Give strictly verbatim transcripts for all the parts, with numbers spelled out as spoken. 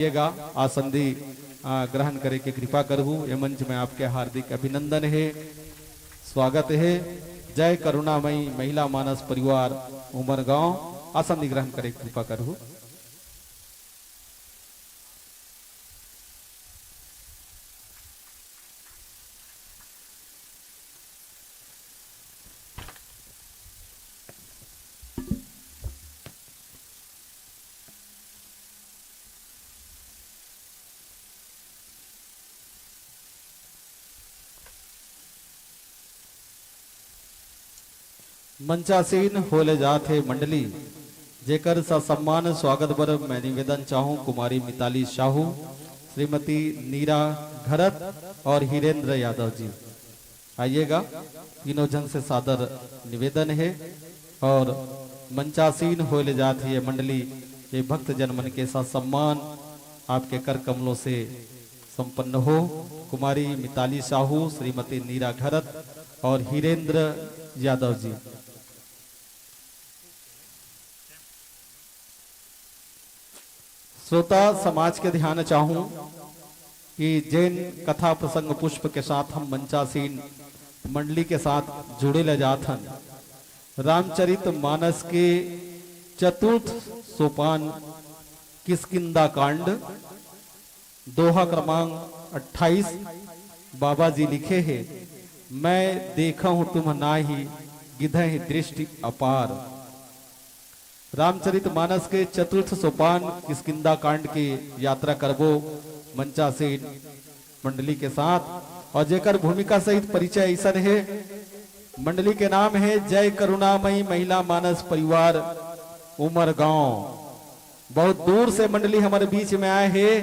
आइएगा, आसन दी, आ, ग्रहण करे के कृपा करहु। ये मंच में आपके हार्दिक अभिनंदन हे, स्वागत हे। जय करुणामयी महिला मानस परिवार उमरगांव, आसन दी ग्रहण करे के कृपा करहु। मंचासीन होले जात हे मंडली, जेकर ससम्मान स्वागत बर मैं निवेदन चाहूं कुमारी मिताली साहू, श्रीमती नीरा घरत और हीरेंद्र यादव जी। आइएगा, तीनों जन से सादर निवेदन हे और मंचासीन होले जात हे ये मंडली, ये भक्तजन मन के ससम्मान आपके कर कमलों से संपन्न हो। कुमारी मिताली साहू, श्रीमती नीरा घरत और हीरेंद्र यादव जी। श्रोता समाज के ध्यान चाहूं कि जेन कथा प्रसंग पुष्प के साथ हम मंचासीन मंडली के साथ जुड़े ले जात हन, रामचरित मानस के चतुर्थ सोपान किष्किंदा कांड, दोहा क्रमांक अट्ठाईस, बाबा जी लिखे हे, "मैं देखहूं तुम नाही, गिधहि दृष्टि अपार।" रामचरित मानस के चतुर्थ सोपान किष्किंदा कांड के यात्रा करबो मंचासीन मंडली के साथ, और जेकर भूमिका सहित परिचय ऐसन हे, मंडली के नाम हे जय करुणामयी महिला मानस परिवार उमरगांव। बहुत दूर से मंडली हमर बीच में आए हे,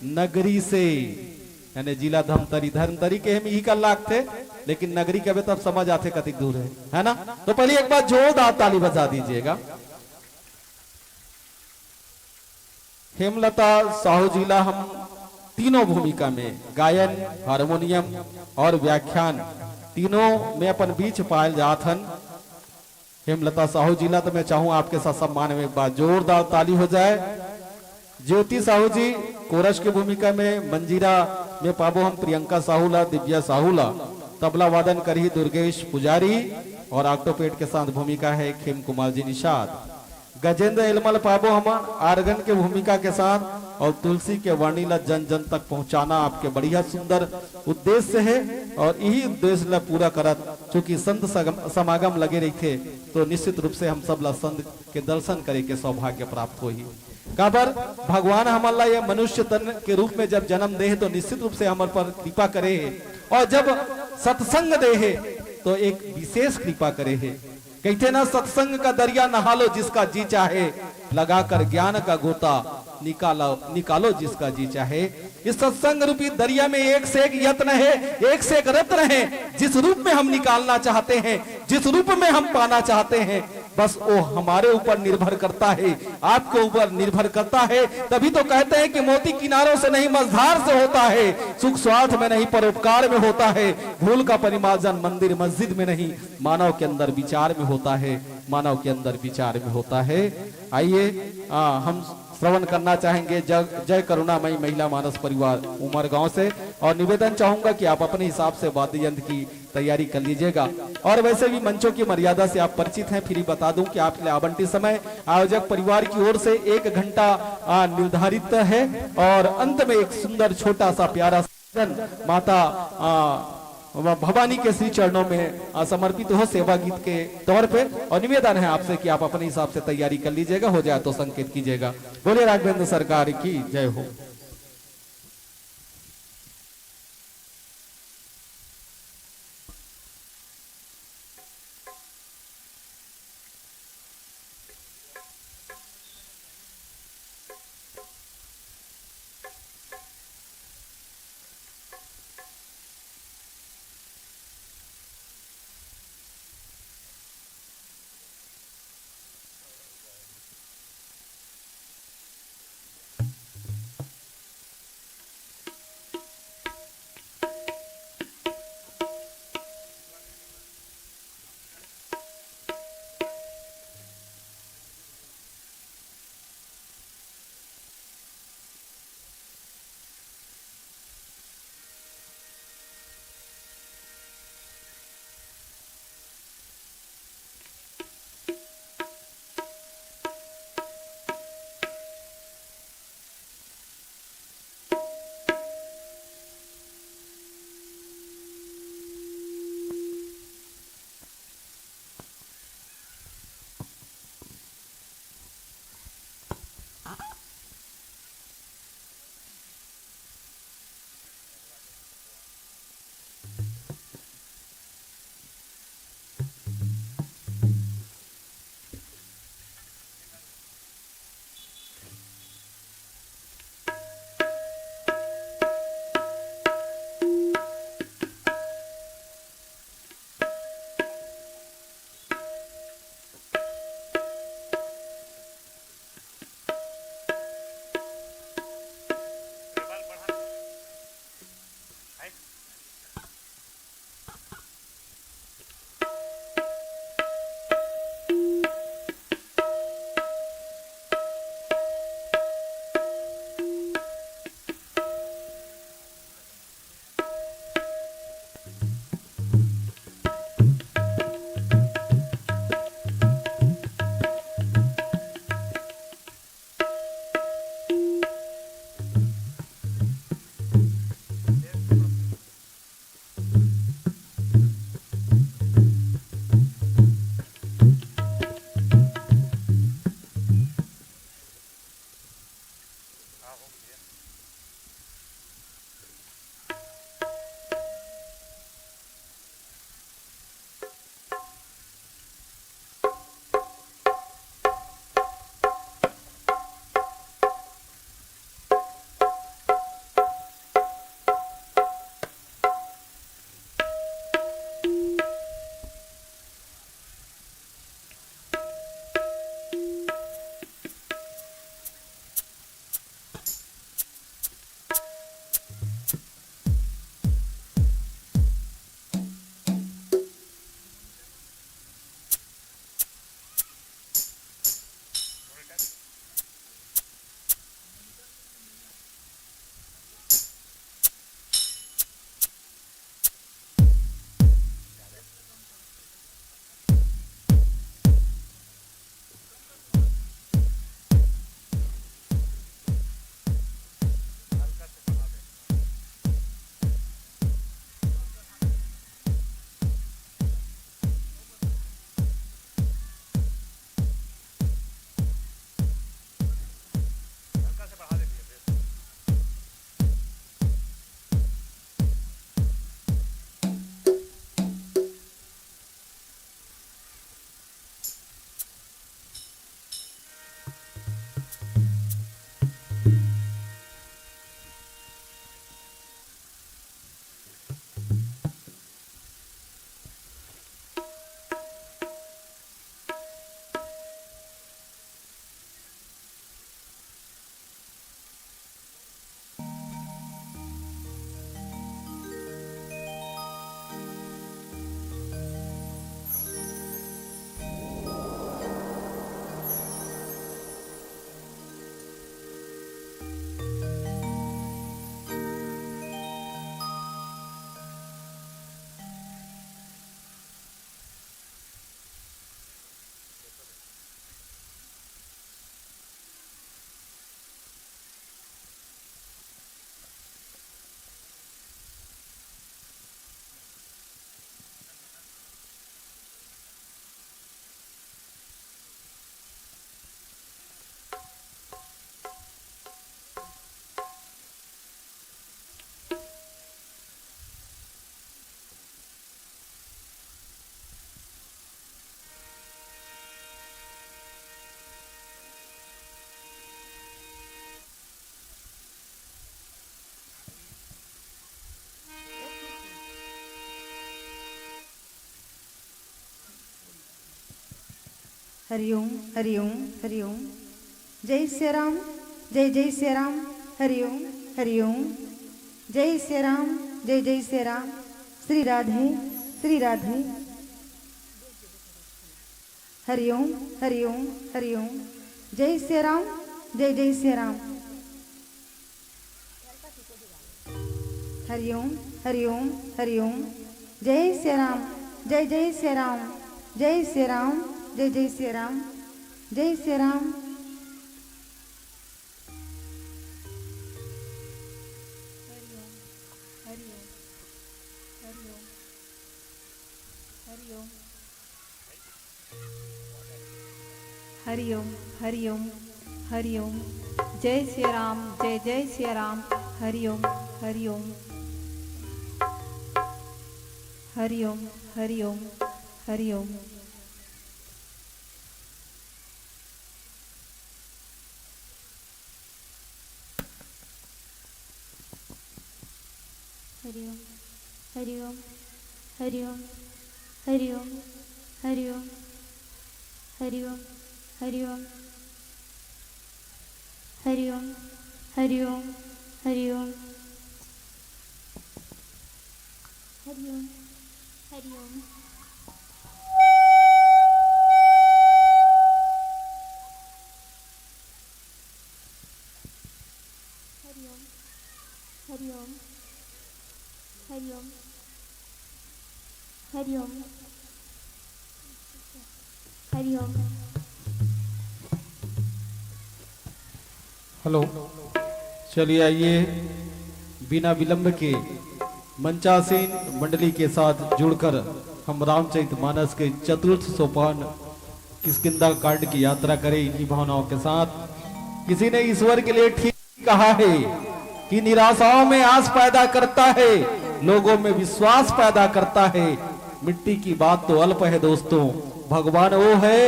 नगरी से, यानी जिला धमतरी। धमतरी के हम इही का लागथे, लेकिन नगरी के तब समझ आथे कतिक दूर हे, है ना? तो पहले एक बार जोरदार ताली बजा दीजिएगा। हेमलता साहू जी ला हम तीनों भूमिका में, गायन, हारमोनियम और व्याख्यान, तीनों में अपन बीच पायल जात हन। हेमलता साहू जी ला तो मैं चाहूं आपके साथ सम्मान में एक बार जोरदार ताली हो जाए। ज्योति साहू जी कोरस के भूमिका में, मंजीरा में पाबो हम प्रियंका साहू ला, दिव्या साहू ला, तबला वादन करही दुर्गेश पुजारी और ऑक्टोपेड के साथ भूमिका है खेम कुमार जी निषाद। गजेंद्र एलमल पाबो हमन आर्गन के भूमिका के साथ, और तुलसी के वाणी ला जन जन तक पहुंचाना आपके बढ़िया सुंदर उद्देश्य है, और यही उद्देश्य ला पूरा करत चूंकि संत सगम-, समागम लगे रहिथे, तो निश्चित रूप से हम सब ला संत के दर्शन करे के सौभाग्य प्राप्त होही। काबर भगवान हमन ला ये मनुष्य तन के रूप में जब जन्म दे हे, तो निश्चित रूप से हमर पर कृपा करे हे, और जब सत्संग दे हे, तो एक विशेष कृपा करे हे। कहिथे ना, सत्संग का दरिया नहा लो जिसका जी चाहे, लगाकर ज्ञान का गोता निकालो, निकालो जिसका जी चाहे। इस सत्संग रूपी दरिया में एक से एक यत्न है, एक से एक रत्न है। जिस रूप में हम निकालना चाहते हैं, जिस रूप में हम पाना चाहते हैं, बस वो हमारे ऊपर निर्भर करता है, आपके ऊपर निर्भर करता है। तभी तो कहते हैं कि मोती किनारों से नहीं, मझधार से होता है। सुख स्वार्थ में नहीं, परोपकार में होता है। भूल का परिमार्जन मंदिर मस्जिद में नहीं, मानव के अंदर विचार में होता है, मानव के अंदर विचार में होता है। आइए, आ, हम श्रवण करना चाहेंगे जग-, जय करुणामयी महिला मानस परिवार उमरगांव से, और निवेदन चाहूंगा कि आप अपने हिसाब से वाद्य यंत्र की तैयारी कर लीजिएगा। और वैसे भी मंचों की मर्यादा से आप परिचित हैं, फिर भी बता दूं कि आपके लिए आवंटित समय आयोजक परिवार की ओर से एक घंटा, आ, निर्धारित है, और अंत में एक सुंदर छोटा सा प्यारा सा माता, आ, भवानी के श्री चरणों में, आ, समर्पित हो सेवा गीत के तौर पे, और निवेदन है आपसे कि आप अपने हिसाब से तैयारी कर लीजिएगा, हो जाए तो संकेत कीजिएगा। बोलिए राघवेंद्र सरकार की जय हो। हरिओम, हरिओम, हरिओम। जय सिया राम, जय जय सिया राम। हरिओम, हरिओम। जय सिया राम, जय जय सिया राम। श्री राधे, श्री राधे। हरिओम, हरिओम, हरिओम। जय सिया राम, जय जय सिया राम। हरिओम, हरिओम, हरिओम। जय सिया राम, जय जय सिया राम। जय सिया राम, जय जय सिया राम। जय सिया राम। हरिओम, हरिओम, हरिओम, हरिओम। हरिओम, हरिओम, हरिओम। जय सिया राम, जय जय सिया राम। हरिओम, हरिओम। हरिओम, हरिओम, हरिओम। हरिओम, हरिओम, हरिओम, हरिओम। हरिओम, हरिओम, हरिओम। हरिओम, हरिओम, हरिओम। हरिओम, हरिओम। हरिओम, हरिओम, हरिओम, हरिओम, हरिओम। हेलो, चलिए आइए, बिना विलंब के मंचासीन मंडली के साथ जुड़कर हम रामचरित मानस के चतुर्थ सोपान किष्किंधा कांड की यात्रा करें इन्हीं भावनाओं के साथ। किसी ने ईश्वर के लिए ठीक कहा है कि निराशाओं में आस पैदा करता है, लोगों में विश्वास पैदा करता है। मिट्टी की बात तो अल्प है दोस्तों, भगवान वो है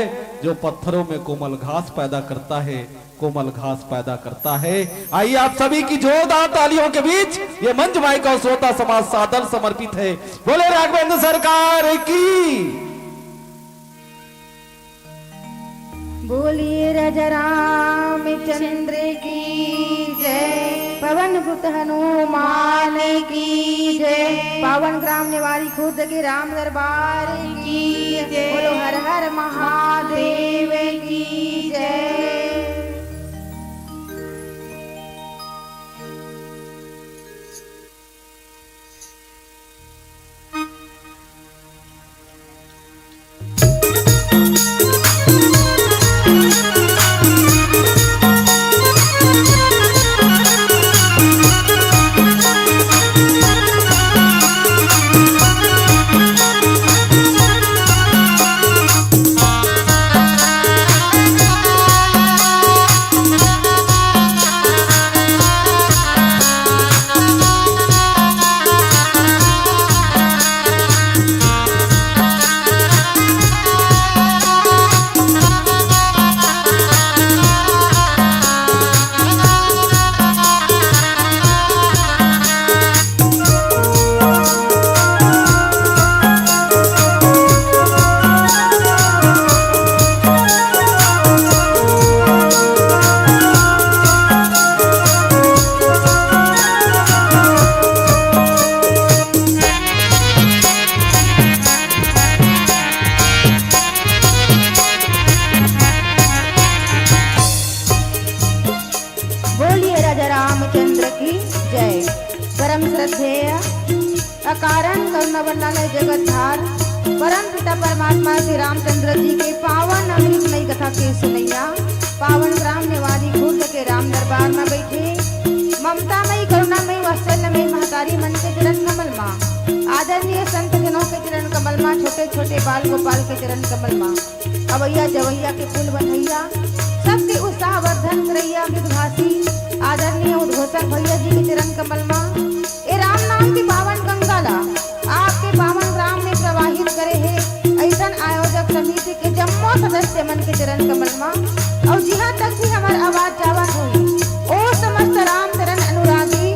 जो पत्थरों में कोमल घास पैदा करता है, कोमल घास पैदा करता है। आइए आप सभी की जोरदार तालियों के बीच ये मंच माई का श्रोता समाज सादर समर्पित है। बोले राघवेंद्र सरकार की। बोलिए राजा रामचंद्र की जय, पवन सुत हनुमान की जय, पावन ग्राम निवारी खुर्द के राम दरबार की जय, बोलो हर हर महादेव की जय। बोलिए राजा रामचंद्र की जय। परम श्रद्धेय अकारण करुणा वरदान वाले जगत धार परम पिता परमात्मा श्री रामचंद्र जी के पावन अमृतमयी कथा के सुनैया, पावन ग्राम निवारी खुर्द के राम दरबार में बैठे ममतामयी करुणामयी वात्सल्यमयी महतारी मन के चरण कमल मा, आदरणीय संत जनों के चरण कमल मा, छोटे छोटे बाल गोपाल के चरण कमल मा, अवैया जवैया के कुल बंधैया, सबके उत्साहवर्धन करैया मृदुभाषी आदरणीय उद्घोषक भैया जी के चरण कमल मा, ए राम नाम की पावन गंगा ला आपके पावन ग्राम में प्रवाहित करे हे, ऐसन आयोजक समिति के जम्मो सदस्य मन के चरण कमल मा, और जिहाँ तक भी हमार आवाज जावत होई, ओ समस्त राम चरण अनुरागी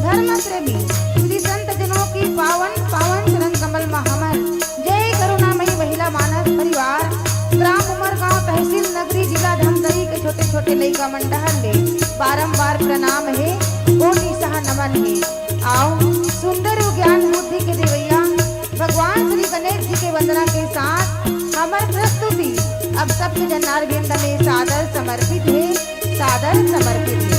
धर्म प्रेमी श्री संत जनों की पावन पावन चरण कमल मा हमर जय करुणामयी महिला मानस परिवार, ग्राम उमरगांव, तहसील हे। आओ, सुंदर अउ ज्ञान बुद्धि के देवैया भगवान श्री गणेश जी के वंदना के साथ हमर प्रस्तुति अब सबके जनार्दन में सादर समर्पित हे, सादर समर्पित हे।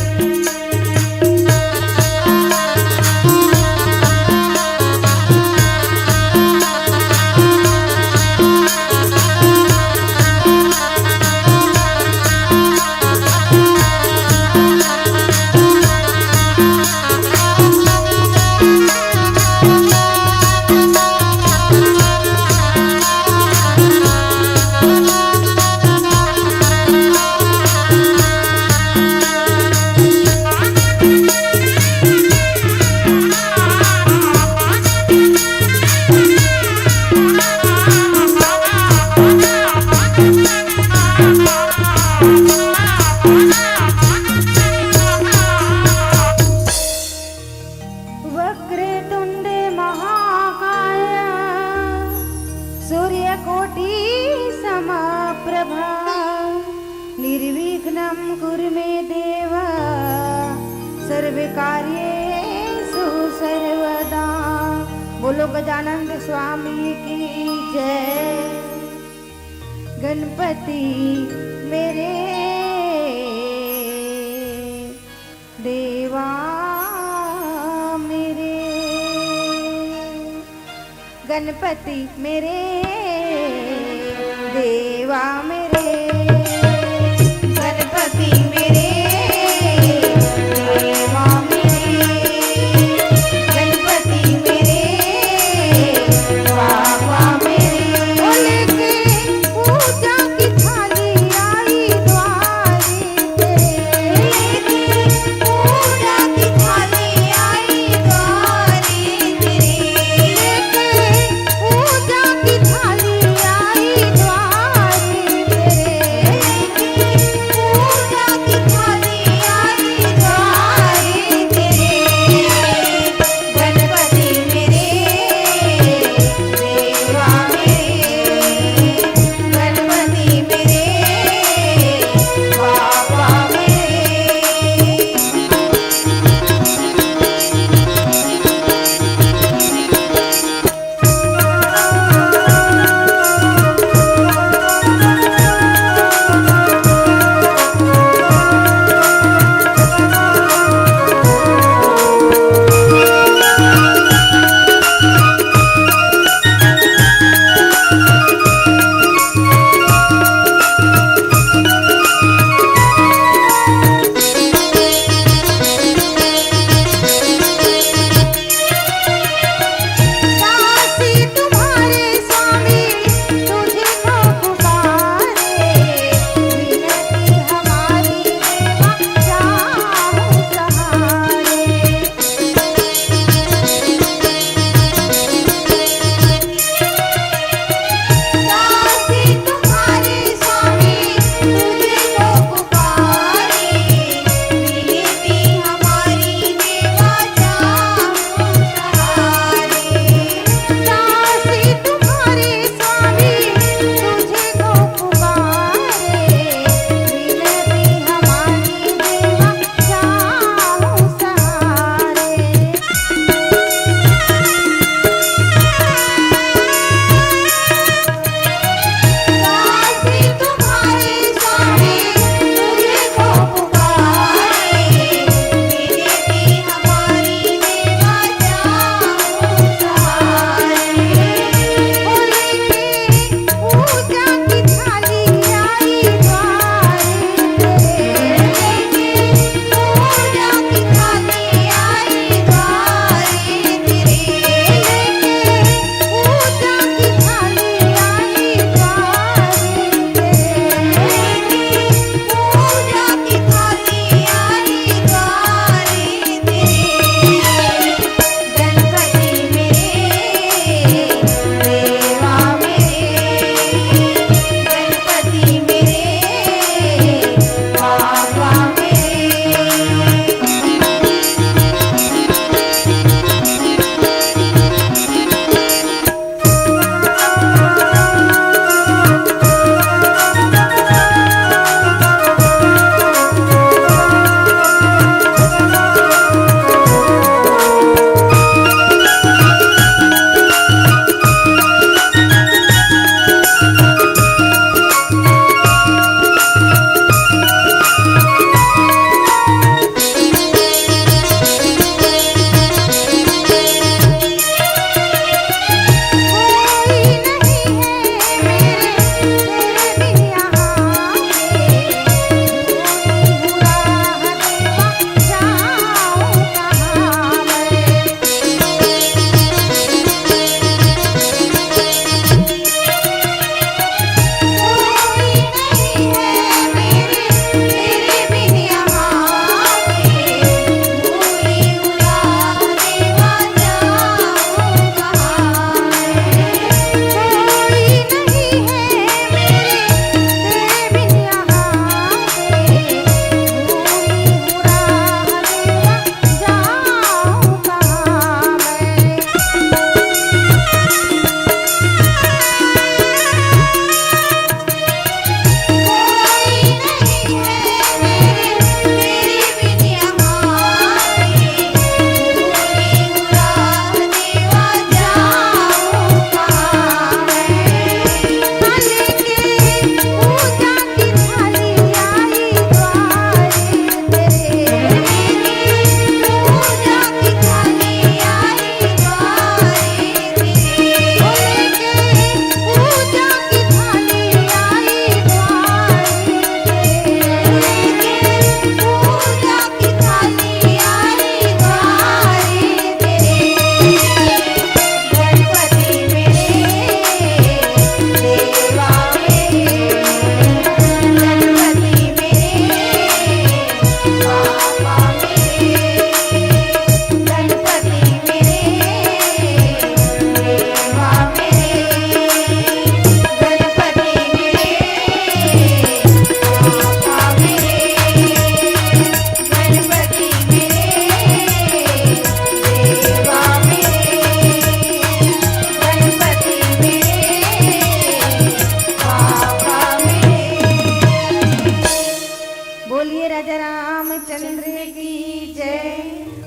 वक्रतुंडे महाकाय सूर्यकोटि समप्रभा निर्विघ्नं कुरु मे देव सर्वकार्येषु सर्वदा। बोलो गजानंद स्वामी की जय। गणपति मेरे देवा मेरे, गणपति मेरे देवा मेरे, गणपति मेरे देवा मेरे, गणपति मेरे बाबा मेरे। बोले के पूजा की थाली आई द्वारे।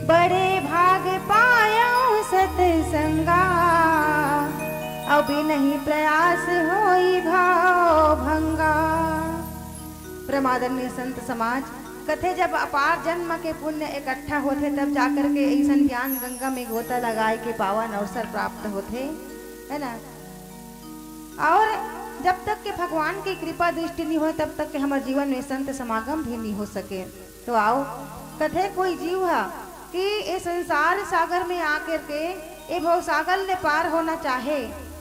बड़े भाग पायौ सतसंगा, अउ बिनहि प्रयास होई भाव भंगा। परमादरणीय संत समाज, कथे जब अपार जन्म के पुण्य इकट्ठा होथे, तब जाकर के अइसन ज्ञान गंगा में गोता लगाए के पावन अवसर प्राप्त होथे, है ना। और जब तक के भगवान की कृपा दृष्टि नहीं होय, तब तक के हमर जीवन में संत समागम भी नहीं हो सके। तो आओ, कथे कोई जीव ह कि ए संसार सागर में आकर के ए भव सागर ले पार होना चाहे,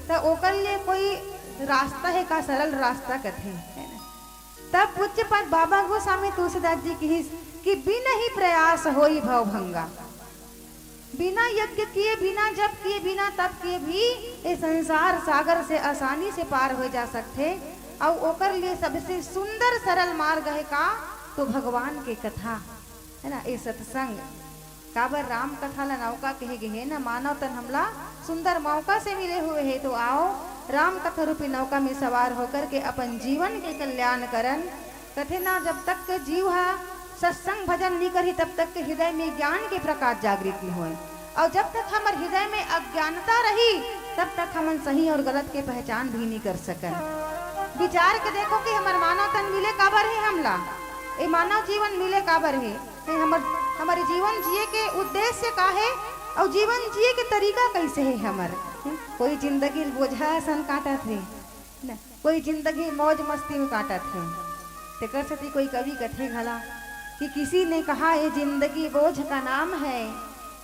त ओकर लिए कोई रास्ता हे का, सरल रास्ता कथे, है ना? तब पूज्यपाद बाबा गोस्वामी तुलसीदास जी किहिस कि बिनहि प्रयास होई भव भंगा। बिना यज्ञ किए, बिना जप किए, बिना तप किए भी ये संसार सागर से आसानी से पार हो जा सकथे। अउ ओकर लिए सबसे सुंदर सरल मार्ग हे का, तो भगवान के कथा, है ना, ये सत्संग। काबर राम कथा ला नौका कहे गे हे ना, मानव तन हमला सुंदर मौका से मिले हुए हे। तो आओ, राम कथा रूपी नौका में सवार होकर के अपन जीवन के कल्याण करन। कथे ना, जब तक के जीव ह सत्संग भजन नहीं करही, तब तक के हृदय में ज्ञान के प्रकाश जागृत नहीं होय। और जब तक हमर हृदय में अज्ञानता रही, तब तक हमन सही और गलत के पहचान भी नहीं कर सकन। विचार के देखो कि हमर मानव तन मिले काबर हे हमला, ए मानव जीवन मिले काबर हे, हे हमर, हमर जीवन जिए के उद्देश्य का हे, और जीवन जिए के तरीका कैसे हे हमर? हम्म? कोई जिंदगी बोझा असन काटत हे, न, कोई जिंदगी मौज मस्ती में काटत हे। तेकर सेती कोई कवि कथे घला कि किसी ने कहा ये जिंदगी बोझ का नाम है,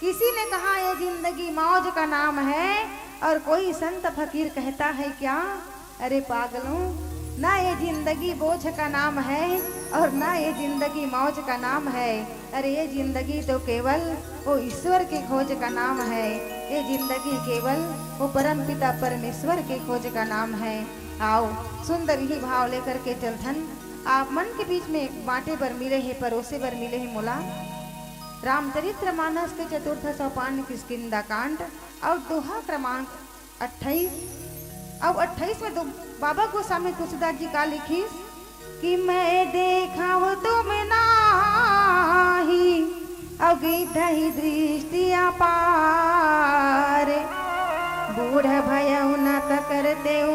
किसी ने कहा ये जिंदगी मौज का नाम है, और कोई संत फकीर कहता है क्या, अरे पागलों, ना ये जिंदगी बोझ का नाम है और ना ये जिंदगी मौज का नाम है। अरे ये जिंदगी तो केवल वो ईश्वर की खोज का नाम है। ये जिंदगी केवल वो परम पिता परमेश्वर की खोज का नाम है। आओ, सुंदर ही भाव लेकर के चलथन आप मन के बीच में बांटे बर मिले हे, परोसे बर मिले हे मोला। रामचरित्र मानस के चतुर्थ सोपान किष्किंधा कांड और दोहा क्रमांक अट्ठाईस। अब अट्ठाईस में तो बाबा गोस्वामी तुलसीदास जी का लिखिस कि मैं देखा हूँ तुम नाही, अउ गिद्धहि दृष्टि अपार। बूढ़ भयउ न त करतेउ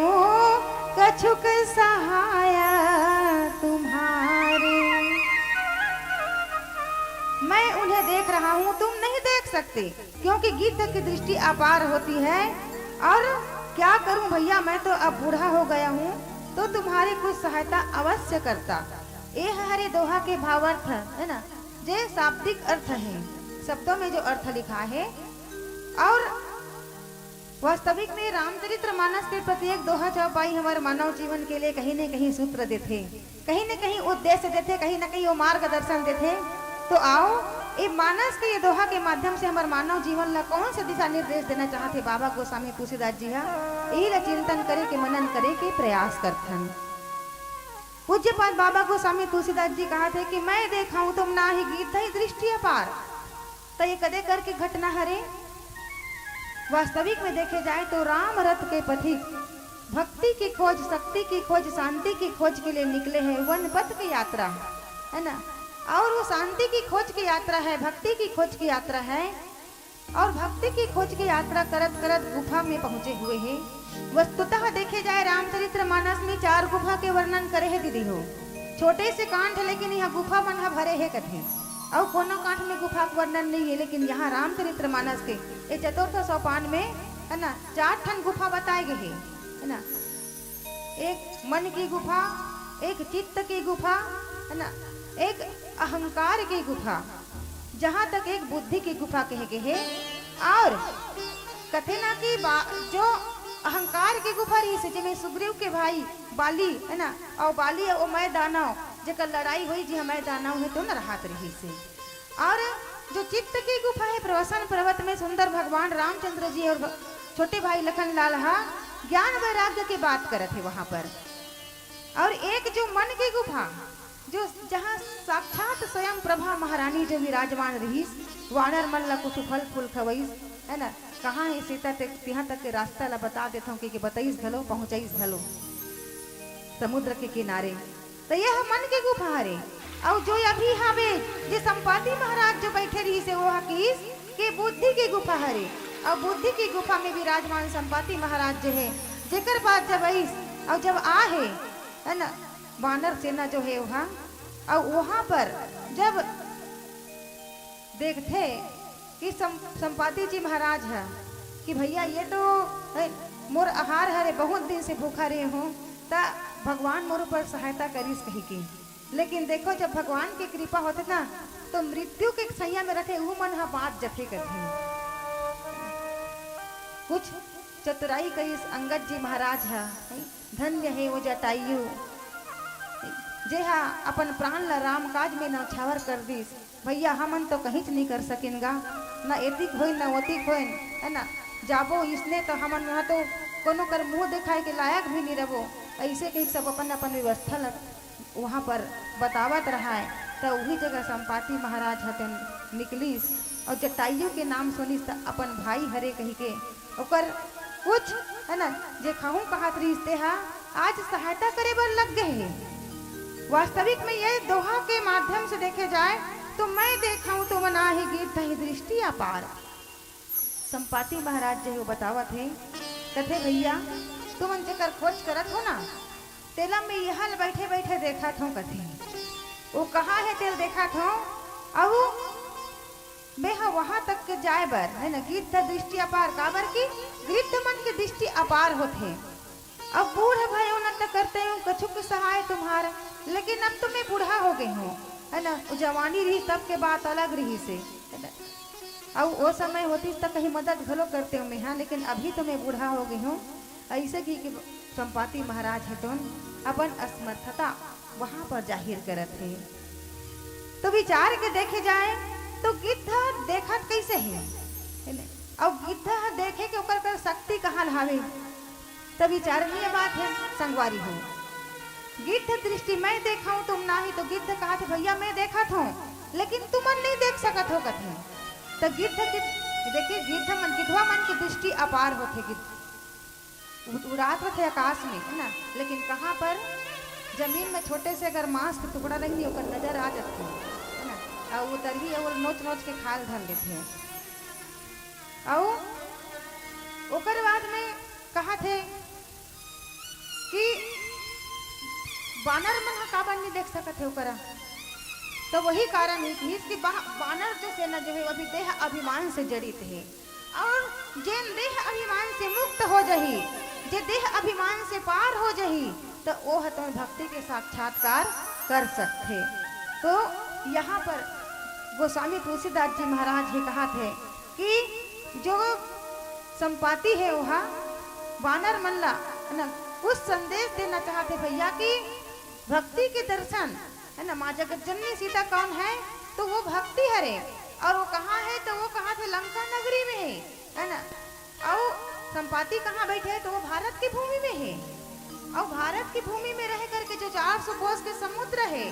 कछुक सहाय तुम्हार। मैं उन्हें देख रहा हूँ, तुम नहीं देख सकते, क्योंकि गिद्ध की दृष्टि अपार होती है। और क्या करूं भैया, मैं तो अब बूढ़ा हो गया हूँ, तो तुम्हारी कुछ सहायता अवश्य करता। ये हरे दोहा के भावार्थ है ना, जे शाब्दिक अर्थ है, शब्दों में जो अर्थ लिखा है। और वास्तविक में रामचरित्र मानस के प्रत्येक दोहा चौपाई हमारे मानव जीवन के लिए कहीं न कहीं सूत्र देथे, कहीं न कहीं उद्देश्य देथे, कहीं न कहीं वो मार्गदर्शन देथे। तो आओ, ये मानस के ये दोहा के माध्यम से हमारे मानव जीवन ला कौन से दिशा निर्देश देना चाहते बाबा गोस्वामी तुलसीदास जी हा, यही ला चिंतन करे के, मनन करे के प्रयास करथन। पूज्यपाद बाबा गोस्वामी तुलसीदास जी कहा थे कि मैं देखा हूँ तुम नाही, गिद्धहि दृष्टि अपार। तो ये कदे करके घटना हरे? वास्तविक में देखे जाए तो राम रथ के पथिक भक्ति की खोज, शक्ति की खोज, शांति की खोज के लिए निकले हैं, वन पथ की यात्रा है, है ना? और वो शांति की खोज की यात्रा है, भक्ति की खोज की यात्रा है। और भक्ति की खोज की यात्रा करत करत गुफा में पहुंचे हुए हैं। वस्तुतः देखे जाए, रामचरित्र मानस में चार गुफा के वर्णन करे है दीदी हो। छोटे से कांड है, लेकिन यहाँ गुफा मन ह भरे है कथे। और कोनो कांड में गुफा के वर्णन नहीं है, लेकिन यहाँ रामचरित्र मानस के ये चतुर्थ सोपान में, है ना, चार ठन गुफा बताए गए हैं, है ना। एक मन की गुफा, एक चित्त की गुफा, है ना, एक अहंकार की गुफा, जहां तक एक बुद्धि की गुफा कहे गए है। और कथे ना कि बा-, जो अहंकार की गुफा रही से, जेमे सुग्रीव के भाई बाली, है ना, और बाली और मैं दानव, जेकर लड़ाई हुई जी, मैं दानव है तो न रहत रही से। और जो चित्त की गुफा है, प्रवसन पर्वत में सुंदर भगवान रामचंद्र जी और भ-, छोटे भाई लखन लाल हा ज्ञान वैराग्य की बात करत है वहां पर। और एक जो मन की गुफा, जो जहाँ साक्षात स्वयं प्रभा महारानी जो विराजमान रहीस, वानर मन ला कुछ फल फूल खवईस, है ना, कहाँ है सीता ते, तिहाँ तक के रास्ता ला बता देथों कि, कि बताईस घलो, पहुँचाईस घलो समुद्र के किनारे। तो यह मन की गुफा हरे। अउ जो अभी हावे, जे संपाति महाराज जो बइठे रिहिस हे, वो ह किहिस के बुद्धि के गुफा हरे। अउ बुद्धि के गुफा में विराजमान संपाति महाराज जो हे, जेकर बाद जब अइस अउ जब आहे, है ना, बानर सेना जो हे वहाँ, अउ वहाँ पर जब देखथे कि सं-, संपाति जी महाराज ह कि भइया, ये तो, है, मोर आहार हरे, बहुत दिन से भूखा रहे हूँ, त भगवान मोर ऊपर सहायता करिस कहिके। लेकिन देखो, जब भगवान के कृपा होथे ना, तो मृत्यु के सैया में रथे, उहू मन ह बाँच जथे कथे। कुछ चतुराई करिस अंगद जी महाराज ह, धन्य हे वो जटायु, जे ह अपन प्राण ल राम काज में नौछावर कर दिस। भइया, हमन तो कहींच नहीं कर सकेन गा, न एतिक होइन, न ओतिक होइन, है ना? जाबो इसने तो हमन वहाँ तो कोनो कर मुँह देखाए के लायक भी नहीं रबो। अइसे कहिके सब अपन अपन व्यवस्था ल वहाँ पर बतावत रहाय, त उही जगह संपाति महाराज ह तेन निकलिस अउ जटायु के नाम सुनिस, त अपन भाई हरे कहिके ओकर कुछ, है ना, जे खाहूँ कहत रिहिस, ते ह आज सहायता करे बर लग गए हे। वास्तविक में ये दोहा के माध्यम से देखे जाए, तो मैं देखा हूँ तुम नाही गिरधहि दृष्टि अपार। संपाति महाराज जे हे वो बतावत हे, कथे, "भइया, तुमन जेकर खोज करत हो ना, तेला मैं इहाँ ल बइठे बइठे देखत हूँ," कथे। "वो कहाँ हे तेल देखत हूँ, अउ मैं ह वहाँ तक के जाए बर," है ना, "गिरध दृष्टि अपार," काबर कि गिरध मन के दृष्टि अपार होथे। अब बूढ़ भयो न त करते हूँ कछुक सहाय तुम्हार, लेकिन अब तो मैं बूढ़ा हो गई हूँ, है ना। वो जवानी रहिस तब के बात अलग रहिस हे, है ना। अउ वो समय होतिस त कहीं मदद घलो करते हूँ मैं, हाँ, लेकिन अभी तो मैं बूढ़ा हो गई हूँ। अइसे कहिके संपाति महाराज हे तोन अपन असमर्थता वहाँ पर जाहिर करत हे। तो विचार के देखे जाए तो गिद्ध देखत कइसे हे, है ना? अउ गिद्ध ह देखे के ओकर कर शक्ति कहाँ ल हावे? त विचारणीय बात हे संगवारी हो। गिद्ध दृष्टि मैं देखा हूँ तुम नाही, तो गिद्ध कहत हे, "भइया, मैं देखत हूँ, लेकिन तुमन नहीं देख सकत हो," कथे। त गिद्ध के, देखिए, गिद्ध मन, गिद्धवा मन के दृष्टि अपार होथे। गिद्ध उड़-, उड़ात रथे आकाश में, है ना, लेकिन कहाँ पर? जमीन में छोटे से अगर मांस के टुकड़ा रही, ओकर नजर आ जाथे, है ना, अउ वो तरही अउ नोच नोच के खाल धर लेथे। अउ ओकर बाद में कहत हे कि बानर मन ह काबर नहीं देख सकत हे ओकरा? तो वही कारण हे कि, कि बा-, बानर जो सेना जो हे, वो अभी देह अभिमान से जड़ित हे, अउ जेन देह अभिमान से मुक्त हो जही, जे देह अभिमान से पार हो जही, तो वो ह तो भक्ति के साक्षात्कार कर सकथे। तो यहाँ पर गोस्वामी तुलसीदास जी महाराज हे कहत हे कि जो संपाति हे, ओहा बानर मन ला, है ना, कुछ संदेश देना चाहत हे भइया कि भक्ति के दर्शन, है ना, माँ जगत जननी सीता कौन है, तो वो भक्ति हरे। अउ वो कहाँ हे, तो वो कहत हे लंका नगरी में हे, है ना। अउ संपाति कहाँ बइठे हे, तो वो भारत की भूमि में हे। अउ भारत की भूमि में रह करके जो चार सौ कोस के समुद्र हे,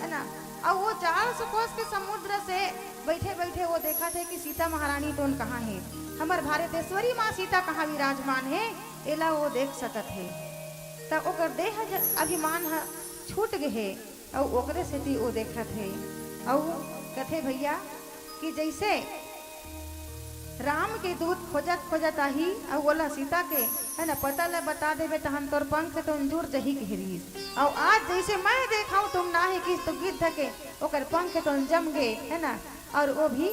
है ना, अउ वो चार सौ कोस के समुद्र से बइठे बइठे वो देखत हे कि सीता महारानी तोन कहाँ हे, हमर भारतेश्वरी माँ सीता कहाँ विराजमान हे, एला वो देख सकत हे। त ओकर देह ज-, अभिमान ह छूट गे हे, अउ ओकरे सेती वो देखत हे। अउ कथे भइया कि जइसे राम के दूत खोजत खोजत आही अउ ओला सीता के, है ना, पता ल बता देबे, तहन तोर पंख तो जुड़ जही कहे रिहिस। अउ आज जइसे मैं देखा हूँ तुम नाही किहिस, तो गिद्ध के ओकर पंख तो जम गे, है ना, अउ वो भी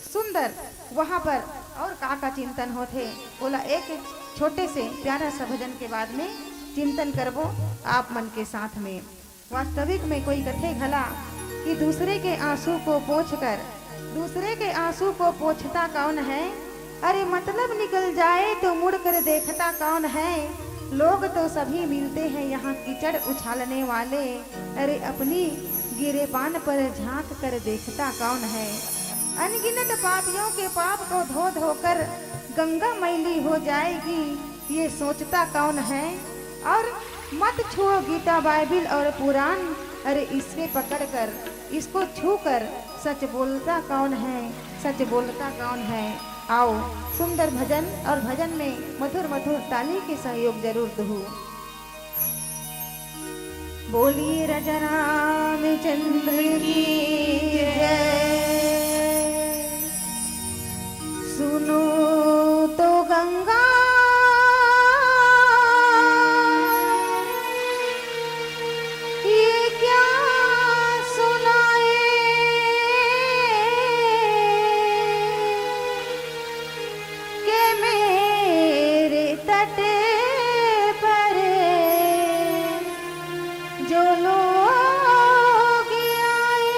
सुंदर। वहाँ पर अउ का का चिंतन होथे, ओला एक छोटे से प्यारा सा भजन के बाद में चिंतन करबो आप मन के साथ में। वास्तविक में कोई कथे घला कि दूसरे के आंसू को पोंछ कर, दूसरे के आंसू को पोंछता कौन है? अरे मतलब निकल जाए तो मुड़ कर देखता कौन है? लोग तो सभी मिलते हैं यहाँ कीचड़ उछालने वाले, अरे अपनी गिरेबान पर झांक कर देखता कौन है? अनगिनत पापियों के पाप को धो धोकर गंगा मैली हो जाएगी, ये सोचता कौन है? और मत छुओ गीता, बाइबिल और पुराण, अरे इसे पकड़ कर, इसको छू कर सच बोलता कौन है, सच बोलता कौन है? आओ, सुंदर भजन और भजन में मधुर मधुर ताली के सहयोग जरूर दहू। बोलिए राजा रामचंद्र की जय। सुनो तो गंगा, ये क्या सुनाए कि मेरे तट पर जो लोग आए।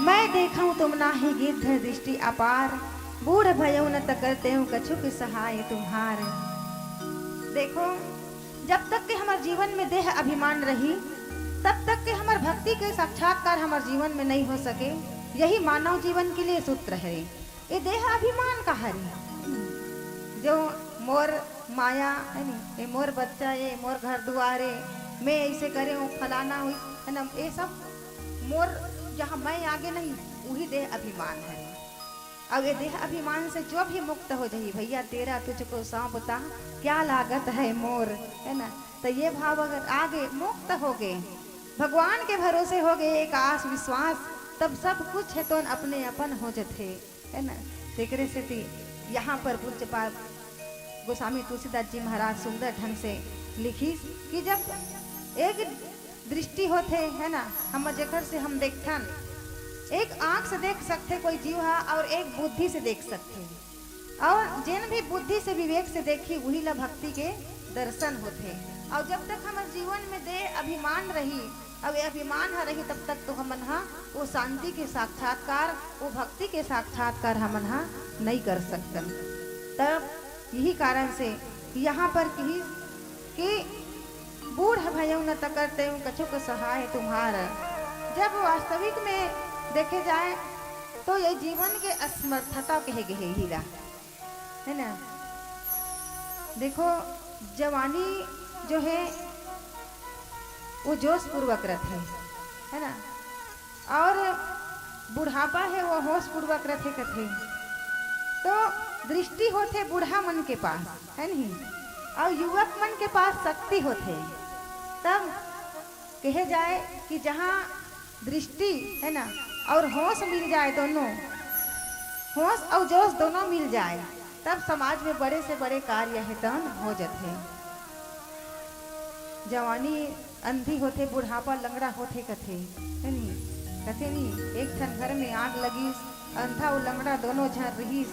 मैं देखूं तुम नाहीं गिरधर दृष्टि अपार, बूढ़ भयउ न त करतेउ कछुक सहाय तुम्हार। देखो, जब तक के हमर जीवन में देह अभिमान रही, तब तक के हमर भक्ति के साक्षात्कार हमर जीवन में नहीं हो सके। यही मानव जीवन के लिए सूत्र है। ये देह अभिमान का हरे? जो मोर माया है नी, ये मोर बच्चा, ये मोर घर दुआर है, मैं ऐसे करे हूँ, फलाना हुई है ना, ये सब मोर, जहाँ मैं आगे नहीं, वही देह अभिमान है। अब ये देह अभिमान से जो भी मुक्त हो जाही, भैया तेरा तुझको सौंपता, क्या लागत है मोर, है ना? तो ये भाव अगर आगे मुक्त हो गए, भगवान के भरोसे हो गए एक आस विश्वास, तब सब कुछ है तो अपने अपन हो जथे, है ना? तेकरे सेती यहाँ पर पूज्य पाद गोस्वामी तुलसीदास जी महाराज सुंदर ढंग से लिखिस कि जब एक दृष्टि होथे, है ना, हम जेकर से हम देखथन, एक आंख से देख सकथे कोई जीव हा और एक बुद्धि से देख सकथे, और जेन भी बुद्धि से विवेक से देखी वही ला भक्ति के दर्शन होथे। और जब तक हमर जीवन में देह अभिमान रही, अब ये अभिमान ह रही, तब तक तो हमन ह वो शांति के साक्षात्कार, वो भक्ति के साक्षात्कार हमन ह नहीं कर सकतन। तब यही कारण से यहाँ पर कही कि बूढ़ भयउ न त करतेउ कछुक सहाय तुम्हार। जब वास्तविक में देखे जाए तो ये जीवन के असमर्थता कहे गए हे हीरा, है ना? देखो, जवानी जो है वो जोश पूर्वक रहते, है ना, और बुढ़ापा है वो होश पूर्वक रहते कथे। तो दृष्टि होथे बूढ़ा मन के पास, है नहीं, और युवक मन के पास शक्ति होथे। तब कहे जाए कि जहाँ दृष्टि है ना और होश मिल जाए, दोनों होश और जोश दोनों मिल जाए, तब समाज में बड़े से बड़े कार्य है तन हो जाते। जवानी अंधी होथे, बुढ़ापा लंगड़ा होथे कथे, है नी? कथे नी, एक ठन घर में आग लगिस, अंधा अउ लंगड़ा दोनों झन रिहिस,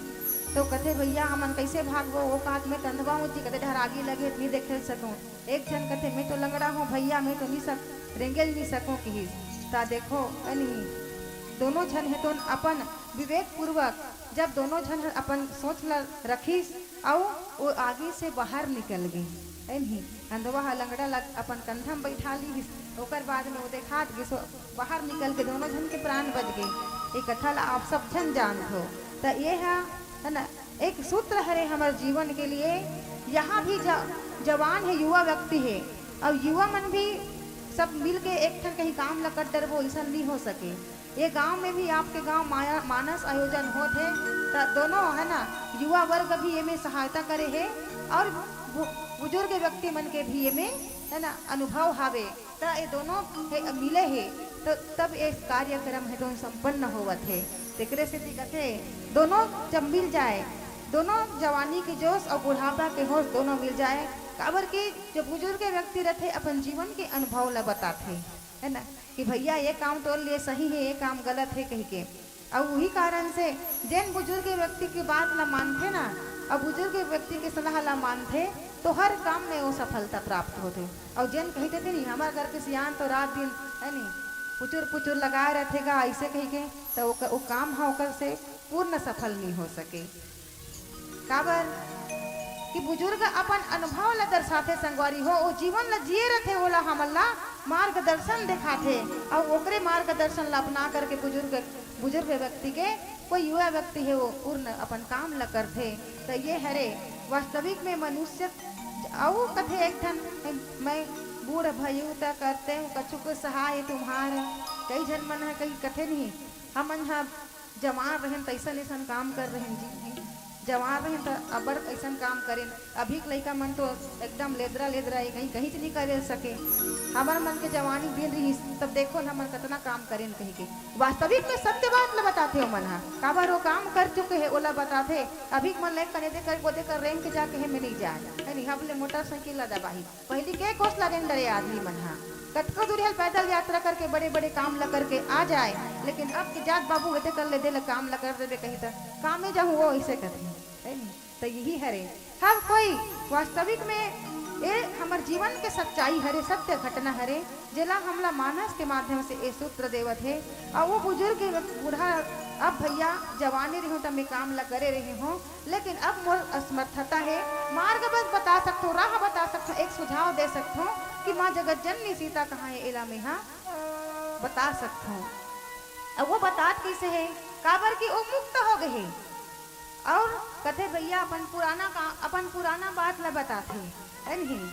तो कथे, "भैया, हमन कैसे भागबो? वो कात में तंधवा हो जी, कते डहर आगी लगे, नहीं देखे सकूं।" एक झन कथे, "मैं तो लंगड़ा हूँ भैया, मैं तो नहीं सक-, रेंगेल नहीं सकूं," किहिस। ता देखो, है नी, दोनों झन हे तो अपन विवेक पूर्वक, जब दोनों झन ह अपन सोच ल रखिस, अउ वो आगी से बाहर निकल गई। एनही अंधवा ह लंगड़ा ल अपन कंधा म बैठा लीहिस, ओकर बाद में वो देखात गिस, बाहर निकल के दोनों झन के प्राण बच गए। ये कथा ला आप सब झन जानत हो। त ये ह, है ना, एक सूत्र हरे हमर जीवन के लिए। यहाँ भी ज-, जवान है, युवा व्यक्ति है, और युवा मन भी सब मिल के एक ठन कहीं काम ला कर डरबो, ऐसा नहीं हो सके। ये गांव में भी आपके गांव माया, मानस आयोजन होत हे, त दोनों, है ना, युवा वर्ग भी एमे सहायता करे हे और बु-, बुजुर्ग व्यक्ति मन के भी एमे, है ना, अनुभव हावे। त ये दोनों हे, मिले हे, त तब ये कार्यक्रम हे दोनों संपन्न होवत हे। तेकरे सेती कथे, दोनों जब मिल जाए, दोनों जवानी के जोश और बुढ़ापा के होश दोनों मिल जाए, काबर कि जो बुजुर्ग व्यक्ति रहते अपन जीवन के अनुभव ला बताथे, है ना, कि भैया ये काम तोर लिए सही है, ये काम गलत है कह के। और वही कारण से जेन बुजुर्ग व्यक्ति की बात ला मानथे ना, और बुजुर्ग व्यक्ति के सलाह ला मानथे, तो हर काम में वो सफलता प्राप्त होथे। और जेन कही देथे नहीं, हमारे घर के सियान तो रात दिन, है नहीं, पुचुर पुचुर लगाए रहथे गा, ऐसे कही के, तो वो, वो काम हा ओकर से पूर्ण सफल नहीं हो सके। काबर कि बुजुर्ग अपन अनुभव ला दर्शाथे संगवारी हो, वो जीवन ला जिए रथे, ओला हमन ला मार्गदर्शन देखाथे, अउ ओकरे मार्गदर्शन ला अपना करके बुजुर्ग, बुजुर्ग व्यक्ति के कोई युवा व्यक्ति है वो पूर्ण अपन काम ला करथे। त ये हरे वास्तविक में मनुष्य। अउ कथे एक ठन, मैं बूढ़ भयू त करतेउ कछुक सहाय तुम्हार। कई झन मन ह कई कथे नहीं, हमन ह जवान रहेन त अइसन अइसन काम कर रहेन जी, जवान रहेन त अब्बड़ अइसन काम करेन। अभी के लइका मन तो एकदम लेदरा लेदरा हे, कहीं कहीं नहीं करे सके। हमर मन के जवानी दिन रहिस तब देखो न हमन कतना काम करेन कही के। वास्तविक में सत्य बात ल बताथे ओमन ह, काबर वो काम कर चुके हे ओला बताथे। अभी के मन लइका ने दे कर वो दे कर रेंग के जाके हे में नहीं जाए, है नहीं, हब ले मोटरसाइकिल ला दबाही। पहली के कोस ला रेंग डरे आदमी मन ह, कतको दूरिहा ल पैदल यात्रा करके बड़े-बड़े काम ला करके आ जाए, लेकिन अब के जात बाबू एते कर ले दे ल काम ला कर देबे कही त कामे जाहूं वो अइसे कथे, है नी? त यही हरे, हर कोई वास्तविक में ए हमर जीवन के सच्चाई हरे, सत्य घटना हरे, जेला हमला मानस के माध्यम से ए सूत्र देवत हे। अउ वो बुजुर्ग के बूढ़ा, अब भैया जवानी रहिहूँ त मैं काम ला करे रहिहूँ, लेकिन अब मोर असमर्थता हे। मार्ग बस बता सकथों, राह बता सकथों, एक सुझाव दे सकथों कि माँ जगत जननी सीता कहाँ हे, एला मेहा बता सकथों। अब वो बतात कइसे हे? काबर कि वो मुक्त हो गए हे। अउ कथे भैया अपन पुराना का, अपन पुराना बात ला बताथे, है नहीं?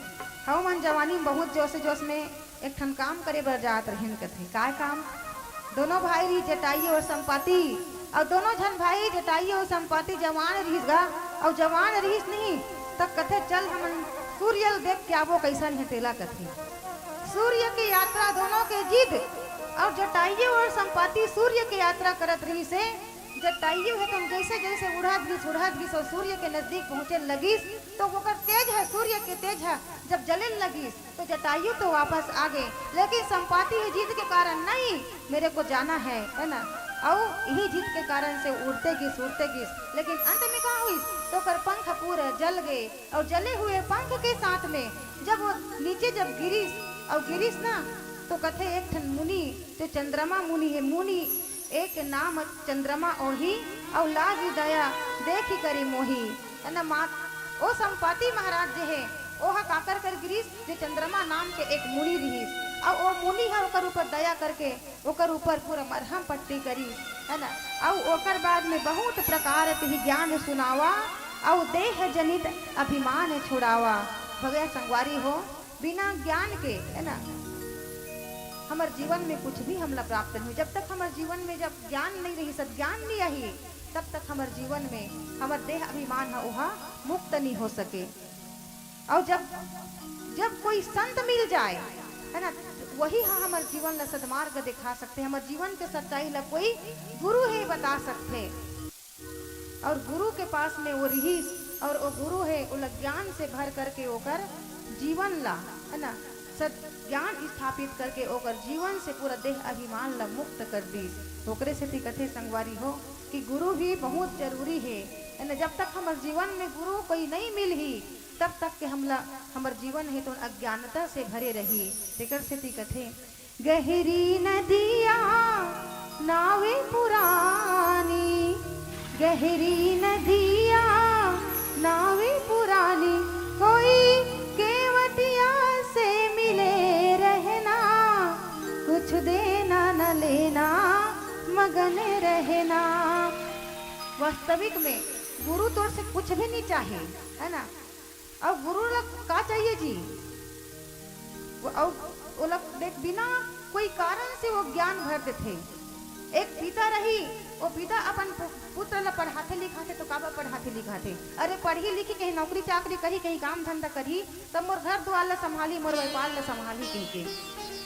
हम मन जवानी में बहुत जोश जोश में एक ठन काम करे बर जात रहिन, कथे। काय काम? दोनों भाई रही, जटायु अउ संपाति, अउ दोनों झन भाई, जटायु अउ संपाति, जवान रहिस गा, अउ जवान रहिस नहीं, त कथे, "चल, हमन सूर्य ल देख के आबो, कइसन हे तेला," कथे। सूर्य के यात्रा, दोनों के जिद, अउ जटायु अउ संपाति सूर्य के यात्रा करत रहिस हे। जटायु हे तो जइसे जइसे उड़त गिस, उड़त गिस अउ सूर्य के नजदीक पहुंचे लगिस, तो ओकर तेज ह, सूर्य के तेज ह जब जले लगिस, तो जटायु तो वापस आ गए, लेकिन संपाति ही जिद के कारण, "नहीं, मेरे को जाना है," है ना? अउ यही जिद के कारण से उड़ते गिस, उड़ते गिस, लेकिन अंत में का हुई? तो ओकर पंख पूरा जल गए, अउ जले हुए पंख के साथ में जब वो नीचे जब गिरिस, अउ गिरिस ना, तो कथे एक ठन मुनि, जो चंद्रमा मुनि हे, मुनि एक नाम चंद्रमा ओही, अउ लागी दया देखी करी मोही। है ना, मात, ओ संपाति महाराज जे हे, ओह काकर कर गिरिस, जे चंद्रमा नाम के एक मुनि रिहिस, अउ ओ मुनि ह ओकर ऊपर दया करके ओकर ऊपर पूरा मरहम पट्टी करिस, है ना। अउ ओकर बाद में बहुत प्रकार के ही ज्ञान सुनावा, अउ देह जनित अभिमान छुड़ावा। भगया संगवारी हो, बिना ज्ञान के, है ना, हमर जीवन में कुछ भी हमला प्राप्त नहीं। जब तक हमर जीवन में जब ज्ञान नहीं रही, सज्ञान नहीं आही, तब तक हमर जीवन में हमर देह अभिमान ह ओहा मुक्त नहीं हो सके। अउ जब, जब कोई संत मिल जाए, है ना, वही ह हमर जीवन ला सदमार्ग दिखा सकथे, हमर जीवन के सच्चाई ला कोई गुरु ही बता सकथे। अउ गुरु के पास में वो रिहिस, अउ वो गुरु हे, ओला ज्ञान से भर करके ओकर जीवन ला, है ना, सत ज्ञान स्थापित करके ओकर जीवन से पूरा देह अभिमान ला मुक्त कर दिस। ओकरे सेती कथे संगवारी हो कि गुरु भी बहुत जरूरी हे, है ना। जब तक हमर जीवन में गुरु कोई नहीं मिलही, तब तक के हमला, हमर जीवन हे तो अज्ञानता से भरे रही। तेकर सेती कथे, गहरी नदिया नावे पुरानी, गहरी नदिया नावे पुरानी, कोई केवटिया से मिले रहना, कुछ देना न लेना, मगन रहना। वास्तविक में गुरु तोर से कुछ भी नहीं चाहे, है ना? अउ गुरु ला का चाहिए जी? वो, अउ ओला देख, बिना कोई कारण से वो ज्ञान भर देथे। एक पिता रही, वो पिता अपन पु-, पुत्र ला पढ़ाथे लिखाथे तो काबर पढ़ाथे लिखाथे? अरे पढ़ही लिखही, कहीं नौकरी चाकरी करही, कहीं काम धंधा करही, तब मोर घर दुआर ला संभालही, मोर व्यापार ला संभालही कहिके।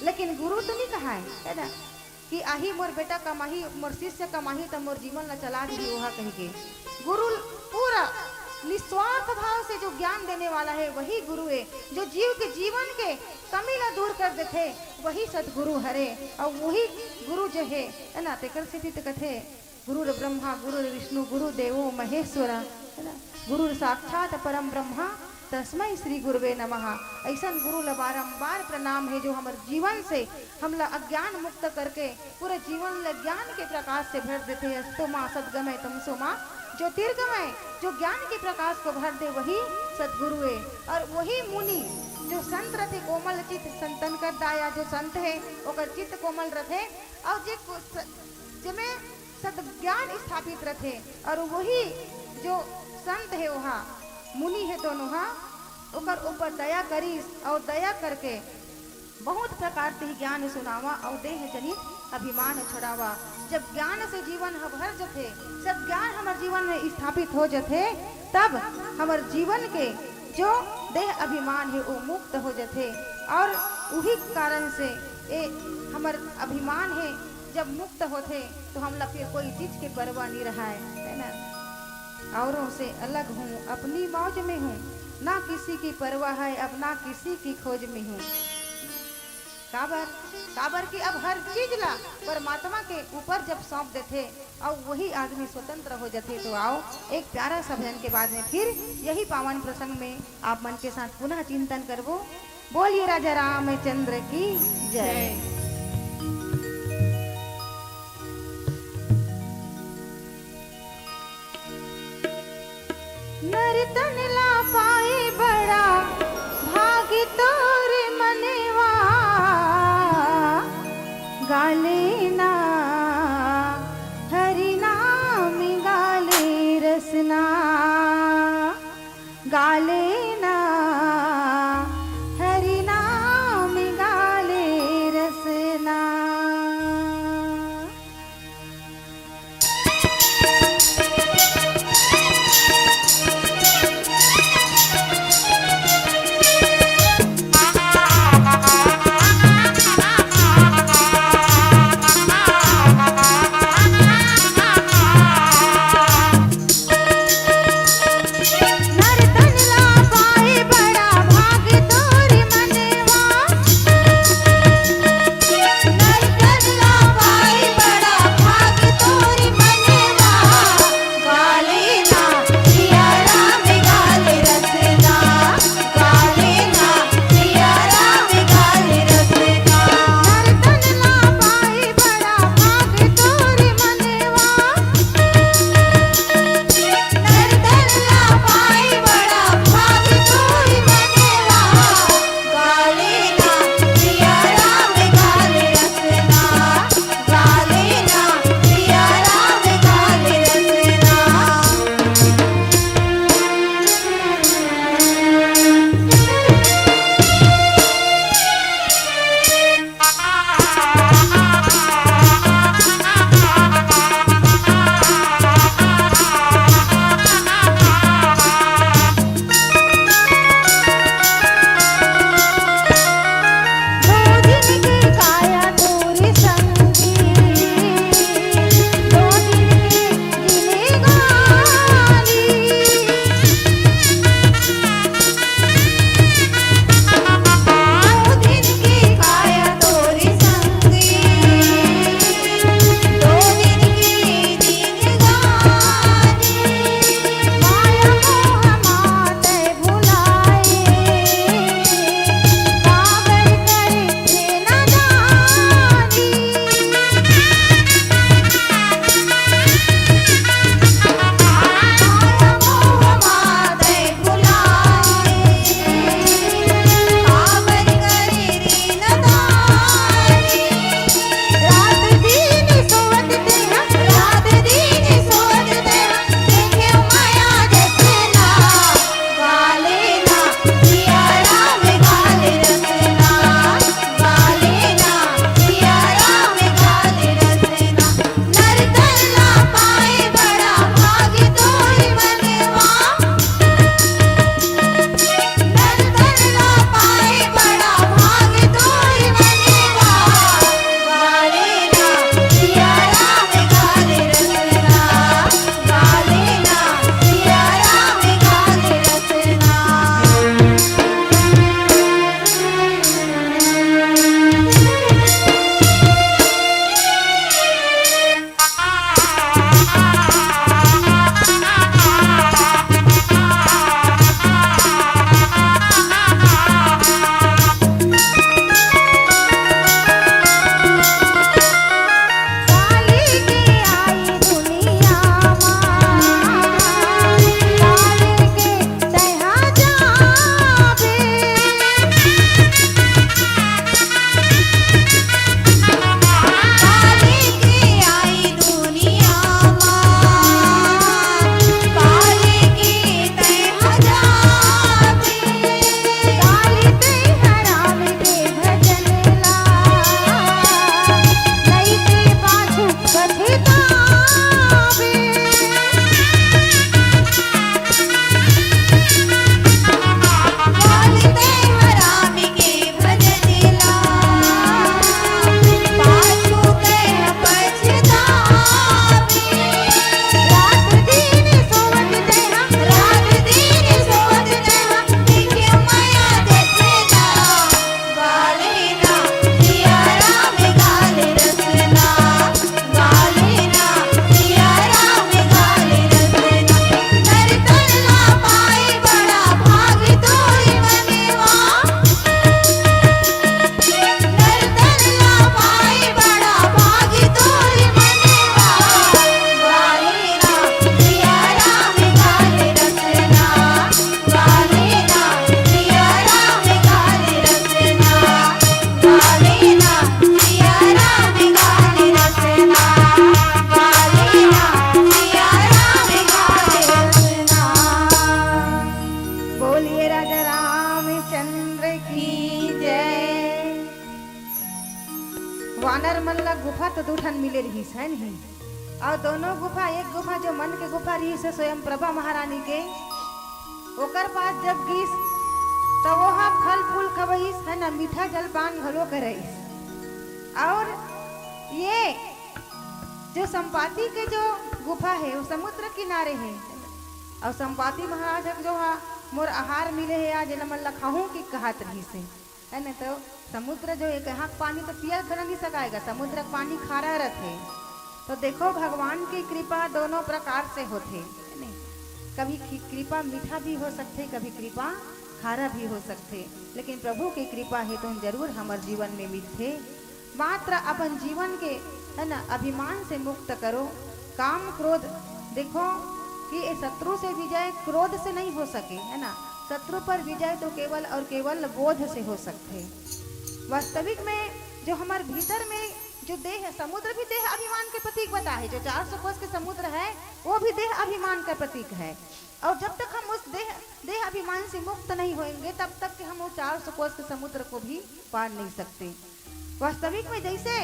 लेकिन गुरु तो नहीं कहाय, है ना? कि आही मोर बेटा कमाही, मोर शिष्य कमाही, त मोर जीवन ला चला दिही ओहा कहिके। गुरु पूरा निस्वार्थ भाव से जो ज्ञान देने वाला है, वही गुरु है। जो जीव के जीवन के कमी ला दूर कर देथे, वही सदगुरु हरे। अउ वही गुरु जो है, है ना, तेकर सेती तो कथे, "गुरुर ब्रह्मा गुरुर विष्णु गुरु देवो महेश्वर," है ना, "गुरुर साक्षात परम ब्रह्मा तस्मै श्री गुरुवे नमः।" अइसन गुरु ला बारंबार प्रणाम है, जो हमर जीवन से हमला अज्ञान मुक्त करके पूरे जीवन ला ज्ञान के प्रकाश से भर देथे। "अस्तो मा सद्गमय तमसो मा ज्योतिर्गमय", जो ज्ञान के प्रकाश को भर दे, वही सदगुरु है। अउ वही मुनि, जो संत रथे, कोमल चित्त संतन कर दाया, जो संत है, ओकर चित्त कोमल रथे। अउ जे को-, स-, जेमे सदज्ञान स्थापित रथे, अउ वही जो संत हे, ओहा मुनि हे, दोनों हा ओकर ऊपर दया करिस, अउ दया करके बहुत प्रकार से ही ज्ञान सुनावा, अउ देह जनित अभिमान छुड़ावा। जब ज्ञान से जीवन ह भर जथे, जब ज्ञान हमर जीवन में स्थापित हो जथे, तब हमर जीवन के जो देह अभिमान हे, वो मुक्त हो जथे। अउ उही कारण से ए हमर अभिमान हे, जब मुक्त होथे, तो हमला फिर कोई चीज के परवाह नहीं रहाय, है ना? "औरों से अलग हूँ, अपनी मौज में हूँ, ना किसी की परवाह है, अब ना किसी की खोज में हूँ।" काबर? काबर कि अब हर चीज ला परमात्मा के ऊपर जब सौंप देथे अउ वही आदमी स्वतंत्र हो जाथे, तो आओ, एक प्यारा सा भजन के बाद में फिर यही पावन प्रसंग में आप मन के साथ पुनः चिंतन करबो। बोलिए राजा रामचंद्र की जय। नर तन ला पाए बड़ा भाग तोर मनवा, गाले ना हरि नाम गाले रसना, गाले ना हरि नाम गाले रसना। अउ दोनों गुफा, एक गुफा जो मन के गुफा रहिस हे स्वयं प्रभा महारानी के, ओकर पास जब गिस, त वो ह फल फूल खवइस, है ना, मीठा जलपान घलो करइस। अउ ये जो संपाति के जो गुफा हे, वो समुद्र किनारे हे। अउ संपाति महाराज ह जो हा मोर आहार मिले हे आज, एला मन ल खाहूं कि कहत रहिस हे, है ना। तो समुद्र जो हे, कहाँ के पानी तो पियल घलो नहीं सकाएगा, समुद्र के पानी खारा रथे। तो देखो, भगवान की कृपा दोनों प्रकार से होथे, है ना। कभी खि-, कृपा मीठा भी हो सकथे, कभी कृपा खारा भी हो सकथे, लेकिन प्रभु के कृपा हे तो जरूर हमर जीवन में मिलथे। मात्र अपन जीवन के, है ना, अभिमान से मुक्त करो। काम क्रोध, देखो कि ये शत्रु से विजय क्रोध से नहीं हो सके, है ना। शत्रु पर विजय तो केवल और केवल बोध से हो सकथे। वास्तविक में जो हमर भीतर में जो देह, समुद्र भी देह अभिमान के प्रतीक बताहे, जो चार सौ कोस के समुद्र है, वो भी देह अभिमान का प्रतीक है। और जब तक हम उस देह, देह अभिमान से मुक्त नहीं होएंगे, तब तक कि हम वो चार सौ कोस के समुद्र को भी पार नहीं सकते। वास्तविक में जैसे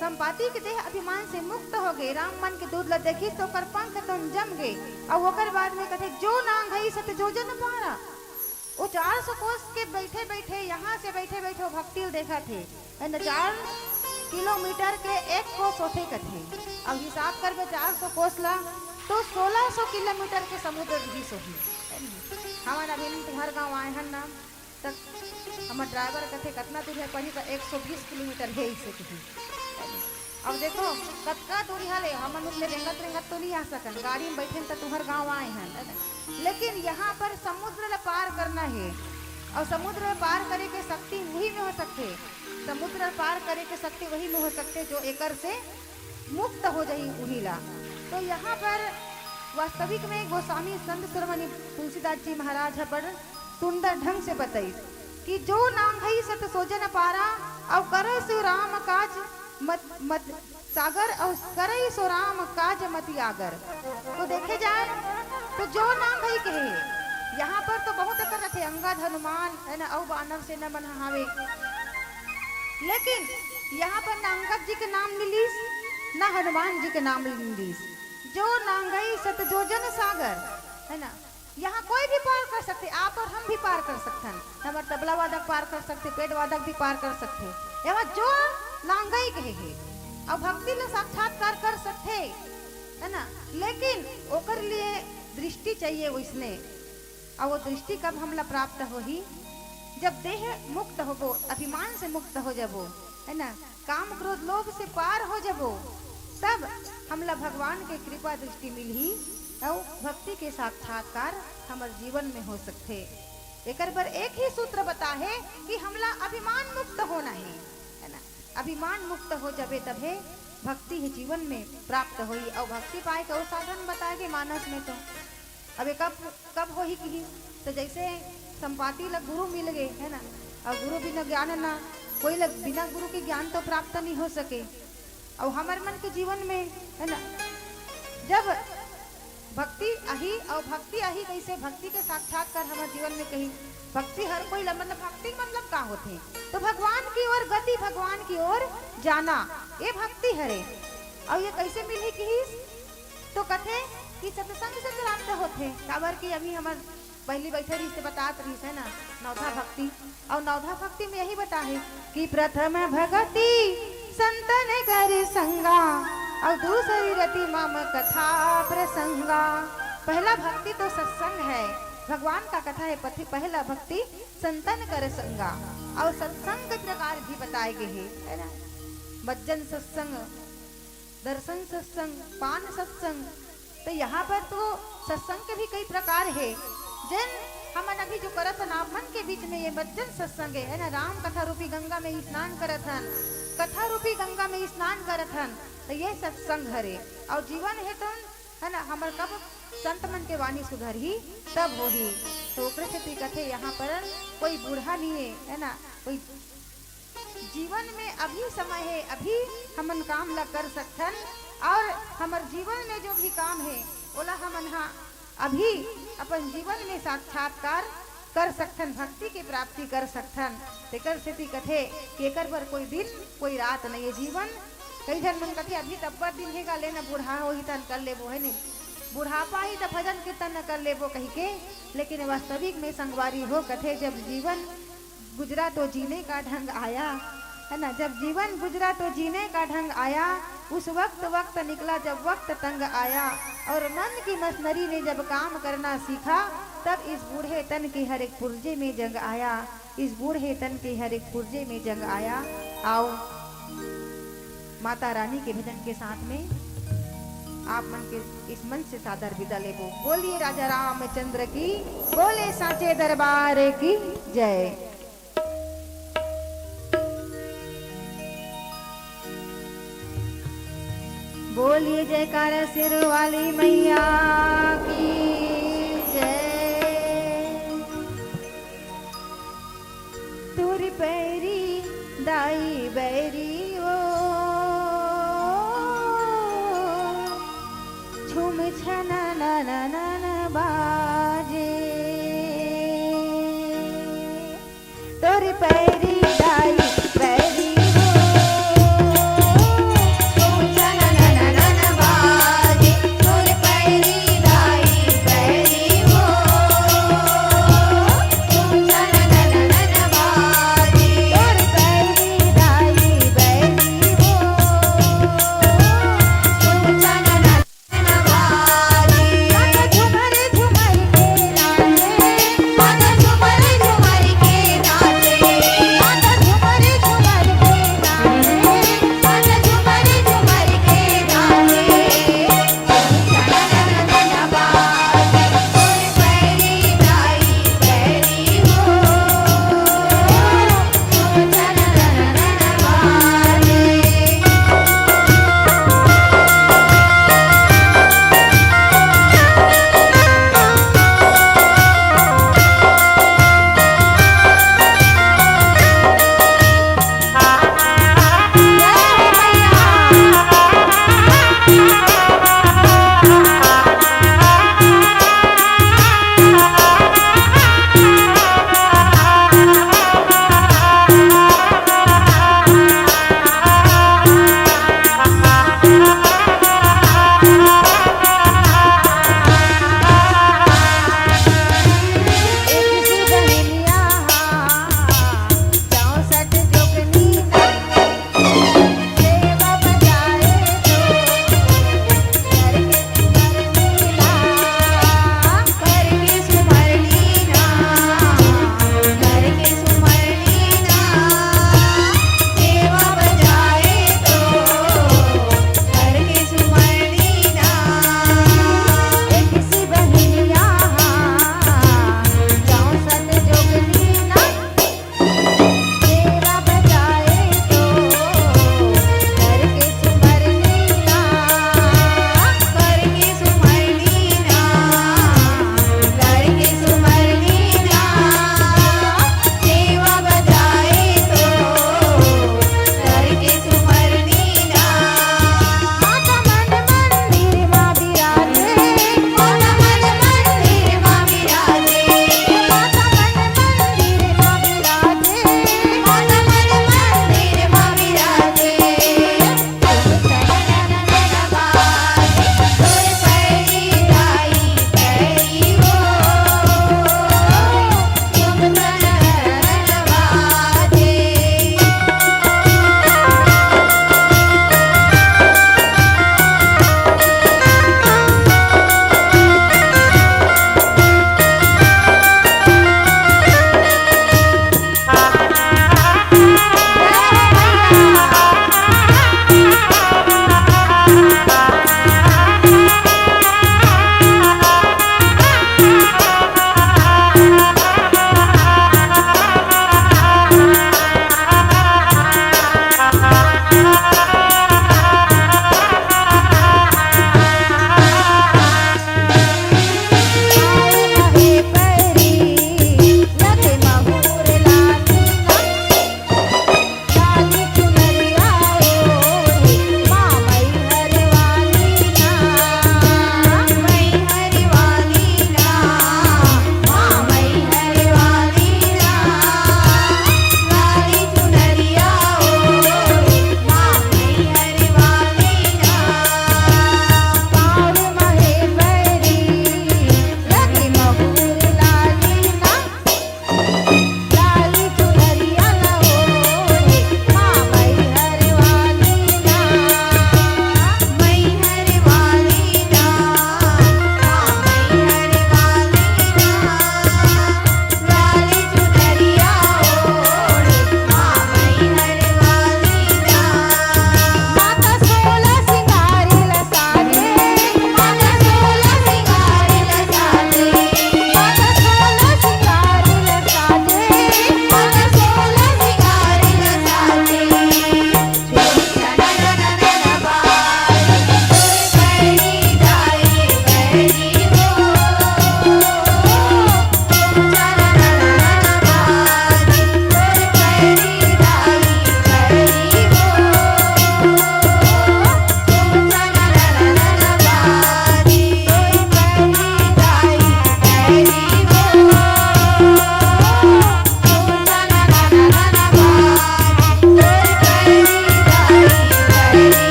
संपाति के देह अभिमान से मुक्त हो गए, राम मन के दूध ला देखिस तो ओकर पंख तो जम गए, और ओकर बाद में कथे, "जो नांगई सत जोजन पारा।" वो चार सौ कोस के बैठे बैठे, यहाँ से बैठे बैठे वो भक्ति ल देखत हे, है ना, चार किलोमीटर के एक कोस होथे कथे। अब हिसाब करबे चार सौ कोस ला, तो सोलह सौ किलोमीटर के समुद्र भी सोही। हमन अभी तुहर गांव आए हन ना, तक हमर ड्राइवर कथे, "कतना दूर है?" पढ़ी तो एक सौ बीस किलोमीटर है, इसे कही। अब देखो, कतका दूरिहा ले हमन उससे रेंगत रेंगत तो नहीं आ सकन, गाड़ी में बैठे त तुहर गांव आए हन, है ना? लेकिन यहाँ पर समुद्र ला पार करना है, और समुद्र ला पार करे के शक्ति वही में हो सकते, समुद्र ला पार करे के शक्ति वही में हो सकते जो एकर से मुक्त हो जाही उही ला। तो यहाँ पर वास्तविक में गोस्वामी संत शिरोमणि तुलसीदास जी महाराज ह बड़ सुंदर ढंग से बताइस कि जो नांगई सत सोजन पारा, अउ करे सो राम काज मत, मत सागर, अउ करे सो राम काज मति आगर। तो देखे जाए तो जो नांगई कहे, यहाँ पर तो बहुत अकन रथे, अंगद, हनुमान, है ना, अउ बानर सेना मन हावे, लेकिन यहाँ पर ना अंगद जी के नाम मिलिस, ना हनुमान जी के नाम मिलिस। जो नांगई सत जोजन सागर, है ना, यहाँ कोई भी पार कर सकथे, आप और हम भी पार कर सकथन, हमर तबला वादक पार कर सकथे, पेड वादक भी पार कर सकथे। यहाँ जो नांगई कहे हे, अउ भक्ति ला साक्षात्कार कर सकथे, है ना, लेकिन ओकर लिए दृष्टि चाहिए वैसने। अउ वो दृष्टि कब हमला प्राप्त होही? जब देह मुक्त होबो, अभिमान से मुक्त हो जाबो, है ना, काम क्रोध लोभ से पार हो जाबो, तब हमला भगवान के कृपा दृष्टि मिलही, अउ भक्ति के साक्षात्कार हमर जीवन में हो सकथे। एकर बर एक ही सूत्र बताहे कि हमला अभिमान मुक्त होना है, है ना, अभिमान मुक्त हो जाबे तभे भक्ति ही जीवन में प्राप्त होही, अउ भक्ति पाए के अउ साधन बताए गे मानस में तो। अब ये कब, कब होही किही? तो जैसे संपाति ला गुरु मिल गए, है ना, अउ गुरु बिना ज्ञान ना, कोई ला बिना गुरु के ज्ञान तो प्राप्त नहीं हो सके। अउ हमर मन के जीवन में, है ना, जब भक्ति आही, अउ भक्ति आही कैसे? भक्ति के साक्षात्कार हमर जीवन में कही, भक्ति हर कोई ला, मतलब भक्ति के मतलब का होथे? तो भगवान की ओर गति, भगवान की ओर जाना, ये भक्ति हरे। अउ ये कैसे मिलही किहिस? तो कथे कि सत्संग से प्राप्त होथे, काबर कि अभी हमर पहली बैठे रहिस ते बतात रहिस, है ना, नवधा भक्ति। अउ नवधा भक्ति में यही बताहे कि प्रथम भगति संतन कर संगा, अउ दूसरी रति मम कथा प्रसंगा। पहला भक्ति तो सत्संग है, भगवान का कथा है पथि-, पहला भक्ति संतन कर संगा, अउ सत्संग के प्रकार भी बताए गए हैं, है ना, मज्जन सत्संग, दर्शन सत्संग, पान सत्संग। तो यहाँ पर तो सत्संग के भी कई प्रकार हे, जेन हमन अभी जो करत हन आप मन के बीच में, ये मज्जन सत्संग हे, है ना, राम कथा रूपी गंगा में स्नान करत हन, कथा रूपी गंगा में स्नान करत हन, तो ये सत्संग हरे। अउ जीवन हे तो, है ना, हमर कब संत मन के वाणी सुधरही, तब होही। तो ओकरे सेती कथे यहाँ पर कोई बूढ़ा नहीं है, है ना, कोई जीवन में अभी समय हे, अभी हमन काम ला कर सकथन, अउ हमर जीवन में जो भी काम हे, ओला हमन हा अभी अपन जीवन में साक्षात्कार कर सकथन, भक्ति के प्राप्ति कर सकथन। तेकर सेती कथे कि एकर बर कोई दिन, कोई रात नहीं हे। जीवन कई झन मन कथे, "अभी तब्बर दिन हे गा, ले न बूढ़ा होही तन कर लेबो, है नहीं, बुढ़ापा ही त भजन कीर्तन न कर लेबो," कहिके। लेकिन वास्तविक में संगवारी हो कथे, जब जीवन गुजरा तो जीने का ढंग आया, है ना, जब जीवन गुजरा तो जीने का ढंग आया, उस वक्त वक्त निकला जब वक्त तंग आया, और मन की मशीनरी ने जब काम करना सीखा, तब इस बूढ़े तन के हर एक पुर्जे में जंग आया, इस बूढ़े तन के हर एक पुर्जे में जंग आया। आओ, माता रानी के भजन के साथ में आप मन के इस मंच से सादर विदा लेबो। बोलिए राजा रामचंद्र की, बोले सांचे दरबार की जय। बोलिए जयकारा शेर वाली मैया की जय। तोर पैरी दाई बैरी ओ, छुम छना ना ना ना ना बाजे। तोर पैरी दाई बैरी हो, छुम छना ना ना ना ना बाजे। तोर पैरी दाई बैरी हो,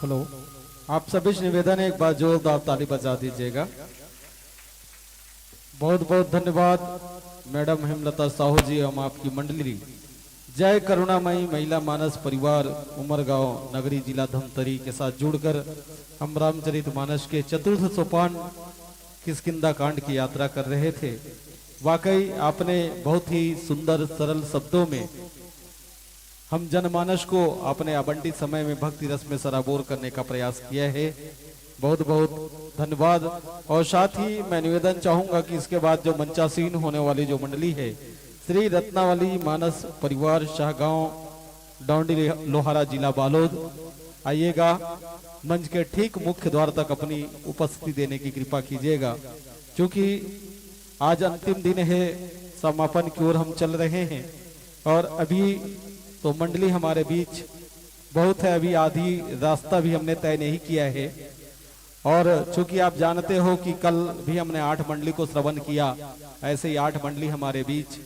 हेलो, आप सभी से निवेदन है, एक बार जोरदार ताली बजा दीजिएगा। बहुत बहुत धन्यवाद मैडम हेमलता साहू जी एवं आपकी मंडली। जय करुणामयी महिला मानस परिवार उमरगांव नगरी जिला धमतरी के साथ जुड़कर हम रामचरित मानस के चतुर्थ सोपान किष्किंधा कांड की यात्रा कर रहे थे। वाकई आपने बहुत ही सुंदर सरल शब्दों में हम जनमानस को अपने आवंटित समय में भक्ति रस में सराबोर करने का प्रयास किया है। बहुत बहुत धन्यवाद। और साथ ही मैं निवेदन चाहूंगा कि इसके बाद जो मंचासीन होने वाली जो मंडली है, श्री रत्नावली मानस परिवार शाहगांव डौंडी लोहारा जिला बालोद, आइएगा, मंच के ठीक मुख्य द्वार तक अपनी उपस्थिति देने की कृपा कीजिएगा। क्योंकि आज अंतिम दिन है, समापन की ओर हम चल रहे हैं और अभी तो मंडली हमारे बीच बहुत है, अभी आधी रास्ता भी हमने तय नहीं किया है। और चूंकि आप जानते हो कि कल भी हमने आठ मंडली को श्रवण किया, ऐसे ही आठ मंडली हमारे बीच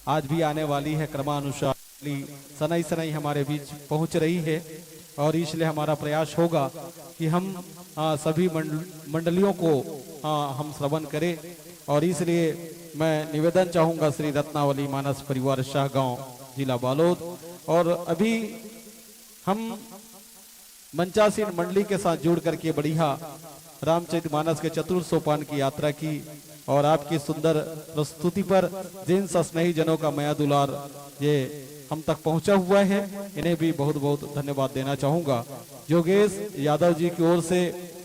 आज भी आने वाली है। क्रमानुसार मंडली सनई सनई हमारे बीच पहुंच रही है और इसलिए हमारा प्रयास होगा कि हम आ, सभी मंड- मंडलियों को आ, हम श्रवण करें। और इसलिए मैं निवेदन चाहूंगा श्री रत्नावली मानस परिवार शाहगांव जिला बालोद। और अभी हम मंचासीन मंडली के साथ जुड़ करके बढ़िया रामचरित मानस के चतुर्थ सोपान की यात्रा की और आपकी सुंदर प्रस्तुति पर जिन सस्नेही जनों का मया दुलार ये हम तक पहुंचा हुआ है, इन्हें भी बहुत बहुत धन्यवाद देना चाहूंगा। योगेश यादव जी की ओर से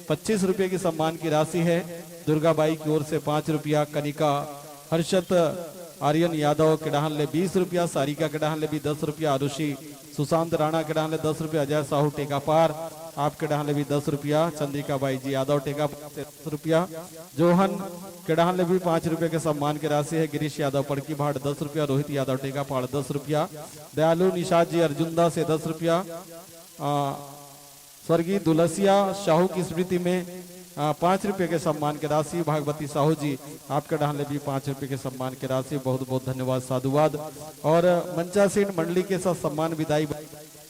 पच्चीस रुपये की सम्मान की राशि है, दुर्गा बाई की ओर से पाँच रुपया, कनिका हर्षत आर्यन यादव के डहान ले बीस रुपया, सारिका के डहान ले भी दस रुपया, आरुषि सुशांत राणा के डहान ले दस रुपया, अजय साहू टेकापार आपके डहान ले भी दस रुपया, चंद्रिका बाई जी यादव टेकापार से दस रुपया, जोहन के डहान ले भी पाँच रुपया के सम्मान के राशि है, गिरीश यादव पड़की भाट दस रुपया, रोहित यादव टेकापाड़ दस रुपया, दयालु निषाद जी अर्जुंदा से दस रुपया, आ, स्वर्गीय दुलसिया साहू की स्मृति में आ, पाँच रुपये के सम्मान के राशि, भागवती साहू जी आपके डहान ले भी पाँच रुपये के सम्मान के राशि। बहुत बहुत धन्यवाद, साधुवाद। और मंचासीन मंडली के साथ सम्मान विदाई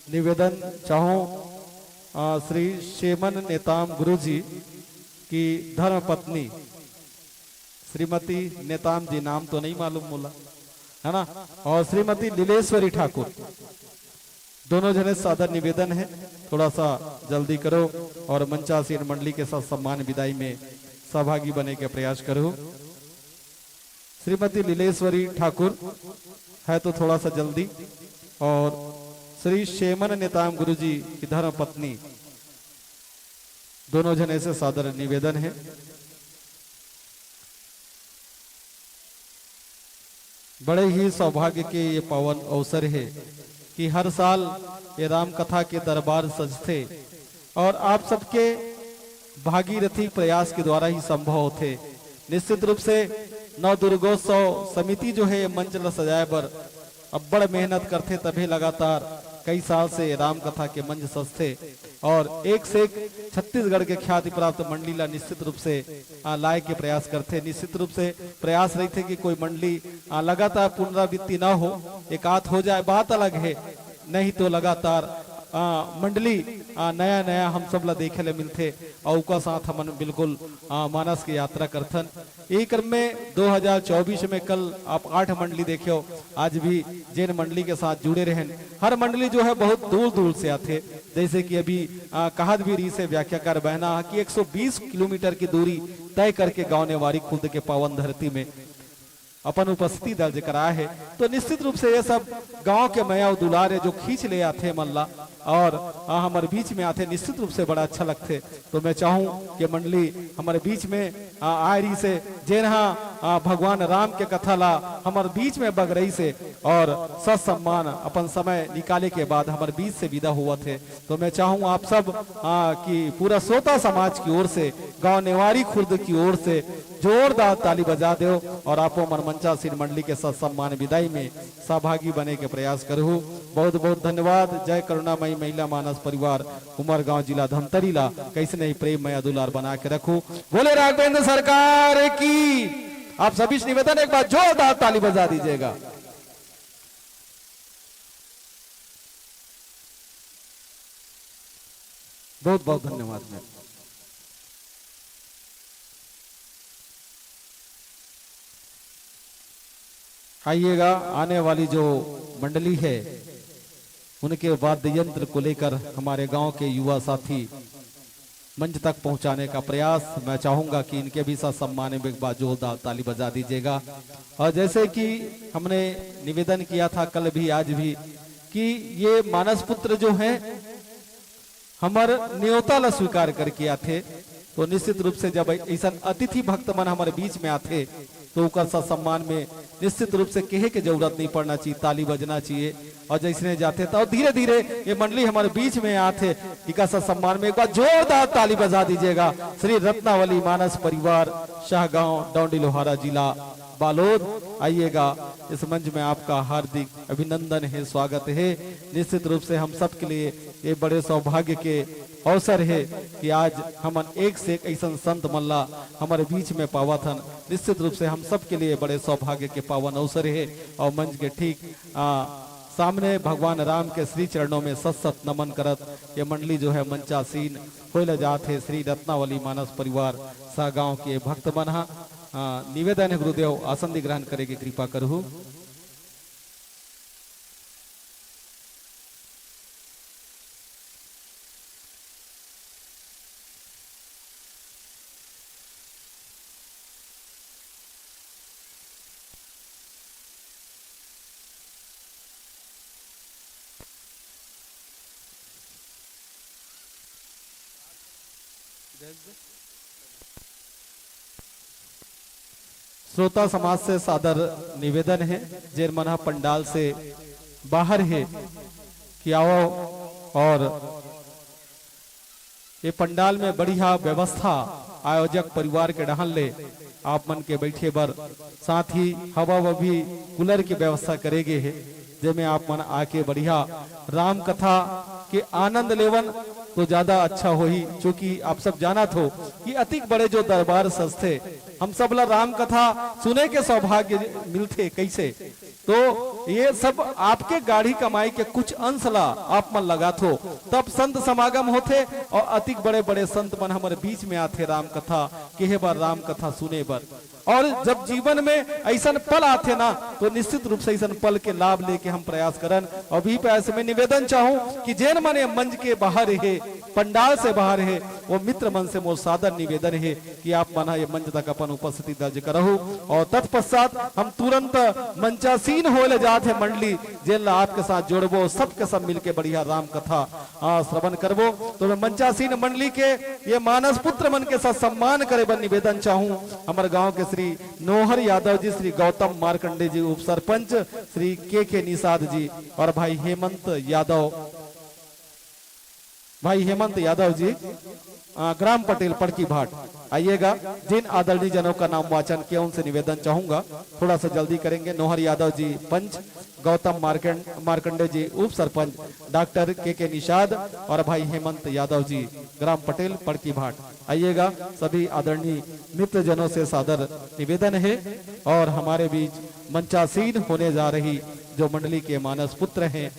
निवेदन चाहूँ, आ, श्री शेमन नेताम गुरु जी की धर्म पत्नी श्रीमती नेताम जी, नाम तो नहीं मालूम मोला, है ना, और श्रीमती लीलेश्वरी ठाकुर, दोनों जने सादर निवेदन है, थोड़ा सा जल्दी करो और मंचासीन मंडली के साथ सम्मान विदाई में सहभागी बने के प्रयास करो। श्रीमती लीलेश्वरी ठाकुर है तो थोड़ा सा जल्दी, और श्री शेमन नेताम गुरुजी की धर्म पत्नी, दोनों जने से सादर निवेदन है। बड़े ही सौभाग्य के ये पावन अवसर है कि हर साल ये राम कथा के दरबार सजथे और आप सबके भागीरथी प्रयास के द्वारा ही संभव होथे। निश्चित रूप से नव दुर्गोत्सव समिति जो है ये मंच ला सजाए बर अब्बड़ मेहनत करथे, तभे लगातार कई साल से राम कथा के मंच सजथे और एक से एक छत्तीसगढ़ के ख्याति प्राप्त मंडली ला निश्चित रूप से, आ, लाए के प्रयास करथे। निश्चित रूप से प्रयास रहिथे कि कोई मंडली, आ, लगातार पुनरावृत्ति ना हो, एकात हो जाए, बात अलग है, नहीं तो लगातार, आ, मंडली, आ, नया नया हम सब ला देखे ले मिलथे और ओकर साथ हमन बिल्कुल, आ, मानस के यात्रा करथन। यही क्रम में दो हज़ार चौबीस में कल आप आठ मंडली देखे हो, आज भी जेन मंडली के साथ जुड़े रहेन, हर मंडली जो है बहुत दूर दूर से आथे। जैसे कि अभी, आ, कहत भी रही से व्याख्याकार बहना कि एक सौ बीस किलोमीटर की दूरी तय करके गांव नेवारी खुर्द के पावन धरती में अपन उपस्थिति दर्ज कराए है, तो निश्चित रूप से ये सब गांव के मया अउ दुलार है जो खींच ले आथे मन ला और, आ, हमर बीच में आथे, निश्चित रूप से बड़ा अच्छा लगथे। तो मैं चाहूँ कि मंडली हमर बीच में, आ, आए रही से जेन हा, आ, भगवान राम के कथा ला हमर बीच में बग रही से और सत सम्मान अपन समय निकाले के बाद हमर बीच से विदा हुआ थे। तो मैं चाहूँ आप सब, आ, कि पूरा श्रोता समाज की ओर से, गांव नेवारी खुर्द की ओर से जोरदार ताली बजा दो और आपो मन मंचासीन मंडली के सत सम्मान विदाई में सहभागी बने के प्रयास करहु। बहुत बहुत धन्यवाद। जय करुणामयी महिला मानस परिवार उमरगांव जिला धमतरी ला कैसे नहीं प्रेम मया दुलार बना के रखो। बोले राघवेंद्र सरकार की। आप सभी से निवेदन, एक बार जोरदार ताली बजा दीजिएगा। बहुत बहुत धन्यवाद। आइएगा, आने वाली जो मंडली है, उनके वाद्य यंत्र को लेकर हमारे गांव के युवा साथी मंच तक पहुंचाने का प्रयास। मैं चाहूंगा कि इनके भी साथ सम्मान में एक बार जोरदार ताली बजा दीजिएगा। और जैसे कि हमने निवेदन किया था कल भी, आज भी, कि ये मानस पुत्र जो हैं, हमर न्योता ला स्वीकार करके आथे, तो निश्चित रूप से जब ऐसन अतिथि भक्त मन हमर बीच में आथे, तो ओकर सा सम्मान में निश्चित रूप से कहे के जरूरत नहीं पड़ना चाहिए, ताली बजना चाहिए। और जैसने जाथे तो धीरे धीरे ये मंडली हमर बीच में आथे, इका सा सम्मान में एक बार जोरदार ताली बजा दीजिएगा। श्री रत्नावली मानस परिवार, शाहगांव, डौंडी लोहारा, जिला बालोद। आइएगा, इस मंच में आपका हार्दिक अभिनंदन है, स्वागत है। निश्चित रूप से हम सब के लिए ये बड़े सौभाग्य के अवसर है कि आज हमन एक से एक ऐसन संत मन ला हमर बीच में पावत हन। निश्चित रूप से हम सब के लिए बड़े सौभाग्य के पावन अवसर है। और मंच के ठीक, आ, सामने भगवान राम के श्री चरणों में सत सत नमन करत ये मंडली जो है मंचासीन होए ल जात हे। श्री रत्नावली मानस परिवार शाहगांव के भक्त मन ह, आ, निवेदन है गुरुदेव, आसन अधिग्रहण करे के कृपा करहु। श्रोता समाज से सादर निवेदन है, जेन मन ह पंडाल से बाहर है, कि आओ और ये पंडाल में बढ़िया व्यवस्था आयोजक परिवार के डहान ले आप मन के बैठे बर, साथ ही हवा व भी कूलर की व्यवस्था करे गे हे, जेमे आप मन आके बढ़िया राम कथा के आनंद लेवन तो ज्यादा अच्छा होही, क्योंकि आप सब जानत हो कि अतिक बड़े जो दरबार सजथे, हम सब ला राम कथा सुने के सौभाग्य मिलथे। कैसे? तो ये सब आपके गाढ़ी कमाई के कुछ अंश ला आप मन लगाथो, तब संत समागम होथे और अतिक बड़े बड़े संत मन हमर बीच में आथे राम कथा कहे बर, राम कथा सुने बर। और जब जीवन में ऐसन पल आथे ना, तो निश्चित रूप से ऐसन पल के लाभ लेके हम प्रयास करन। और भी प्रयास में निवेदन चाहूं कि जेन मन ये मंच के बाहर हे, पंडाल से बाहर हे, वो मित्र मन से मोर सादर निवेदन हे कि आप मन ह ये मंच तक अपन उपस्थिति दर्ज करहु। और तत्पश्चात हम तुरंत मंचासीन होए ले जात हे मंडली, जेन ला आपके साथ जोड़बो, सबके सब मिलके बढ़िया राम कथा, आ, श्रवण करबो। तो मैं मंचासीन मंडली के ये मानस पुत्र मन के साथ सम्मान करे बर निवेदन चाहूं, हमर गांव के श्री नोहर यादव जी, श्री गौतम मार्कंडे जी उप सरपंच, श्री के के निषाद जी और भाई हेमंत यादव, भाई हेमंत यादव जी, आ, ग्राम पटेल पड़की भाट, आइएगा। जिन आदरणीय जनों का नाम वाचन किया, उनसे निवेदन चाहूंगा, थोड़ा सा जल्दी करेंगे। नोहर यादव जी पंच, गौतम मार्कंड-, मार्कंडे जी उप सरपंच, डॉक्टर के के निषाद और भाई हेमंत यादव जी ग्राम पटेल पड़की भाट, आइएगा। सभी आदरणीय मित्र जनों से सादर निवेदन है और हमारे बीच मंचासीन होने जा रही जो मंडली के मानस पुत्र हैं,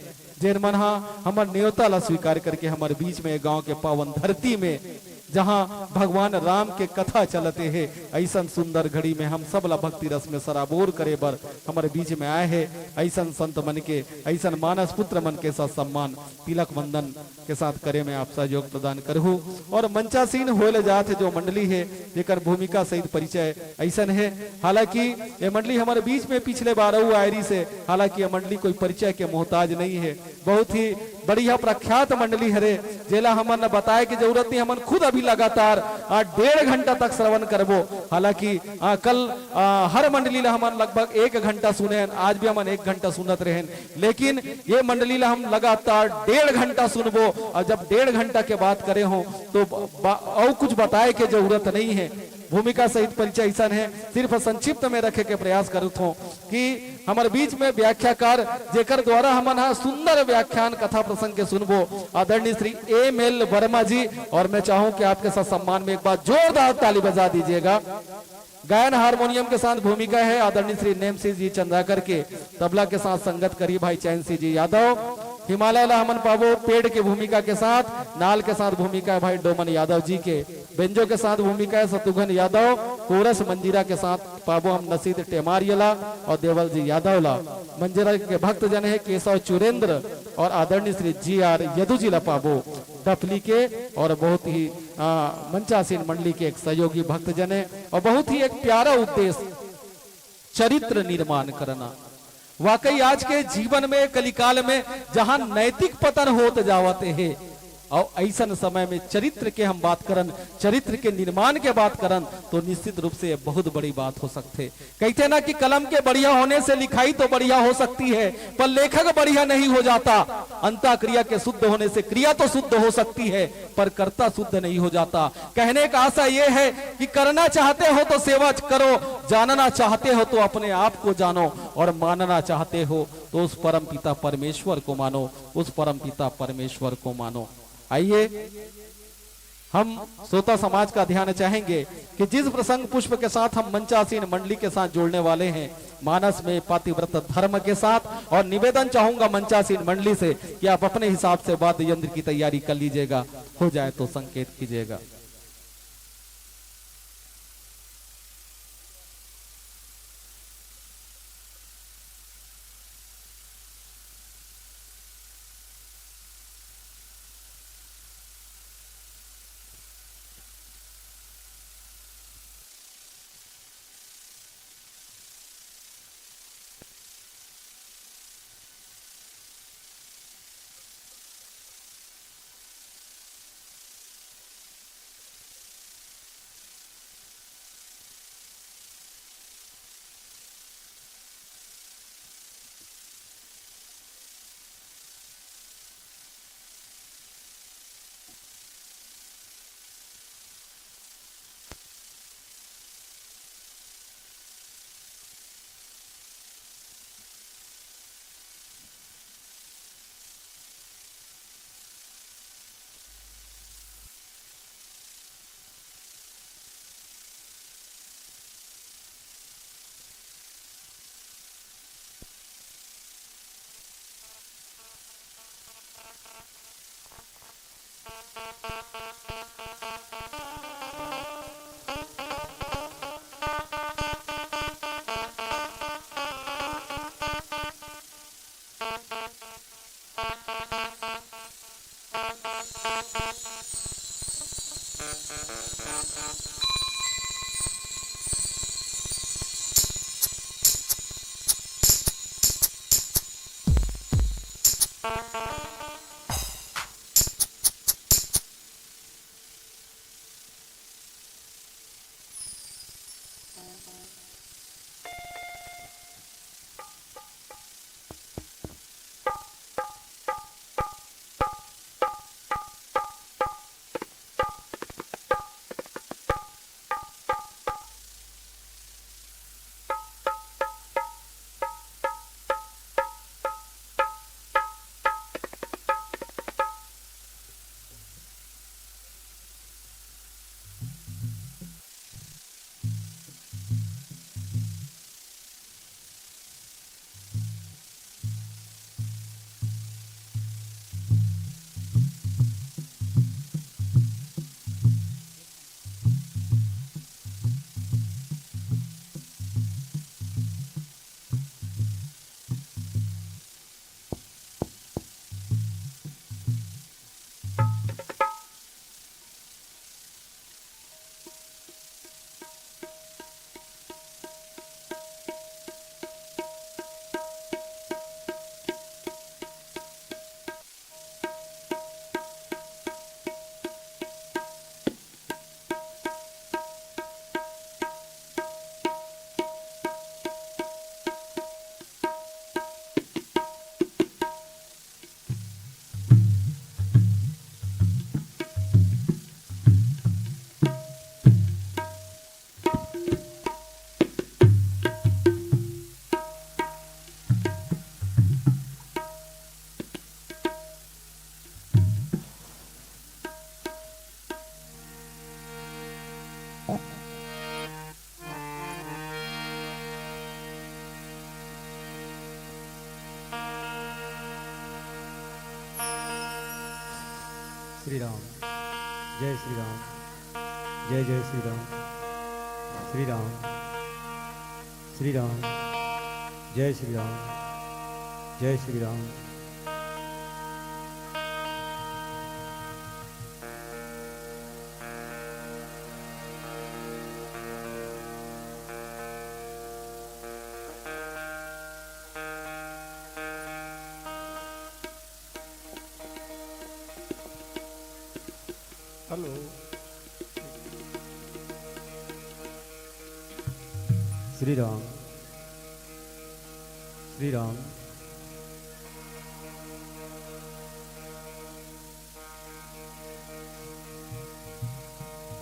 जेन मन हा हमर नेवता ला स्वीकार करके हमर बीच में गांव के पावन धरती में, जहां भगवान राम के कथा चलते हे, ऐसन सुंदर घड़ी में हम सब ला भक्ति रस में सराबोर करे बर हमर बीच में आए हे। ऐसन संत मन के, ऐसन मानस पुत्र मन के साथ सम्मान, तिलक वंदन के साथ करे में आप सहयोग प्रदान करहु। और मंचासीन होए ले जात हे जो मंडली हे, जेकर भूमिका सहित परिचय ऐसन हे। हालांकि ये मंडली हमर बीच में पिछले बार अउ आए रिहिस हे, हालांकि ये मंडली कोई परिचय के मोहताज नहीं हे। बहुत ही बढ़िया प्रख्यात मंडली हरे, जेला हमन बताए के जरूरत नहीं, हमन खुद अभी लगातार, आ, डेढ़ घंटा तक श्रवण करबो। हालांकि, आ, कल, आ, हर मंडली ला हमन लगभग एक घंटा सुने हन, आज भी हमन एक घंटा सुनत रहेन, लेकिन ये मंडली ला हम लगातार डेढ़ घंटा सुनबो। और जब डेढ़ घंटा के बात करे हो तो ब-, बा-, अउ कुछ बताए के जरूरत नहीं है। भूमिका सहित परिचय ऐसन है, सिर्फ संक्षिप्त में रखे के प्रयास करत हों कि हमर बीच में व्याख्याकार, जेकर द्वारा हमन हा सुंदर व्याख्यान कथा प्रसंग के सुनबो, आदरणीय श्री एम एल वर्मा जी, और मैं चाहूं कि आपके साथ सम्मान में एक बार जोरदार ताली बजा दीजिएगा। गायन हारमोनियम के साथ भूमिका है आदरणीय श्री नेम सिंह जी चंद्राकर के, तबला के साथ संगत करी भाई चैन सिंह जी यादव, हिमालय ला हमन पाबो पेड़ के भूमिका के साथ, नाल के साथ भूमिका है भाई डोमन यादव जी के, बेंजो के साथ भूमिका है शत्रुघ्न यादव, कोरस मंजीरा के साथ पाबो हम नसीद टेमारिया ला और देवल जी यादव ला। मंजीरा के भक्त जन है केशव चुरेंद्र और आदरणीय श्री जी आर यदु जी ला पाबो डफली के, और बहुत ही आ, मंचासीन मंडली के एक सहयोगी भक्त जन है और बहुत ही एक प्यारा उद्देश्य चरित्र निर्माण करना। वाकई आज के जीवन में, कलिकाल में, जहां नैतिक पतन होत जावत हे, और ऐसन समय में चरित्र के हम बात करन, चरित्र के निर्माण के बात करन, तो निश्चित रूप से ये बहुत बड़ी बात हो सकथे। कहते ना कि कलम के बढ़िया होने से लिखाई तो बढ़िया हो सकती है, पर लेखक बढ़िया नहीं हो जाता। अंता क्रिया के शुद्ध होने से क्रिया तो शुद्ध हो सकती है, पर कर्ता शुद्ध नहीं हो जाता। कहने का आशा ये है कि करना चाहते हो तो सेवा करो, जानना चाहते हो तो अपने आप को जानो, और मानना चाहते हो तो उस परम पिता परमेश्वर को मानो, उस परम पिता परमेश्वर को मानो। आइए, हम श्रोता समाज का ध्यान चाहेंगे कि जिस प्रसंग पुष्प के साथ हम मंचासीन मंडली के साथ जोड़ने वाले हैं, मानस में पतिव्रत धर्म के साथ, और निवेदन चाहूंगा मंचासीन मंडली से कि आप अपने हिसाब से वाद्य यंत्र की तैयारी कर लीजिएगा, हो जाए तो संकेत कीजिएगा। श्री राम। जय श्री राम। जय जय श्री राम। श्री राम। श्री राम। जय श्री राम। जय श्री राम। हेलो। श्री राम। श्री राम।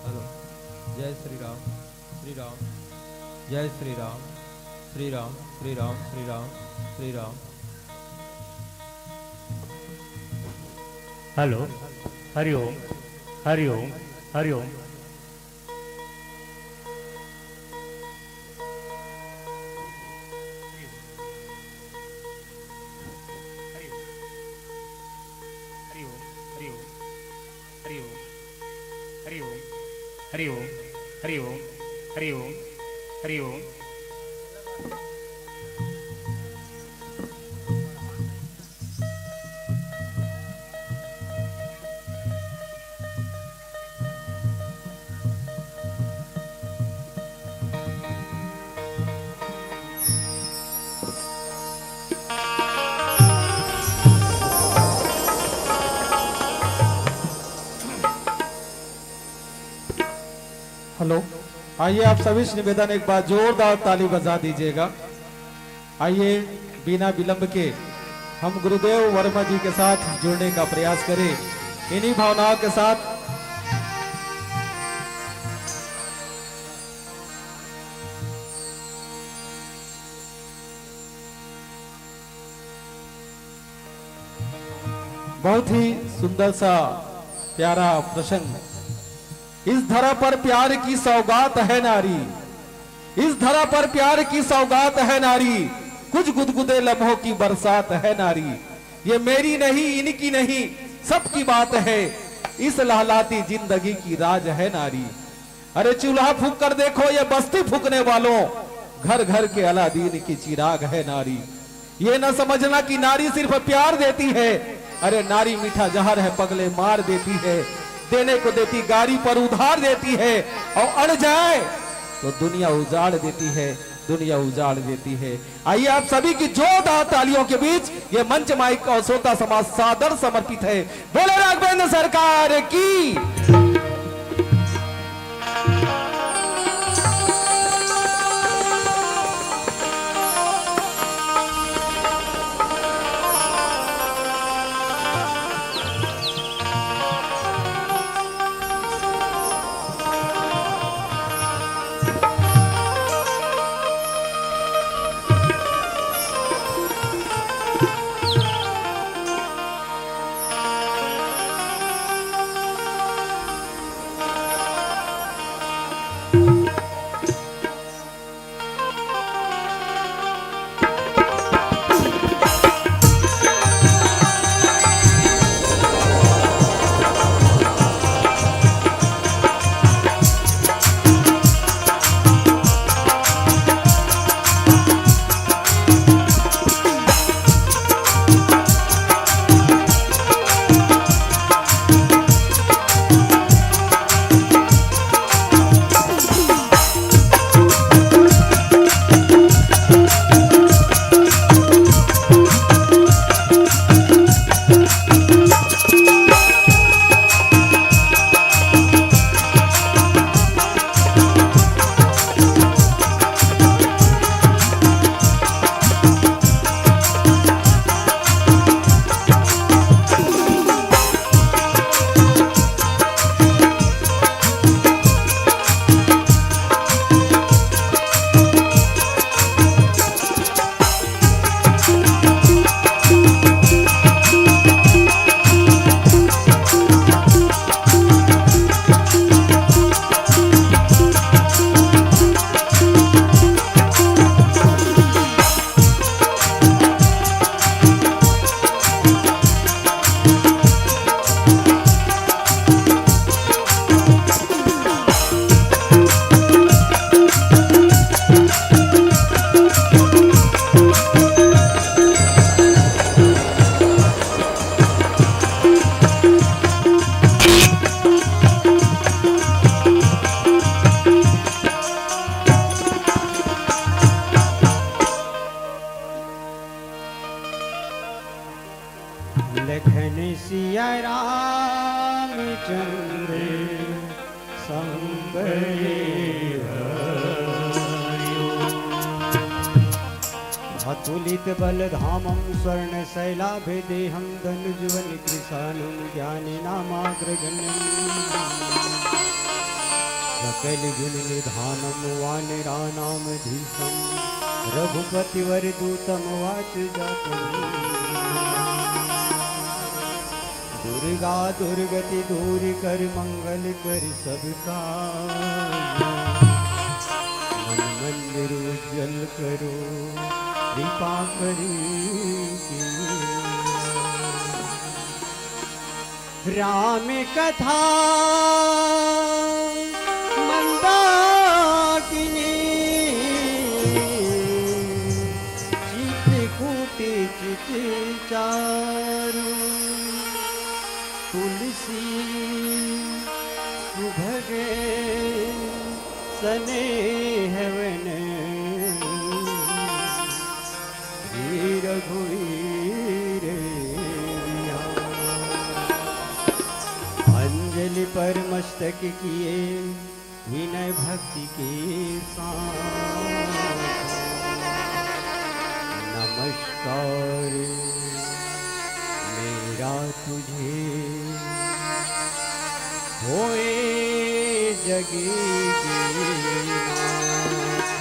हेलो। जय श्री राम। श्री राम। जय श्री राम। श्री राम, श्री राम, श्री राम, श्री राम। हेलो। हरि ओम। हरि ओम। हरि ओम। हरि ओम। हरि ओम। हरि ओम। हरि ओम। हरि ओम। हरि ओम। हरि ओम। हरि ओम। हरि ओम। हेलो। आइए, आप सभी से निवेदन, एक बार जोरदार ताली बजा दीजिएगा। आइए, बिना विलंब के हम गुरुदेव वर्मा जी के साथ जुड़ने का प्रयास करें। इन्हीं भावनाओं के साथ बहुत ही सुंदर सा प्यारा प्रसंग। इस धरा पर प्यार की सौगात है नारी, इस धरा पर प्यार की सौगात है नारी, कुछ गुदगुदे लम्हों की बरसात है नारी। ये मेरी नहीं, इनकी नहीं, सबकी बात है, इस लहलाती जिंदगी की राज है नारी। अरे चूल्हा फूंक कर देखो ये बस्ती फूंकने वालों, घर घर के अलादीन की चिराग है नारी। ये न समझना कि नारी सिर्फ प्यार देती है, अरे नारी मीठा जहर है, पगले मार देती है, देने को देती गारी पर उधार देती है, और अड़ जाए तो दुनिया उजाड़ देती है, दुनिया उजाड़ देती है। आइए, आप सभी की जोरदार तालियों के बीच ये मंच माइक और श्रोता समाज सादर समर्पित है। बोले राघवेंद्र सरकार की। तुलित बल धामम स्वर्ण शैलाभ देहम दनुजवन कृशानुम ज्ञानी नामाग्रगण्यम। सकल गुण निधानम वानराणाम धीशम रघुपति वर दूतम वाच जातम। दुर्गा दुर्गति दूर कर मंगल कर सब काज। मन मंदिर उज्जल करो कृपा करी के। राम कथा मंदाकिनी चित्रकूट चित चारु। तुलसी सुभग सनेहवन श्री रघुवीर विहार। अंजलि पर मस्तक किए विनय भक्ति के साथ। नमस्कार मेरा तुझे होए जग के नाथ।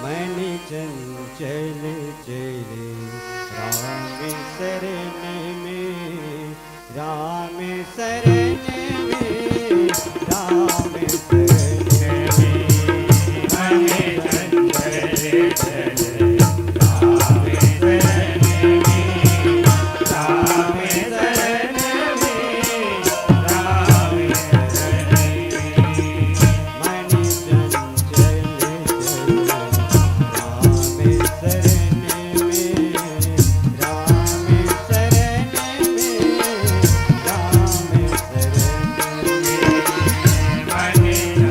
मन चंचल चले राम शरण में, राम शरण में, राम शरण में। मन चंचल चले राम शरण में, राम शरण में, राम शरण में। मन चंचल चले राम शरण में, राम शरण में, राम शरण में।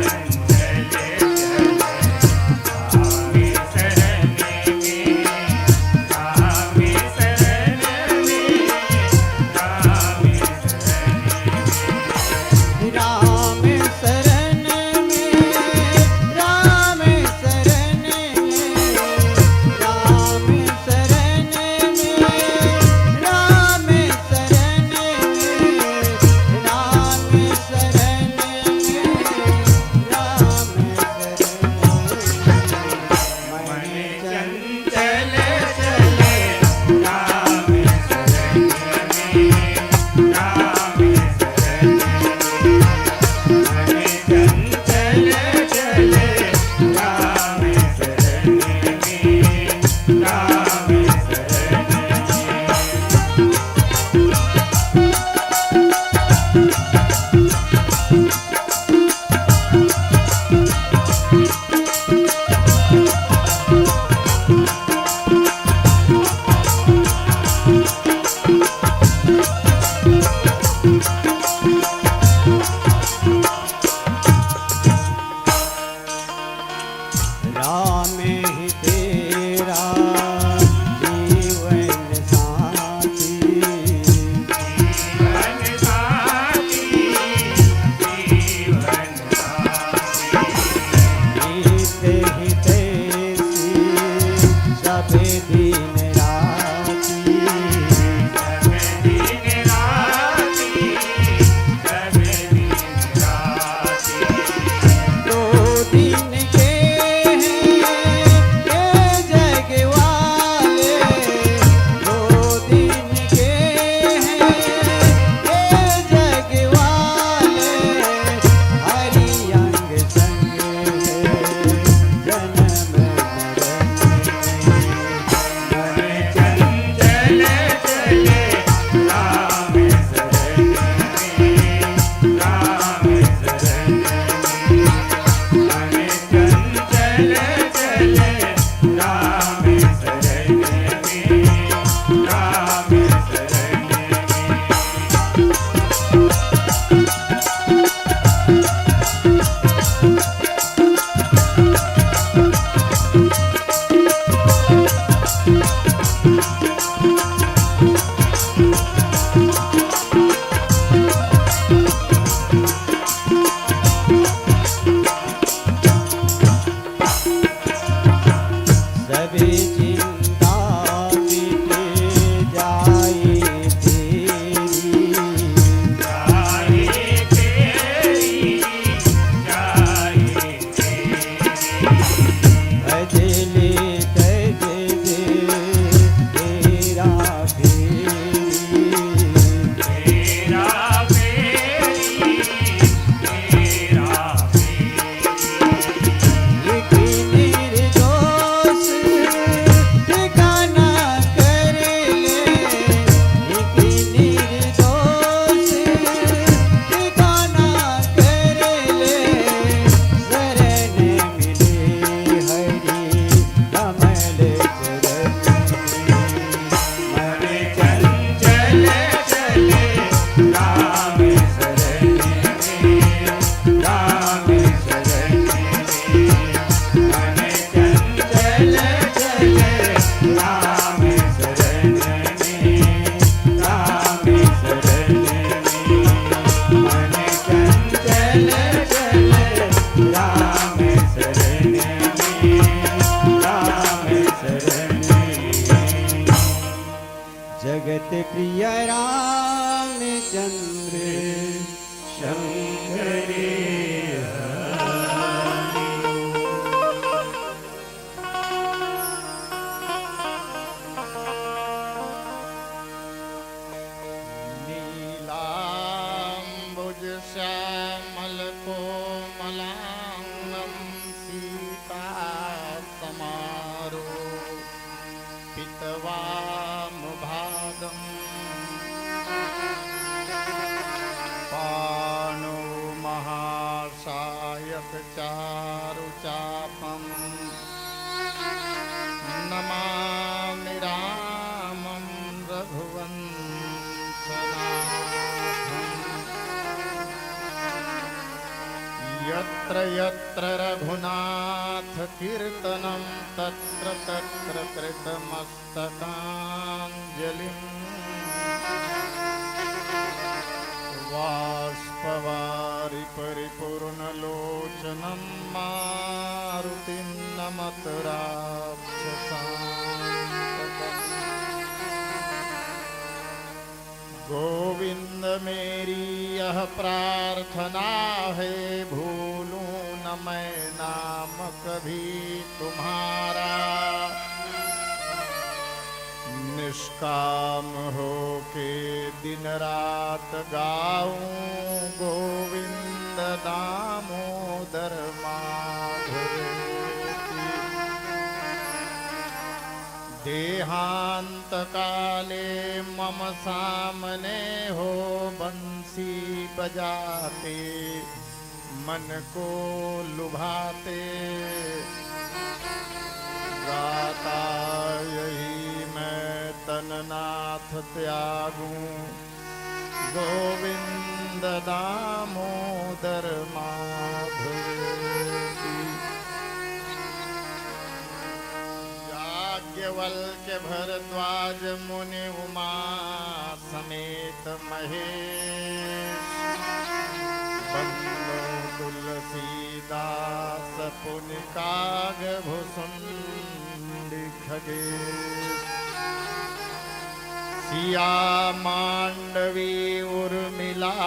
राम शरण में, मन चंचल चले राम शरण में, राम शरण में, मन चंचल चले राम शरण में, राम शरण में। जगत प्रिय रामचंद्र शंकर हरि। नीलाम्बुज श्यामल कोमलांगं सीता समारूढ पितवामभागम्। पाणौ महासायकचारुचापम्। नमामि रामं रघुवंशनाथम्। यत्र यत्र रघुनाथकीर्तनं तत्र तत्र कृतमस्तकाञ्जलिम्। बाष्पवारि परिपूर्णलोचनं मारुतिं नमत राक्षसान्तकम्। गोविंद मेरी यह प्रार्थना है, भूलूं न मैं नाम कभी तुम्हारा। निष्काम होके दिन रात गाऊं गोविंद दामोदर माधवेति। देहांत काले मम सामने हो बंसी बजाते, मन को लुभाते। गाता यही मैं तन नाथ त्यागूं, गोविंद दामोदर माधवेति। याज्ञवल्क्य भरद्वाज मुनि उमा समेत महेश, बंदो तुलसीदास पुनि काग भुसुंडी खगेश। सिया मांडवी उर्मिला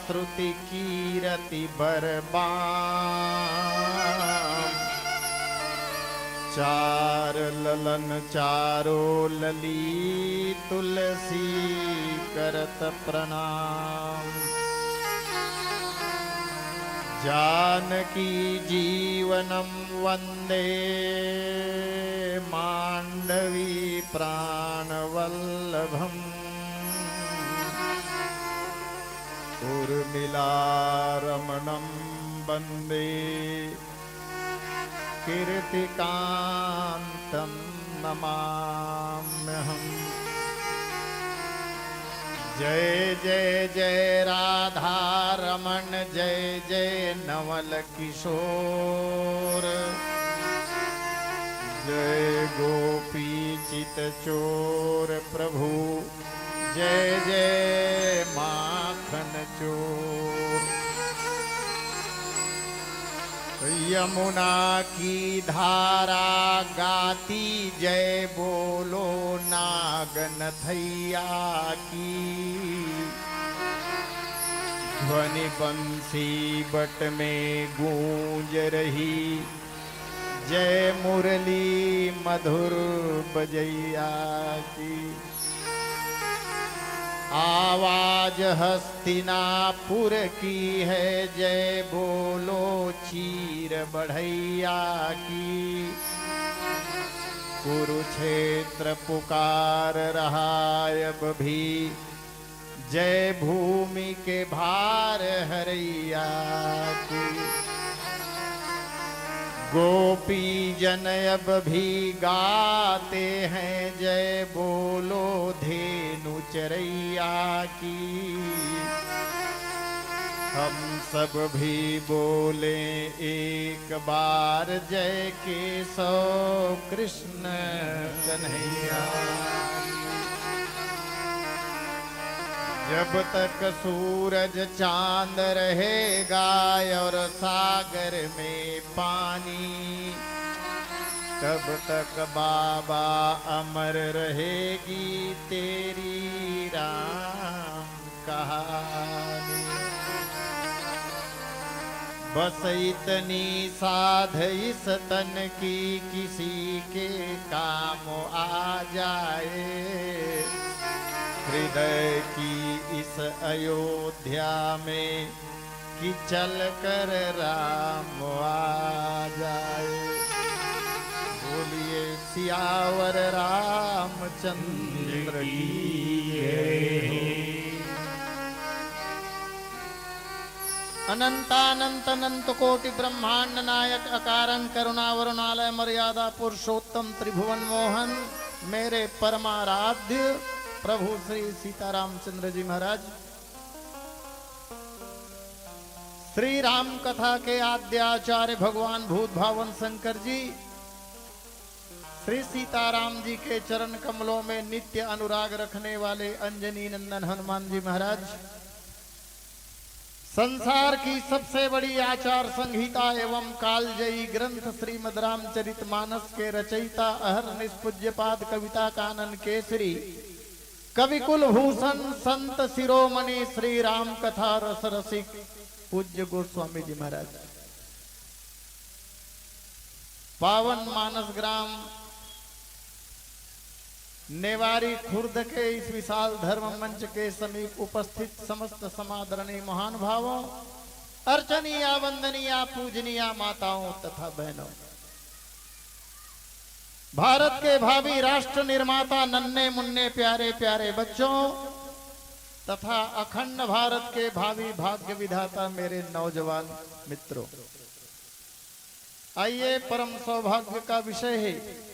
श्रुति कीरति बरबाम। चार ललन चारो लली तुलसी करत प्रणाम। जानकी जीवनम वंदे मांडवी प्राणवल्लभम। उर्मिला रमणम वंदे कीर्तिकांतम नमाम्यहम। जय जय जय राधा रमण, जय जय नवल किशोर। जय गोपी चित चोर प्रभु, जय जय माखन चोर। यमुना की धारा गाती जय बोलो नागनथैया की। ध्वनि बंसी बट में गूंज रही जय मुरली मधुर बजैया की। आवाज हस्तिनापुर की है, जय बोलो चीर बढ़ैया की। कुरुक्षेत्र पुकार रहा अब भी, जय भूमि के भार हरैया की। गोपी जन अब भी गाते हैं, जय बोलो धेनु चरैया की। हम सब भी बोले एक बार, जय केशव कृष्ण कन्हैया। जब तक सूरज चांद रहेगा और सागर में पानी, तब तक बाबा अमर रहेगी तेरी राम कहानी। बस इतनी साध इस तन की, किसी के काम आ जाए। हृदय की इस अयोध्या में, कि चल कर राम आ जाए। बोलिए सियावर रामचंद्र की जय हो। अनंतानंत अनंत कोटि ब्रह्मांड नायक, अकारण करुणावरुणालय मर्यादा पुरुषोत्तम त्रिभुवन मोहन, मेरे परमाराध्य प्रभु श्री सीतारामचंद्र जी महाराज, श्री राम कथा के आद्य आचार्य भगवान भूत भावन शंकर जी, श्री सीताराम जी के चरण कमलों में नित्य अनुराग रखने वाले अंजनी नंदन हनुमान जी महाराज, संसार की सबसे बड़ी आचार संहिता एवं कालजयी ग्रंथ श्रीमद् रामचरित मानस के रचयिता अहर्निश पूज्यपाद कविता कानन केसरी, कवि कुलभूषण संत शिरोमणि श्री राम कथा रस रसिक पूज्य गोस्वामी जी महाराज, पावन मानस ग्राम नेवारी खुर्द के इस विशाल धर्म मंच के समीप उपस्थित समस्त समादरणीय महानुभावों, अर्चनीय, वंदनीय, पूजनीय माताओं तथा बहनों, भारत के भावी राष्ट्र निर्माता नन्हे मुन्ने प्यारे प्यारे बच्चों तथा अखंड भारत के भावी भाग्य विधाता मेरे नौजवान मित्रों, आइए, परम सौभाग्य का विषय है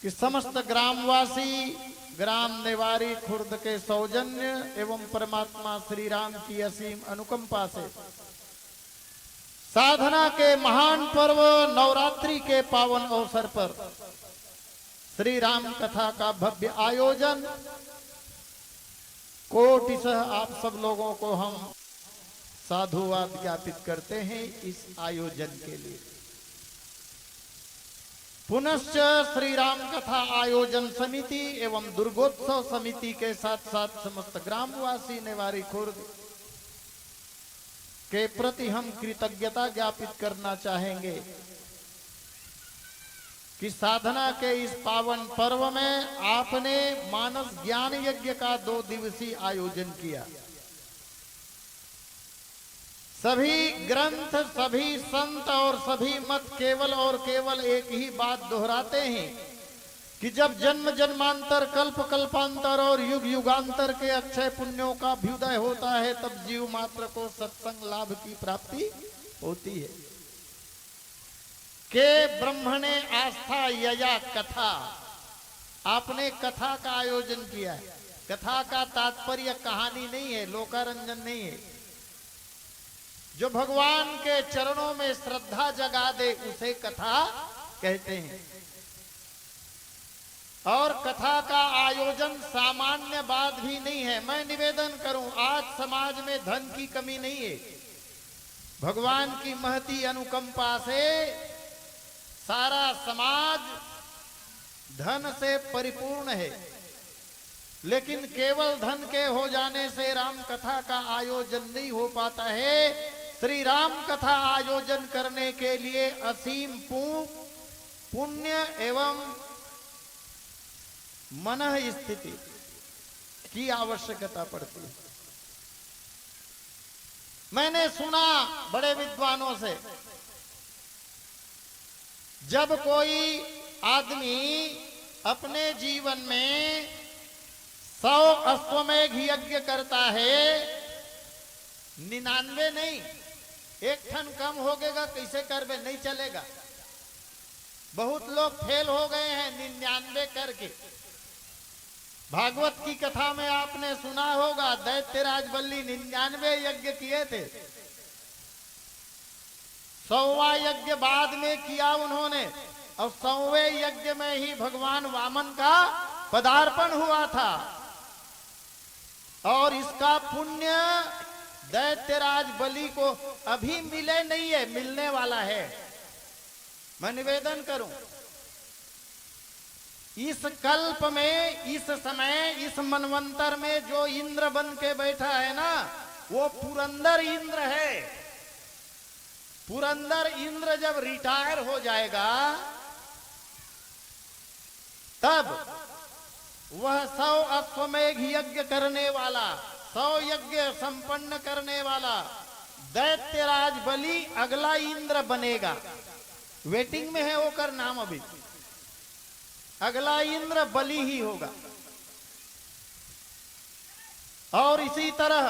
कि समस्त ग्रामवासी, ग्राम नेवारी खुर्द के सौजन्य एवं परमात्मा श्री राम की असीम अनुकंपा से साधना के महान पर्व नवरात्रि के पावन अवसर पर श्री राम कथा का भव्य आयोजन, कोटिशः आप सब लोगों को हम साधुवाद ज्ञापित करते हैं इस आयोजन के लिए। पुनश्च श्री राम कथा आयोजन समिति एवं दुर्गोत्सव समिति के साथ साथ समस्त ग्रामवासी नेवारी खुर्द के प्रति हम कृतज्ञता ज्ञापित करना चाहेंगे कि साधना के इस पावन पर्व में आपने मानस ज्ञान यज्ञ का दो दिवसीय आयोजन किया। सभी ग्रंथ, सभी संत और सभी मत केवल और केवल एक ही बात दोहराते हैं कि जब जन्म जन्मांतर, कल्प कल्पांतर और युग युगांतर के अक्षय पुण्यों का अभ्युदय होता है, तब जीव मात्र को सत्संग लाभ की प्राप्ति होती है। के ब्रह्मणे आस्था यया कथा, आपने कथा का आयोजन किया है। कथा का तात्पर्य कहानी नहीं है, लोकारंजन नहीं है। जो भगवान के चरणों में श्रद्धा जगा दे, उसे कथा कहते हैं। और कथा का आयोजन सामान्य बात भी नहीं है। मैं निवेदन करूं, आज समाज में धन की कमी नहीं है। भगवान की महती अनुकंपा से सारा समाज धन से परिपूर्ण है, लेकिन केवल धन के हो जाने से राम कथा का आयोजन नहीं हो पाता है। श्री राम कथा आयोजन करने के लिए असीम पु-, पुण्य एवं मन स्थिति की आवश्यकता पड़ती है। मैंने सुना बड़े विद्वानों से, जब कोई आदमी अपने जीवन में सौ अश्वमेघ यज्ञ करता है, निन्यानवे नहीं, एक ठन कम हो गेगा, कैसे करबे, नहीं चलेगा। बहुत लोग फेल हो गए हैं निन्यानवे करके। भागवत की कथा में आपने सुना होगा, दैत्यराज बलि निन्यानवे यज्ञ किए थे। सौवां यज्ञ बाद में किया उन्होंने, और सौवें यज्ञ में ही भगवान वामन का पदार्पण हुआ था। और इसका पुण्य दैत्यराज बलि को अभी मिले नहीं है, मिलने वाला है। मैं निवेदन करूं, इस कल्प में, इस समय, इस मनवंतर में जो इंद्र बन के बैठा है ना, वो पुरंदर इंद्र है। पुरंदर इंद्र जब रिटायर हो जाएगा, तब वह सौ अश्वमेघ यज्ञ करने वाला, सौ यज्ञ संपन्न करने वाला दैत्यराज बलि अगला इंद्र बनेगा। वेटिंग में है ओकर नाम अभी। अगला इंद्र बलि ही होगा। और इसी तरह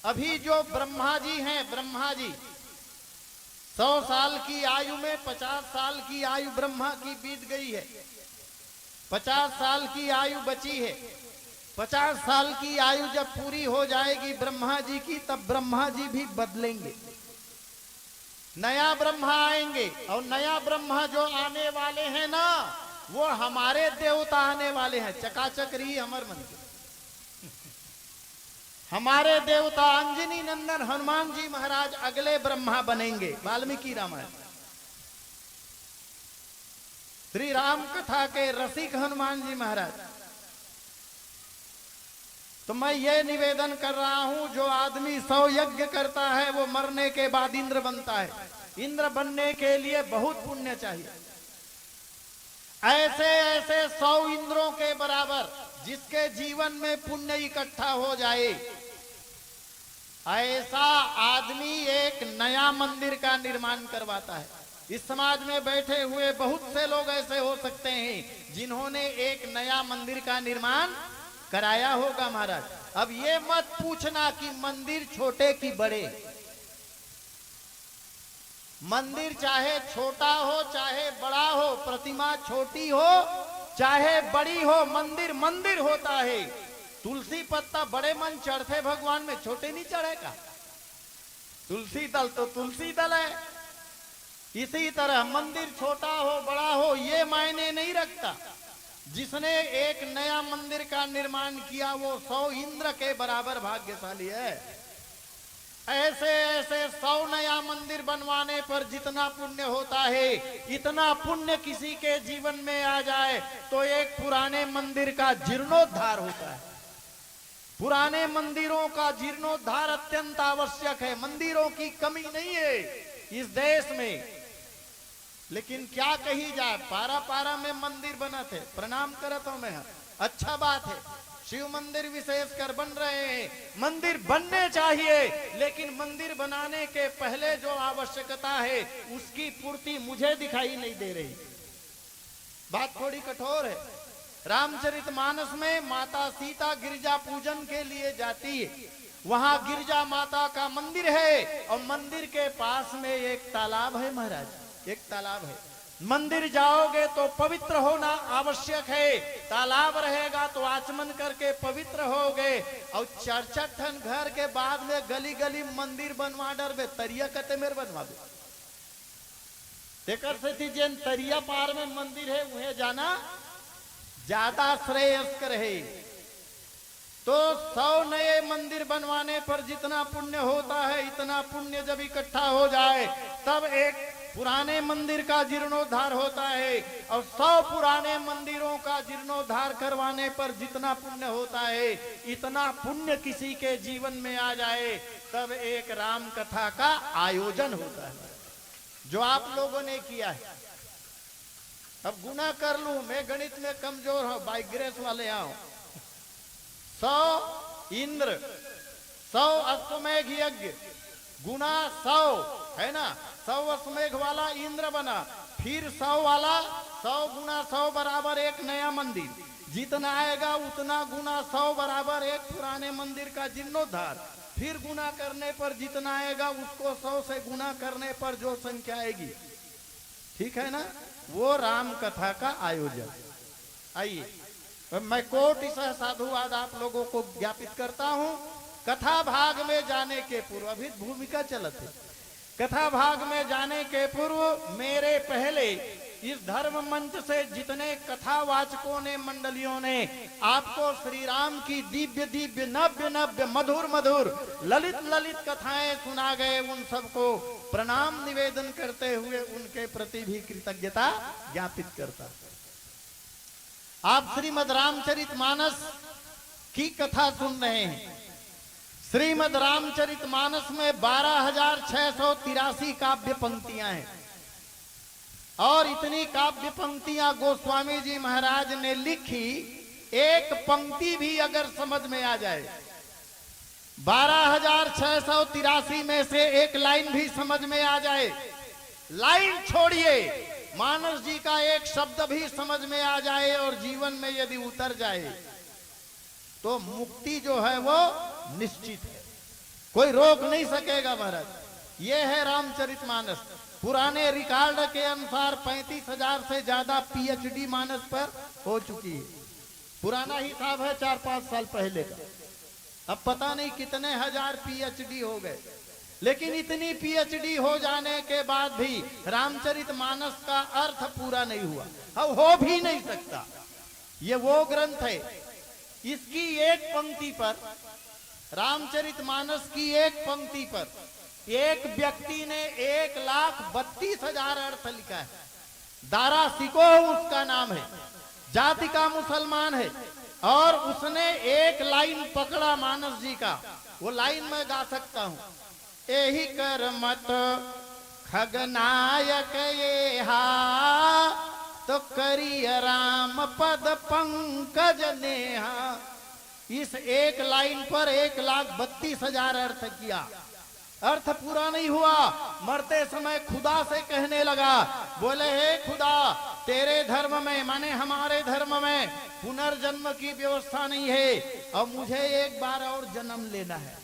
अभी जो ब्रह्मा जी हैं, ब्रह्मा जी सौ साल की आयु में पचास साल की आयु ब्रह्मा की बीत गई है, पचास साल की आयु बची है। पचास साल की आयु जब पूरी हो जाएगी ब्रह्मा जी की, तब ब्रह्मा जी भी बदलेंगे, नया ब्रह्मा आएंगे। और नया ब्रह्मा जो आने वाले हैं ना, वो हमारे देवता आने वाले हैं। चकाचक रही हमर मन के। हमारे देवता अंजनी नंदन हनुमान जी महाराज अगले ब्रह्मा बनेंगे। वाल्मीकि रामायण, श्री राम कथा के रसिक हनुमान जी महाराज। तो मैं ये निवेदन कर रहा हूं, जो आदमी सौ यज्ञ करता है, वो मरने के बाद इंद्र बनता है। इंद्र बनने के लिए बहुत पुण्य चाहिए। ऐसे ऐसे सौ इंद्रों के बराबर जिसके जीवन में पुण्य इकट्ठा हो जाए, ऐसा आदमी एक नया मंदिर का निर्माण करवाता है। इस समाज में बैठे हुए बहुत से लोग ऐसे हो सकते हैं जिन्होंने एक नया मंदिर का निर्माण कराया होगा महाराज। अब ये मत पूछना कि मंदिर छोटे कि बड़े, मंदिर चाहे छोटा हो चाहे बड़ा हो, प्रतिमा छोटी हो चाहे बड़ी हो, मंदिर मंदिर होता है। तुलसी पत्ता बड़े मन चढ़ते भगवान में, छोटे नहीं चढ़ेगा। तुलसी दल तो तुलसी दल है। इसी तरह मंदिर छोटा हो बड़ा हो, ये मायने नहीं रखता। जिसने एक नया मंदिर का निर्माण किया, वो सौ इंद्र के बराबर भाग्यशाली है। ऐसे ऐसे सौ नया मंदिर बनवाने पर जितना पुण्य होता है, इतना पुण्य किसी के जीवन में आ जाए तो एक पुराने मंदिर का जीर्णोद्धार होता है। पुराने मंदिरों का जीर्णोद्धार अत्यंत आवश्यक है। मंदिरों की कमी नहीं है इस देश में, लेकिन क्या कही जाए, पारा पारा में मंदिर बनत हे। प्रणाम करत हों मैं, अच्छा बात है, शिव मंदिर विशेषकर बन रहे हैं, मंदिर बनने चाहिए, लेकिन मंदिर बनाने के पहले जो आवश्यकता है उसकी पूर्ति मुझे दिखाई नहीं दे रही। बात थोड़ी कठोर है। रामचरितमानस में माता सीता गिरजा पूजन के लिए जाती है, वहां गिरजा माता का मंदिर है और मंदिर के पास में एक तालाब है महाराज, एक तालाब है। मंदिर जाओगे तो पवित्र होना आवश्यक है, तालाब रहेगा तो आचमन करके पवित्र होगे। और चार चार ठन घर के बाद में गली गली मंदिर बनवा डरबे, तरिया कते मेर बनवाबे। तेकर सेती जेन तरिया पार में मंदिर है, उहें जाना ज्यादा श्रेयस्कर है। तो सौ नए मंदिर बनवाने पर जितना पुण्य होता है, इतना पुण्य जब इकट्ठा हो जाए, तब एक पुराने मंदिर का जीर्णोद्धार होता है और सौ पुराने मंदिरों का जीर्णोद्धार करवाने पर जितना पुण्य होता है, इतना पुण्य किसी के जीवन में आ जाए, तब एक राम कथा का आयोजन होता है, जो आप लोगों ने किया है। अब गुणा कर लूं, मैं गणित में कमजोर हूं, बाइग्रेस वाले आओ। सौ इंद्र, सौ अश्वमेघ यज्ञ गुणा सौ, है ना? सौ अश्वमेघ वाला इंद्र बना, फिर सौ वाला, सौ गुणा सौ बराबर एक नया मंदिर, जितना आएगा उतना गुणा सौ बराबर एक पुराने मंदिर का जीर्णोद्धार, फिर गुणा करने पर जितना आएगा उसको सौ से गुणा करने पर जो संख्या आएगी, ठीक है ना, वो राम कथा का आयोजन। आइए, मैं कोटि सह साधुवाद आप लोगों को ज्ञापित करता हूं। कथा भाग में जाने के पूर्व, अभी भूमिका चलत है, कथा भाग में जाने के पूर्व मेरे पहले इस धर्म मंच से जितने कथावाचकों ने, मंडलियों ने आपको श्री राम की दिव्य दिव्य, नव्य नव्य, मधुर मधुर, ललित ललित कथाएं सुना गए, उन सबको प्रणाम निवेदन करते हुए उनके प्रति भी कृतज्ञता ज्ञापित करता हूं। आप श्रीमद् रामचरित मानस की कथा सुन रहे हैं। श्रीमद् रामचरित मानस में बारह हजार छह सौ तिरासी काव्य पंक्तियां हैं और इतनी काव्य पंक्तियां गोस्वामी जी महाराज ने लिखी, एक पंक्ति भी अगर समझ में आ जाए, बारह हजार छह सौ तिरासी में से एक लाइन भी समझ में आ जाए, लाइन छोड़िए, मानस जी का एक शब्द भी समझ में आ जाए और जीवन में यदि उतर जाए, तो मुक्ति जो है वो निश्चित है, कोई रोक नहीं सकेगा महाराज। ये है रामचरित मानस। पुराने रिकॉर्ड के अनुसार पैंतीस हजार से ज्यादा पीएचडी मानस पर हो चुकी है। पुराना हिसाब है चार पांच साल पहले का, अब पता नहीं कितने हजार पीएचडी हो गए, लेकिन इतनी पीएचडी हो जाने के बाद भी रामचरित मानस का अर्थ पूरा नहीं हुआ, अब हो भी नहीं सकता। ये वो ग्रंथ है, इसकी एक पंक्ति पर, रामचरित मानस की एक पंक्ति पर एक व्यक्ति ने एक लाख बत्तीस हजार अर्थ लिखा है। दारा सिकोह उसका नाम है, जाति का मुसलमान है, और उसने एक लाइन पकड़ा मानस जी का, वो लाइन मैं गा सकता हूं। एहि कर मत खगनायक एहा, तो करिय राम पद पंकज नेहा। इस एक लाइन पर एक लाख बत्तीस हजार अर्थ किया, अर्थ पूरा नहीं हुआ। मरते समय खुदा से कहने लगा, बोले, हे खुदा, तेरे धर्म में, माने हमारे धर्म में पुनर्जन्म की व्यवस्था नहीं है, और मुझे एक बार और जन्म लेना है।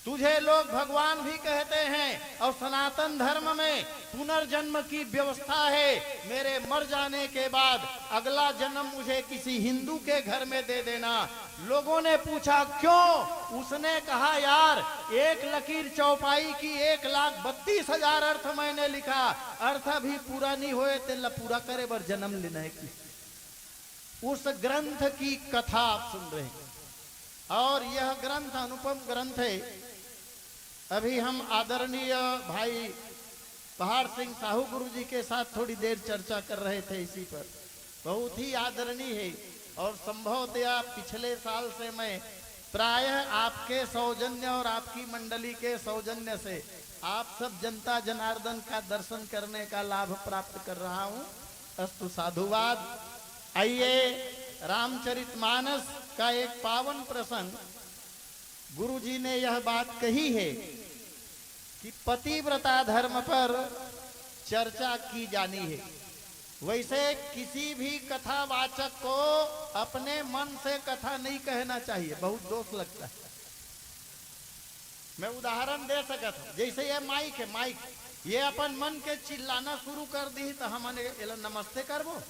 तुझे लोग भगवान भी कहते हैं और सनातन धर्म में पुनर्जन्म की व्यवस्था है। मेरे मर जाने के बाद अगला जन्म मुझे किसी हिंदू के घर में दे देना। लोगों ने पूछा, क्यों? उसने कहा, यार, एक लकीर चौपाई की एक लाख बत्तीस हजार अर्थ मैंने लिखा, अर्थ अभी पूरा नहीं होए, तेला पूरा करे बर जन्म लेना है कि उस ग्रंथ की कथा आप सुन रहे हैं। और यह ग्रंथ अनुपम ग्रंथ है। अभी हम आदरणीय भाई पहाड़ सिंह साहू गुरु जी के साथ थोड़ी देर चर्चा कर रहे थे इसी पर। बहुत ही आदरणीय है और संभवतया पिछले साल से मैं प्रायः आपके सौजन्य और आपकी मंडली के सौजन्य से आप सब जनता जनार्दन का दर्शन करने का लाभ प्राप्त कर रहा हूं। अस्तु, साधुवाद। आइए, रामचरितमानस का एक पावन प्रसंग। गुरु जी ने यह बात कही है कि पतिव्रता धर्म पर चर्चा की जानी है। वैसे किसी भी कथावाचक को अपने मन से कथा नहीं कहना चाहिए, बहुत दोष लगता है। मैं उदाहरण दे सकत हूं, जैसे ये माइक है, माइक, ये अपन मन के चिल्लाना शुरू कर दी तो हमन एला नमस्ते करबो?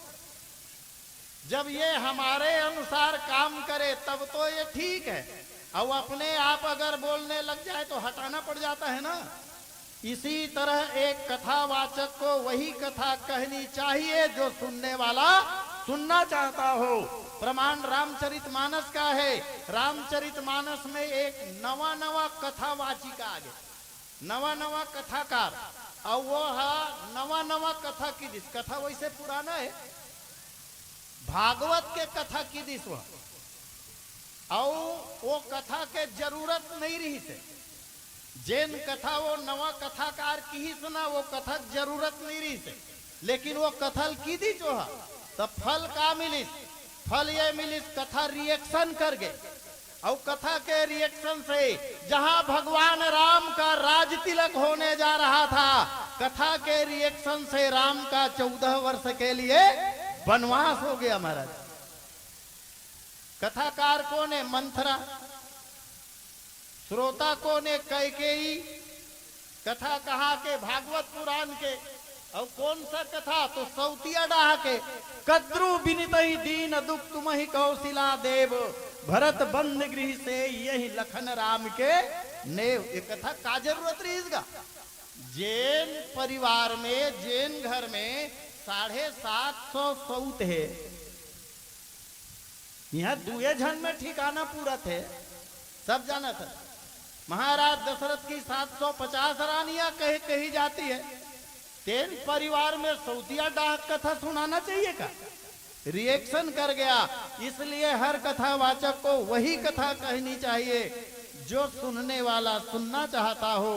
जब ये हमारे अनुसार काम करे तब तो ये ठीक है, और अपने आप अगर बोलने लग जाए तो हटाना पड़ जाता है ना। इसी तरह एक कथावाचक को वही कथा कहनी चाहिए जो सुनने वाला सुनना चाहता हो। प्रमाण रामचरितमानस का है। रामचरितमानस में एक नवा नवा कथावाचिका आ गए, नवा नवा कथाकार, और वो हा नवा नवा कथा किहिस। कथा वैसे पुराना है, भागवत के कथा किहिस वो, और वो कथा के जरूरत नहीं रहिसे। जेन कथा वो नवा कथाकार किहिस ना, वो कथा के जरूरत नहीं रहिसे, लेकिन वो कथा ल किहिस जो हा, तब फल का मिलिस? फल ये मिलिस, कथा रिएक्शन कर गए। और कथा के रिएक्शन से जहां भगवान राम का राज तिलक होने जा रहा था, कथा के रिएक्शन से राम का चौदह वर्ष के लिए वनवास हो गया महाराज। कथाकार कौन है? मंथरा। श्रोता कौन है? कैकेयी। कथा कहां के? भागवत पुराण के। अउ कौन सा कथा? तो सौतिया डाह के। कद्रू बिनितहि दीन दुख तुमहि कौसिला देव, भरत बंद गृह सेइ यहि लखन राम के नेव। ये कथा का जरूरत रहिस गा? जेन परिवार में, जेन घर में साढ़े सात सौ सौत हे, इहाँ दुए झन में ठिकाना पूरत हे, सब जानत हे। महाराज दशरथ की सात सौ पचास रानियां कहे, कही जाती है। तेन परिवार में सौतिया डाह कथा सुनाना चाहिए का? रिएक्शन कर गया। इसलिए हर कथावाचक को वही कथा कहनी चाहिए जो सुनने वाला सुनना चाहता हो।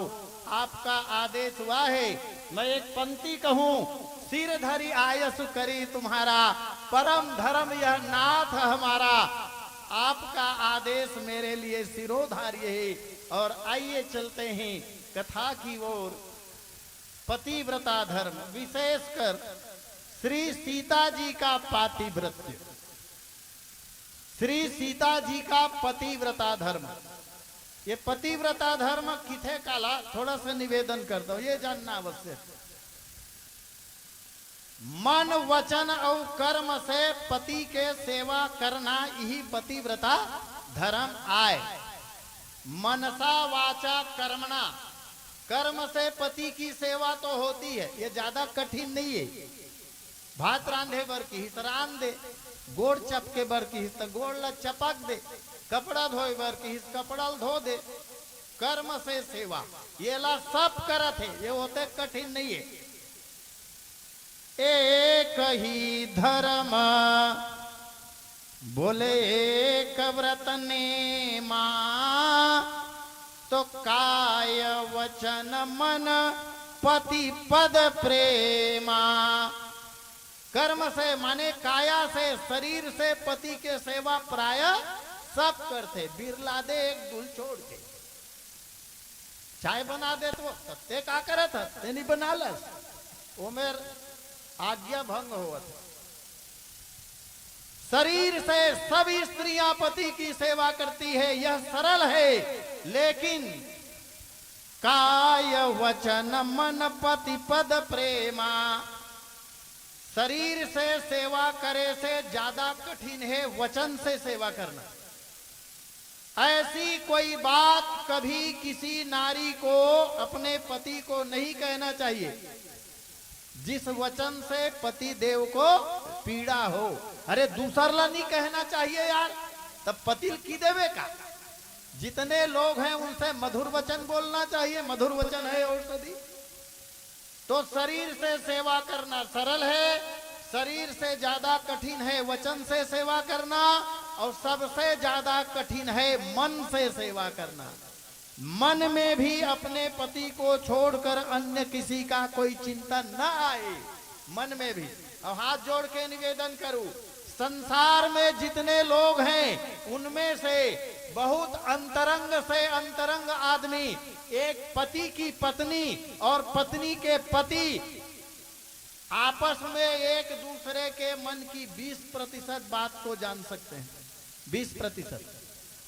आपका आदेश हुआ है, मैं एक पंक्ति कहूं, सिर धरि आयसु करी तुम्हारा, परम धर्म यह नाथ हमारा। आपका आदेश मेरे लिए शिरोधार्य है। और आइए चलते हैं कथा की ओर। पतिव्रता धर्म, विशेषकर श्री सीता जी का पातिव्रत्य, श्री सीता जी का पतिव्रता धर्म। ये पतिव्रता धर्म किथे काला, थोड़ा सा निवेदन कर दो, ये जानना आवश्यक। मन, वचन अउ कर्म से पति के सेवा करना, यही पतिव्रता धर्म आय। मनसा वाचा कर्मणा, कर्म से पति की सेवा तो होती है, ये ज्यादा कठिन नहीं है। भात रांधे बर किहिस, रांध दे। गोड़ चपके बर किहिस, त गोड़ ला चपक दे। कपड़ा धोए बर किहिस, कपड़ा ल धो दे। कर्म से सेवा, ये ला सब करत हे, ये होते कठिन नहीं है। एक ही धर्म बोले एक व्रत नेमा, तो काय वचन मन पति पद प्रेमा। कर्म से माने काया से, शरीर से पति के सेवा प्राय सब करथे, बिरला दे एक दुल छोड़ के। चाय बना देत वो, तब ते का करत हस? ते नहीं बना लस, ओमेर आज्ञा भंग होवत। शरीर से सब स्त्रियां पति की सेवा करती है, यह सरल है, लेकिन काय वचन मन पति पद प्रेमा, शरीर से सेवा करे से ज्यादा कठिन है वचन से सेवा करना। ऐसी कोई बात कभी किसी नारी को, अपने पति को नहीं कहना चाहिए जिस वचन से पति देव को पीड़ा हो। अरे, दूसर ला नहीं कहना चाहिए यार, तब पति ल की देवे का? जितने लोग हैं उनसे मधुर वचन बोलना चाहिए, मधुर वचन है औषधि। तो शरीर से सेवा करना सरल है, शरीर से ज्यादा कठिन है वचन से सेवा करना, और सबसे ज्यादा कठिन है मन से सेवा करना। मन में भी अपने पति को छोड़कर अन्य किसी का कोई चिंता न आए, मन में भी। और हाथ जोड़ के निवेदन करूं, संसार में जितने लोग हैं, उनमें से बहुत अंतरंग से अंतरंग आदमी एक पति की पत्नी और पत्नी के पति आपस में एक दूसरे के मन की बीस प्रतिशत बात को जान सकते हैं। बीस प्रतिशत,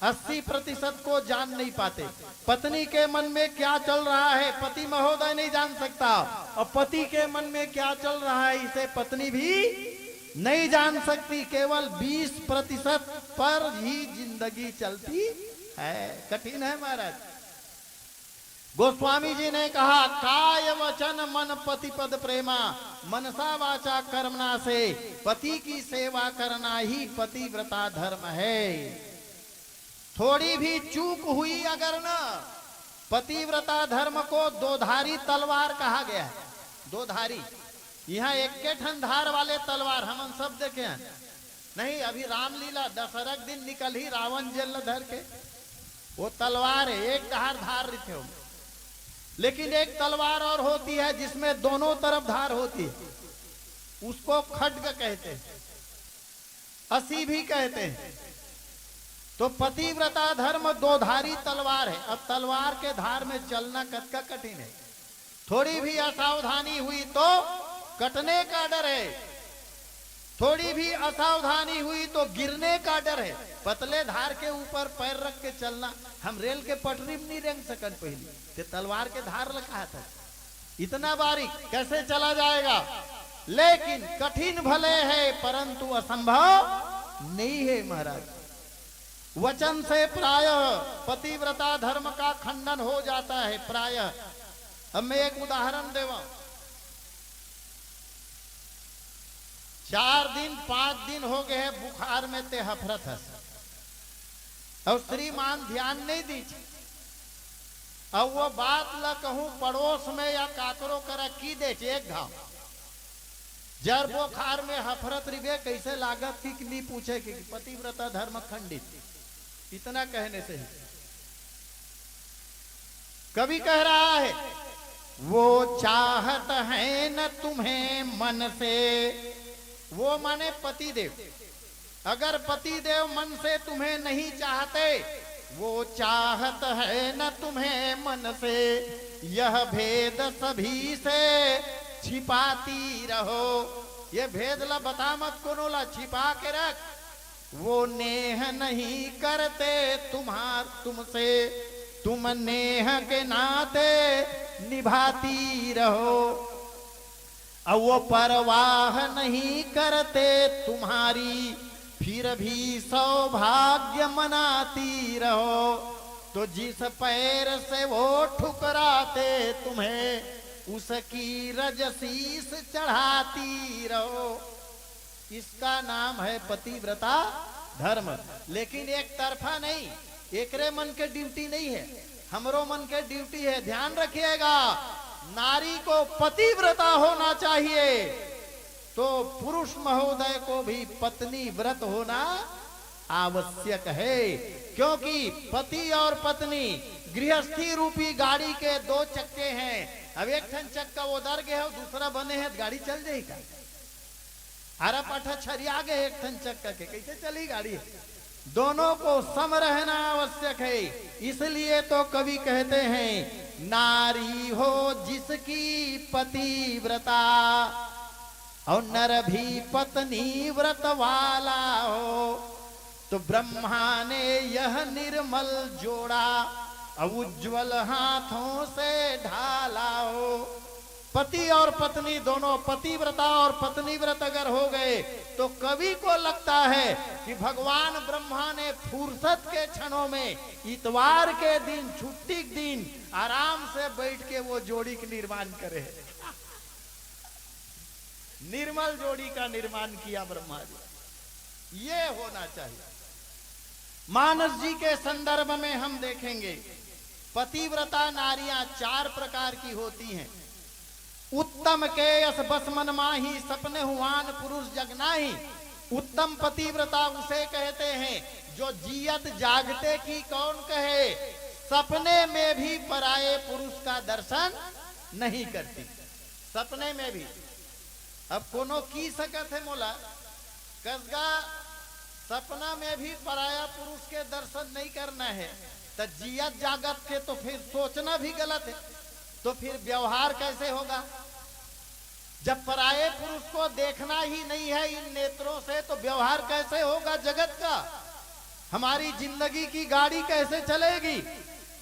अस्सी प्रतिशत को जान नहीं पाते। पत्नी के मन में क्या चल रहा है, पति महोदय नहीं जान सकता, और पति के मन में क्या चल रहा है, इसे पत्नी भी नहीं जान सकती। केवल बीस प्रतिशत पर ही जिंदगी चलती है। कठिन है महाराज। गोस्वामी जी ने कहा, काय वचन मन पति पद प्रेमा, मनसा वाचा कर्मणा से पति की सेवा करना ही पतिव्रता धर्म है। थोड़ी भी चूक हुई अगर ना, पतिव्रता धर्म को दोधारी तलवार कहा गया है। दोधारी, यहाँ एक के ठन धार वाले तलवार हमन सब देखे हैं। नहीं, अभी रामलीला दशहरा के दिन निकलही रावण जेल ल धर के, वो तलवार है, एक धार धार रहिथे हो। लेकिन एक तलवार और होती है जिसमें दोनों तरफ धार होती है, उसको खड्ग कहते हैं, असी भी कहते हैं। तो पतिव्रता धर्म दोधारी तलवार है। अब तलवार के धार में चलना कतका कठिन है। थोड़ी भी असावधानी हुई तो कटने का डर है, थोड़ी भी असावधानी हुई तो गिरने का डर है। पतले धार के ऊपर पैर रख के चलना, हम रेल के पटरी में नहीं रेंग सकन पहली, ते तलवार के धार ल कहा था। इतना बारीक कैसे चला जाएगा? लेकिन कठिन भले है, परंतु असंभव नहीं है महाराज। वचन से प्रायः पतिव्रता धर्म का खंडन हो जाता है, प्रायः। अब मैं एक उदाहरण देवा। चार दिन, पांच दिन हो गए हैं बुखार में ते हफरत हस, और श्रीमान ध्यान नहीं दीजिए। अब वो बात ल कहूं पड़ोस में या काकरो करा की दे एक घाव, जर बोखार में हफरत रिबे, कैसे लागत कि नहीं पूछे कि पतिव्रता धर्म खंडित। इतना कहने से ही कवि कह रहा है, वो चाहत है न तुम्हें मन से। वो माने पतिदेव। अगर पतिदेव मन से तुम्हें नहीं चाहते, वो चाहत है न तुम्हें मन से, यह भेद सभी से छिपाती रहो। ये भेद ला बता मत, कोनो ला छिपा के रख। वो नेह नहीं करते तुम्हार तुमसे, तुम नेह के नाते निभाती रहो। अब वो परवाह नहीं करते तुम्हारी, फिर भी सौभाग्य मनाती रहो। तो जिस पैर से वो ठुकराते तुम्हें, उसकी रज शीश चढ़ाती रहो। इसका नाम है पतिव्रता धर्म। लेकिन एक तरफा नहीं, एकरे मन के ड्यूटी नहीं है, हमरो मन के ड्यूटी है। ध्यान रखिएगा, नारी को पतिव्रता होना चाहिए, तो पुरुष महोदय को भी पत्नी व्रत होना आवश्यक है, क्योंकि पति और पत्नी गृहस्थी रूपी गाड़ी के दो चक्के हैं। अब एक ठन चक्का उधर गए हो, दूसरा बने है, तो गाड़ी चल जाएगा? अरे पठा छरिया गए एक ठन चक्का के, कैसे चली गाड़ी? दोनों को सम रहना आवश्यक है। इसलिए तो कवि कहते हैं, नारी हो जिसकी पतिव्रता और नर भी पत्नी व्रत वाला हो, तो ब्रह्मा ने यह निर्मल जोड़ा अब उज्जवल हाथों से ढाला हो। पति और पत्नी दोनों पतिव्रता और पत्नीव्रत अगर हो गए, तो कवि को लगता है कि भगवान ब्रह्मा ने फुर्सत के क्षणों में, इतवार के दिन, छुट्टी के दिन आराम से बैठ के वो जोड़ी के निर्माण करे। निर्मल जोड़ी का निर्माण किया ब्रह्मा जी। ये होना चाहिए। मानस जी के संदर्भ में हम देखेंगे, पतिव्रता नारियां चार प्रकार की होती हैं। उत्तम के यस बस मन माही, सपने हुआन पुरुष जग नाही। उत्तम पतिव्रता उसे कहते हैं जो जियत जागते की कौन कहे, सपने में भी पराये पुरुष का दर्शन नहीं करती। सपने में भी। अब कोनो की सकत है मोला, कसगा सपना में भी पराया पुरुष के दर्शन नहीं करना है, तो जियत जागत के तो फिर सोचना भी गलत है, तो फिर व्यवहार कैसे होगा? जब पराये पुरुष को देखना ही नहीं है इन नेत्रों से, तो व्यवहार कैसे होगा जगत का? हमारी जिंदगी की गाड़ी कैसे चलेगी?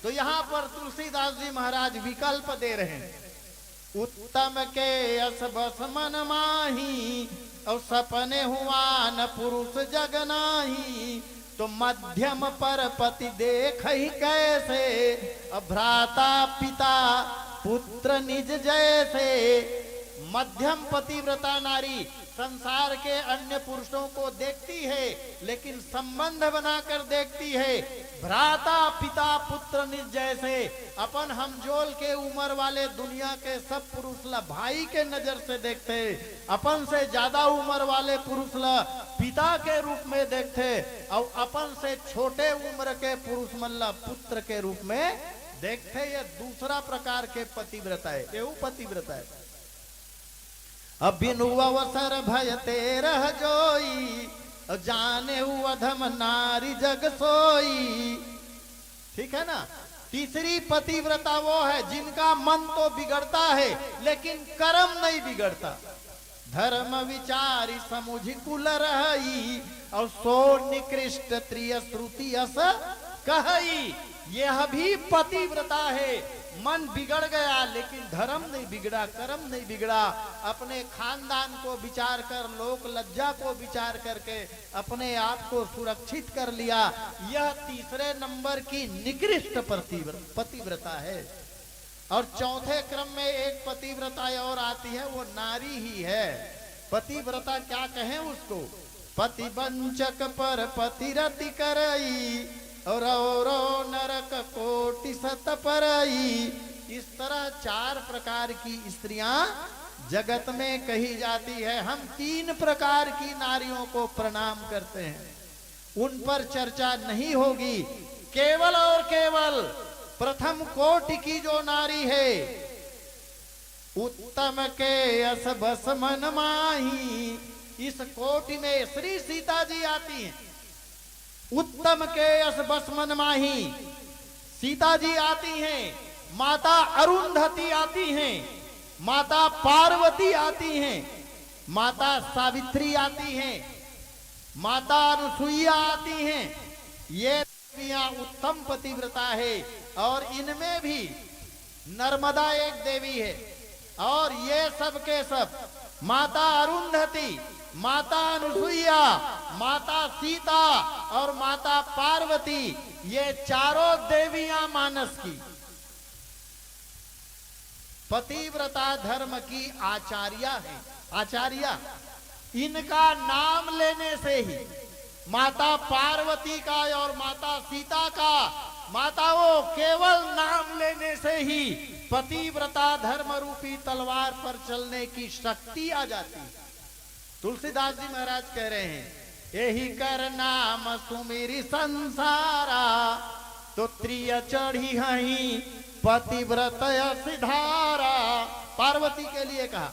तो यहाँ पर तुलसीदास जी महाराज विकल्प दे रहे हैं, उत्तम के यस बस मन माही, और सपने हुआन पुरुष जग नाही। तो मध्यम पर पति देखहि कैसे, अब भ्राता पिता पुत्र निज जैसे। मध्यम पतिव्रता नारी संसार के अन्य पुरुषों को देखती है, लेकिन संबंध बनाकर देखती है। भ्राता पिता पुत्र निज जैसे, अपन हमजोल के उम्र वाले दुनिया के सब पुरुष ला भाई के नजर से देखथे, अपन से ज्यादा उम्र वाले पुरुष ला पिता के रूप में देखथे, और अपन से छोटे उम्र के पुरुष मन ला पुत्र के रूप में देखथे। ये दूसरा प्रकार के पतिव्रता है, एहू पतिव्रता है। अब बिनु अवसर भय ते रह जोई, जानेउ अधम नारी जग सोई। ठीक है ना? तीसरी पतिव्रता वो है जिनका मन तो बिगड़ता है, लेकिन कर्म नहीं बिगड़ता। धर्म विचारी समुझि कुल रहई, और सो निकृष्ट त्रिय श्रुति अस कहई। यह भी पतिव्रता है, मन बिगड़ गया, लेकिन धर्म नहीं बिगड़ा, कर्म नहीं बिगड़ा। अपने खानदान को विचार कर, लोक लज्जा को विचार करके अपने आप को सुरक्षित कर लिया। यह तीसरे नंबर की निकृष्ट पतिव्र-, पतिव्रता है। और चौथे क्रम में एक पतिव्रता और आती है, वो नारी ही है। पतिव्रता क्या कहें उसको? पतिवंचक पर पतिरति करई, और औरो नरक कोटि सत परई। इस तरह चार प्रकार की स्त्रियां जगत में कही जाती है। हम तीन प्रकार की नारियों को प्रणाम करते हैं, उन पर चर्चा नहीं होगी। केवल और केवल प्रथम कोटि की जो नारी है, उत्तम के यस बस मन माही, इस कोटि में श्री सीता जी आती हैं। उत्तम के यस बस मन माही सीता जी आती हैं, माता अरुंधति आती हैं, माता पार्वती आती हैं, माता सावित्री आती हैं, माता अनुसुईया आती हैं। ये देवियां उत्तम पतिव्रता है। और इनमें भी नर्मदा एक देवी है, और ये सब के सब, माता अरुंधति, माता अनुसुईया, माता सीता और माता पार्वती, ये चारों देवियां मानस की पतिव्रता धर्म की आचार्या है। आचार्या, इनका नाम लेने से ही, माता पार्वती का और माता सीता का, माताओं, केवल नाम लेने से ही पतिव्रता धर्म रूपी तलवार पर चलने की शक्ति आ जाती है। तुलसीदास जी महाराज कह रहे हैं, "यही कर नाम सुमिरि संसारा, तो त्रिय चढ़ी हहीं पतिव्रत यस धारा।" पार्वती के लिए कहा।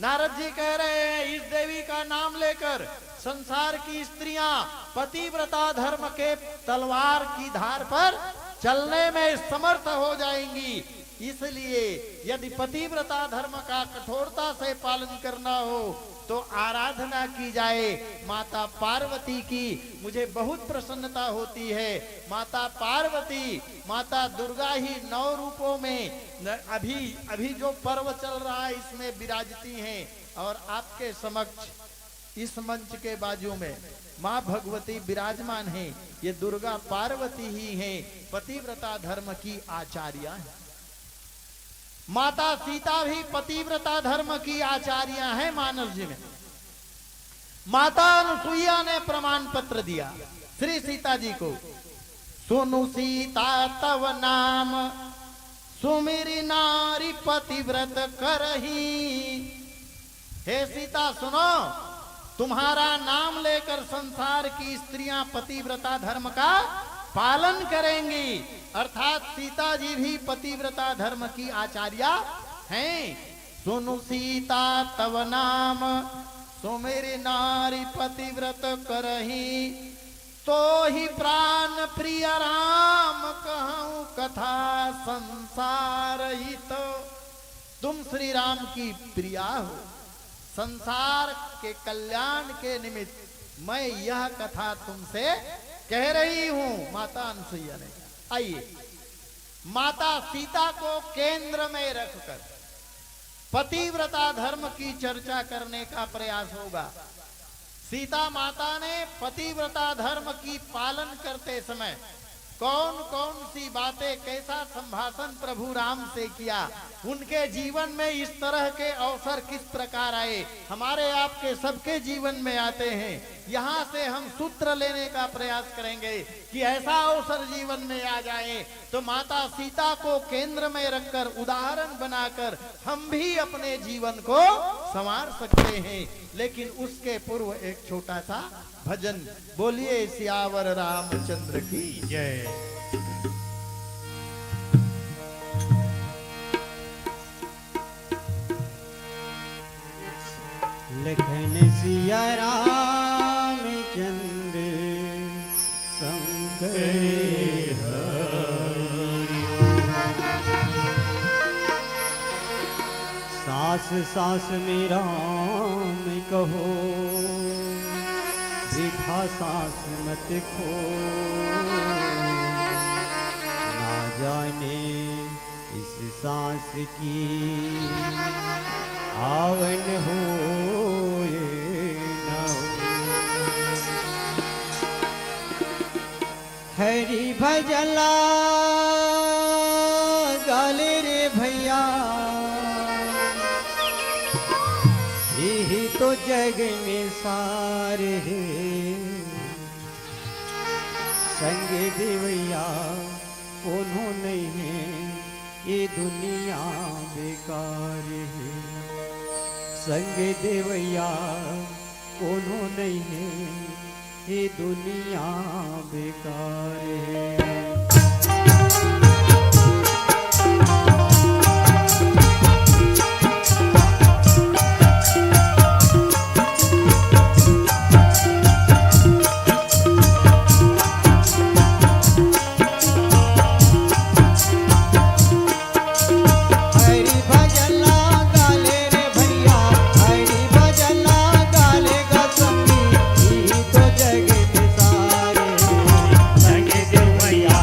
नारद जी कह रहे हैं, इस देवी का नाम लेकर संसार की स्त्रियां पतिव्रता धर्म के तलवार की धार पर चलने में समर्थ हो जाएंगी। इसलिए यदि पतिव्रता धर्म का कठोरता से पालन करना हो, तो आराधना की जाए माता पार्वती की। मुझे बहुत प्रसन्नता होती है। माता पार्वती, माता दुर्गा ही नौ रूपों में न-, अभी, अभी जो पर्व चल रहा है, इसमें विराजती हैं और आपके समक्ष इस मंच के बाजू में माँ भगवती विराजमान हैं। ये दुर्गा पार्वती ही हैं, पतिव्रता धर्म की आचार्य हैं। माता सीता भी पतिव्रता धर्म की आचार्य हैं मानस जी में। माता अनुसुईया ने प्रमाण पत्र दिया श्री सीता जी को, "सुनु सीता तव नाम सुमिरि नारी पतिव्रत करही।" हे सीता, सुनो, तुम्हारा नाम लेकर संसार की स्त्रियां पतिव्रता धर्म का पालन करेंगी, अर्थात सीता जी भी पतिव्रता धर्म की आचार्या हैं। "सुनु सीता तव नाम सुमिरि नारी पतिव्रत करही, तो ही प्राण प्रिय राम कहूँ कथा संसार हित।" तुम श्री राम की प्रिया हो, संसार के कल्याण के निमित्त मैं यह कथा तुमसे कह रही हूँ, माता अनुसुईया ने। आइए, माता सीता को केंद्र में रखकर पतिव्रता धर्म की चर्चा करने का प्रयास होगा। सीता माता ने पतिव्रता धर्म की पालन करते समय कौन कौन सी बातें, कैसा संभाषण प्रभु राम से किया, उनके जीवन में इस तरह के अवसर किस प्रकार आए, हमारे आपके सबके जीवन में आते हैं। यहाँ से हम सूत्र लेने का प्रयास करेंगे कि ऐसा अवसर जीवन में आ जाए तो माता सीता को केंद्र में रखकर, उदाहरण बनाकर हम भी अपने जीवन को संवार सकते हैं। लेकिन उसके पूर्व एक छोटा सा भजन। बोलिए सियावर रामचंद्र की जय। लखन सिया रामचंद्र संग हरि। सास सास में राम कहो, वृथा सास मत खो। ना जाने इस सांस की आवन होए न हो। हरि भजन ला गाले रे भैया, यही तो जग में सार हे। संग देवैया कोनो नइ हे, ये दुनिया बेकार हे। संग देवैया कोनो नइ हे, ये दुनिया बेकार हे। हरि भजन ला गाले रे भैया, हरि भजन ला गाले गा संगी, ई तो जग के सारे। संग देवैया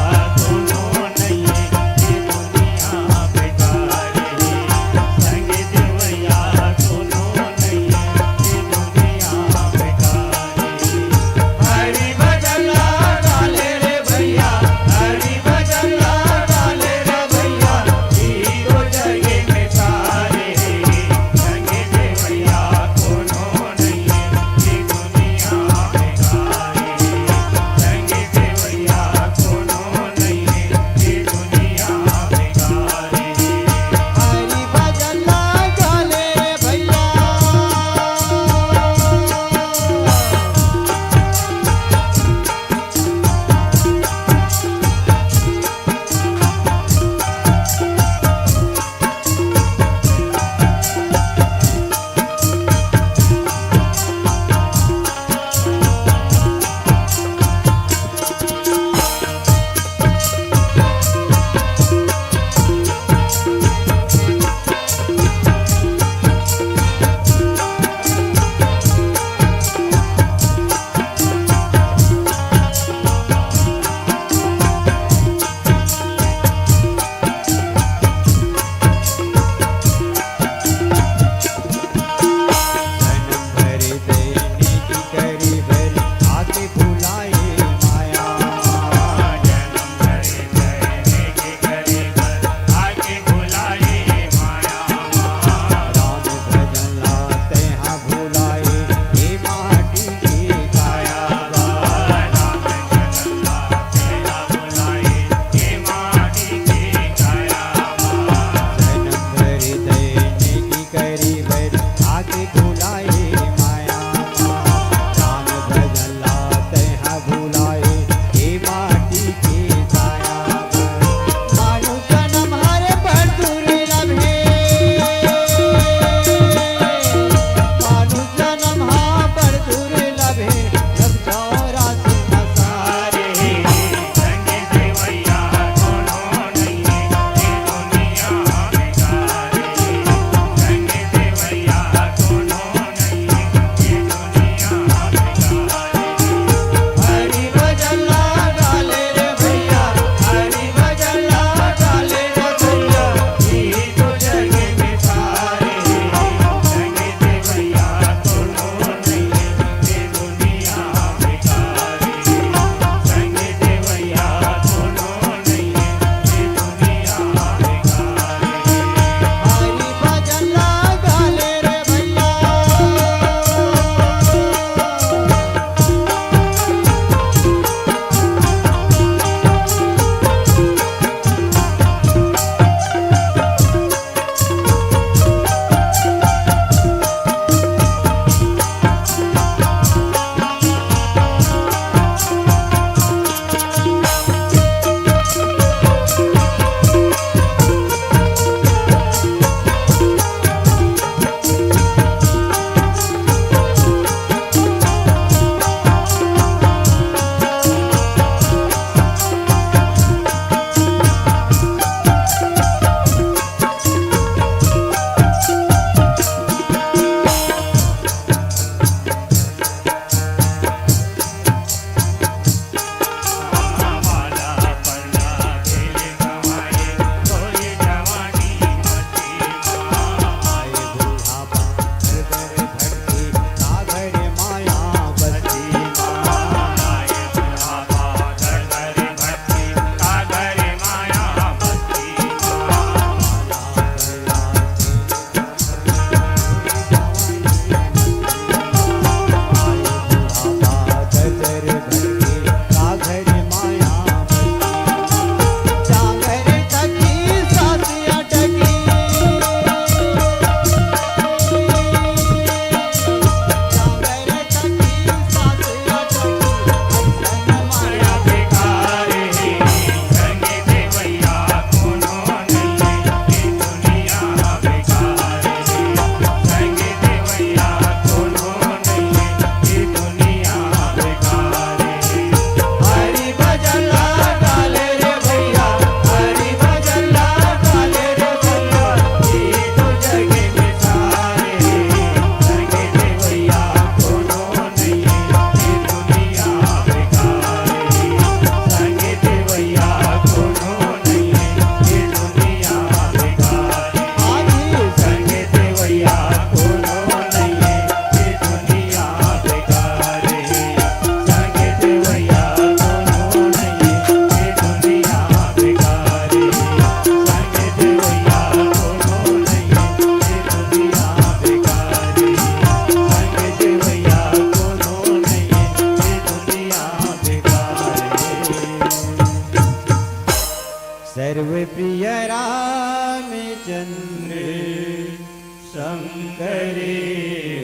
शंकरी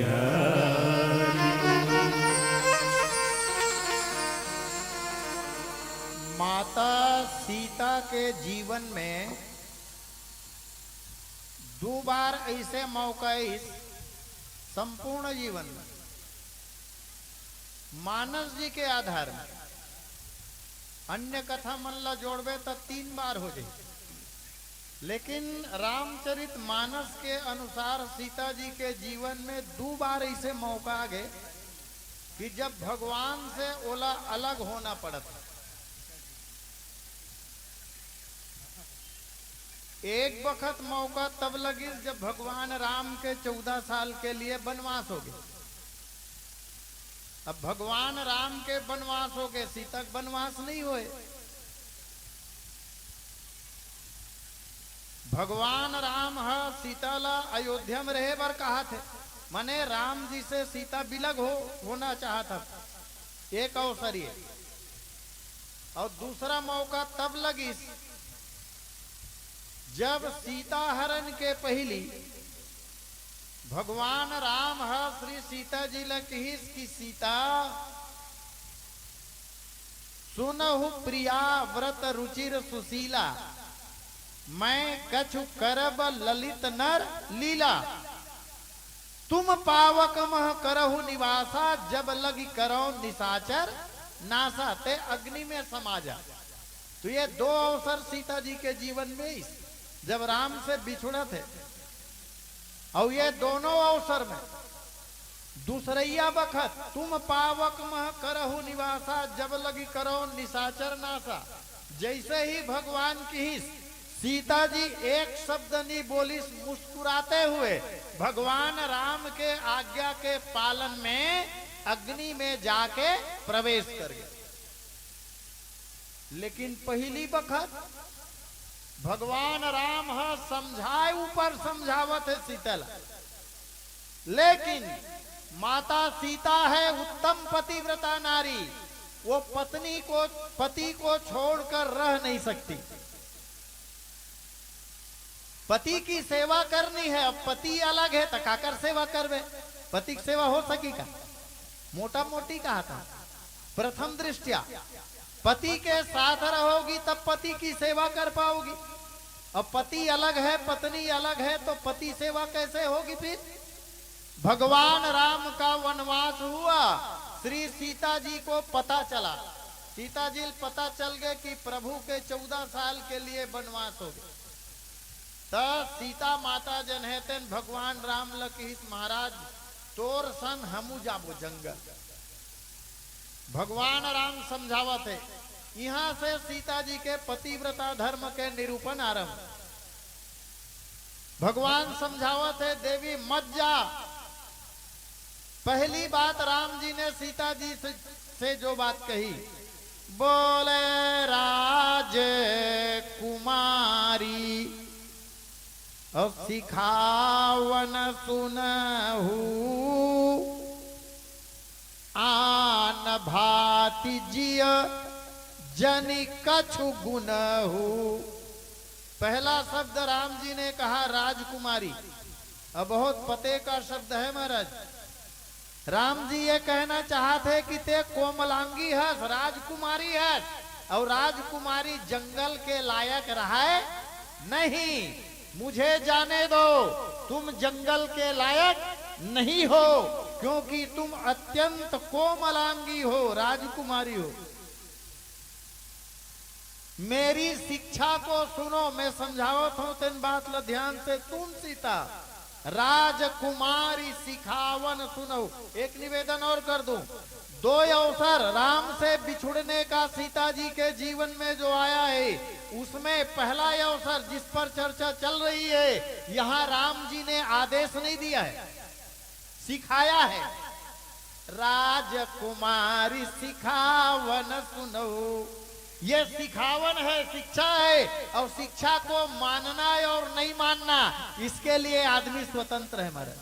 हरि। माता सीता के जीवन में दू बार ऐसे मौका आइस संपूर्ण जीवन में। मानस जी के आधार में अन्य कथा मन ला जोड़बे त तीन बार हो जाही, लेकिन रामचरित मानस के अनुसार सीता जी के जीवन में दू बार ऐसे मौका आ गए कि जब भगवान से ओला अलग होना पड़त हे। एक बखत मौका तब लगिस जब भगवान राम के चौदह साल के लिए बनवास हो गए। अब भगवान राम के बनवास हो गए, सीता के बनवास नहीं होए। भगवान राम ह सीता ला अयोध्या में रहे बर कहा थे, माने राम जी से सीता बिलग हो होना चाहत ह। एक अवसर ये। और दूसरा मौका तब लगिस जब सीता हरण के पहली भगवान राम ह श्री सीता जी ल किहिस कि सीता, सुनहु प्रिया व्रत रुचिर सुशीला, मैं कछु करब ललित नर लीला। तुम पावक मह करहु निवासा, जब लगी करौ निशाचर नासा। ते अग्नि में समा जा। तो ये दो अवसर सीता जी के जीवन में इस, जब राम से बिछुड़त हे, और ये दोनों अवसर में दूसरैया बखत तुम पावक मह करहु निवासा, जब लगी करौ निशाचर नासा। जैसे ही भगवान किहिस, सीता जी एक शब्द नहीं बोलिस, मुस्कुराते हुए भगवान राम के आज्ञा के पालन में अग्नि में जाके प्रवेश कर गए। लेकिन पहली बखत भगवान राम ह समझाए ऊपर समझावत हे सीता ला, लेकिन माता सीता है उत्तम पतिव्रता नारी, वो पत्नी को, पति को छोड़कर रह नहीं सकती। पति की सेवा करनी है। अब पति अलग है तो काकर सेवा करबे? पति की सेवा हो सकी का? मोटा मोटी कहा था, प्रथम दृष्टिया पति के साथ रहोगी तब पति की सेवा कर पाओगी। अब पति अलग है, पत्नी अलग है, तो पति सेवा कैसे होगी फिर? भगवान राम का वनवास हुआ, श्री सीता जी को पता चला, सीता जी ल पता चल गए कि प्रभु के चौदह साल के लिए वनवास हो गए। त सीता माता जन हे तेन भगवान राम ल किहिस, महाराज, तोर सन हमू जाबो जंगल। भगवान राम समझावत हे। इहां से सीता जी के पतिव्रता धर्म के निरूपण आरंभ। भगवान समझावत हे, देवी मत जा। पहली बात राम जी ने सीता जी से, से जो बात कही, बोले राजकुमारी और सिखावन सुनहु, आन भांति जिय जनि कछु गुनहु। पहला शब्द राम जी ने कहा राजकुमारी। अब बहुत पते का शब्द है महाराज। राम जी ये कहना चाहत हे कि ते कोमलांगी हस, राजकुमारी हस, और राजकुमारी जंगल के लायक रहय नहीं। मुझे जाने दो, तुम जंगल के लायक नहीं हो, क्योंकि तुम अत्यंत कोमलांगी हो, राजकुमारी हो। मेरी शिक्षा को सुनो, मैं समझावत हूं, तेन बात ल ध्यान से सुन सीता। राजकुमारी सिखावन सुनहु। एक निवेदन और कर दूं, दो अवसर राम से बिछुड़ने का सीता जी के जीवन में जो आया है, उसमें पहला अवसर जिस पर चर्चा चल रही है, यहां राम जी ने आदेश नहीं दिया है, सिखाया है। राजकुमारी सिखावन सुनहु। ये सिखावन है, शिक्षा है, और शिक्षा को मानना है और नहीं मानना, इसके लिए आदमी स्वतंत्र है महाराज।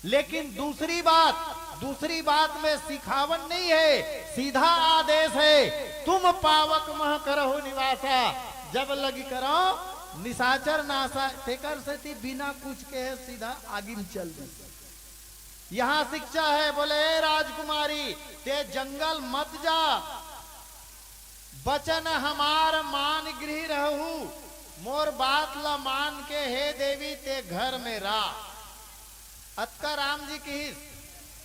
लेकिन दूसरी बात, दूसरी बात में सिखावन नहीं है, सीधा आदेश है, तुम पावक मह करहु निवासा, जब लगी करौ निशाचर नासा, तेकर सेती बिना कुछ कहे सीधा आगी में चल दी। यहाँ शिक्षा है, बोले, "ए राजकुमारी, ते जंगल मत जा, बचन हमार मान गृह रहू, मोर बात ल मान के, हे देवी, ते घर में रह।" अतका राम जी किहिस,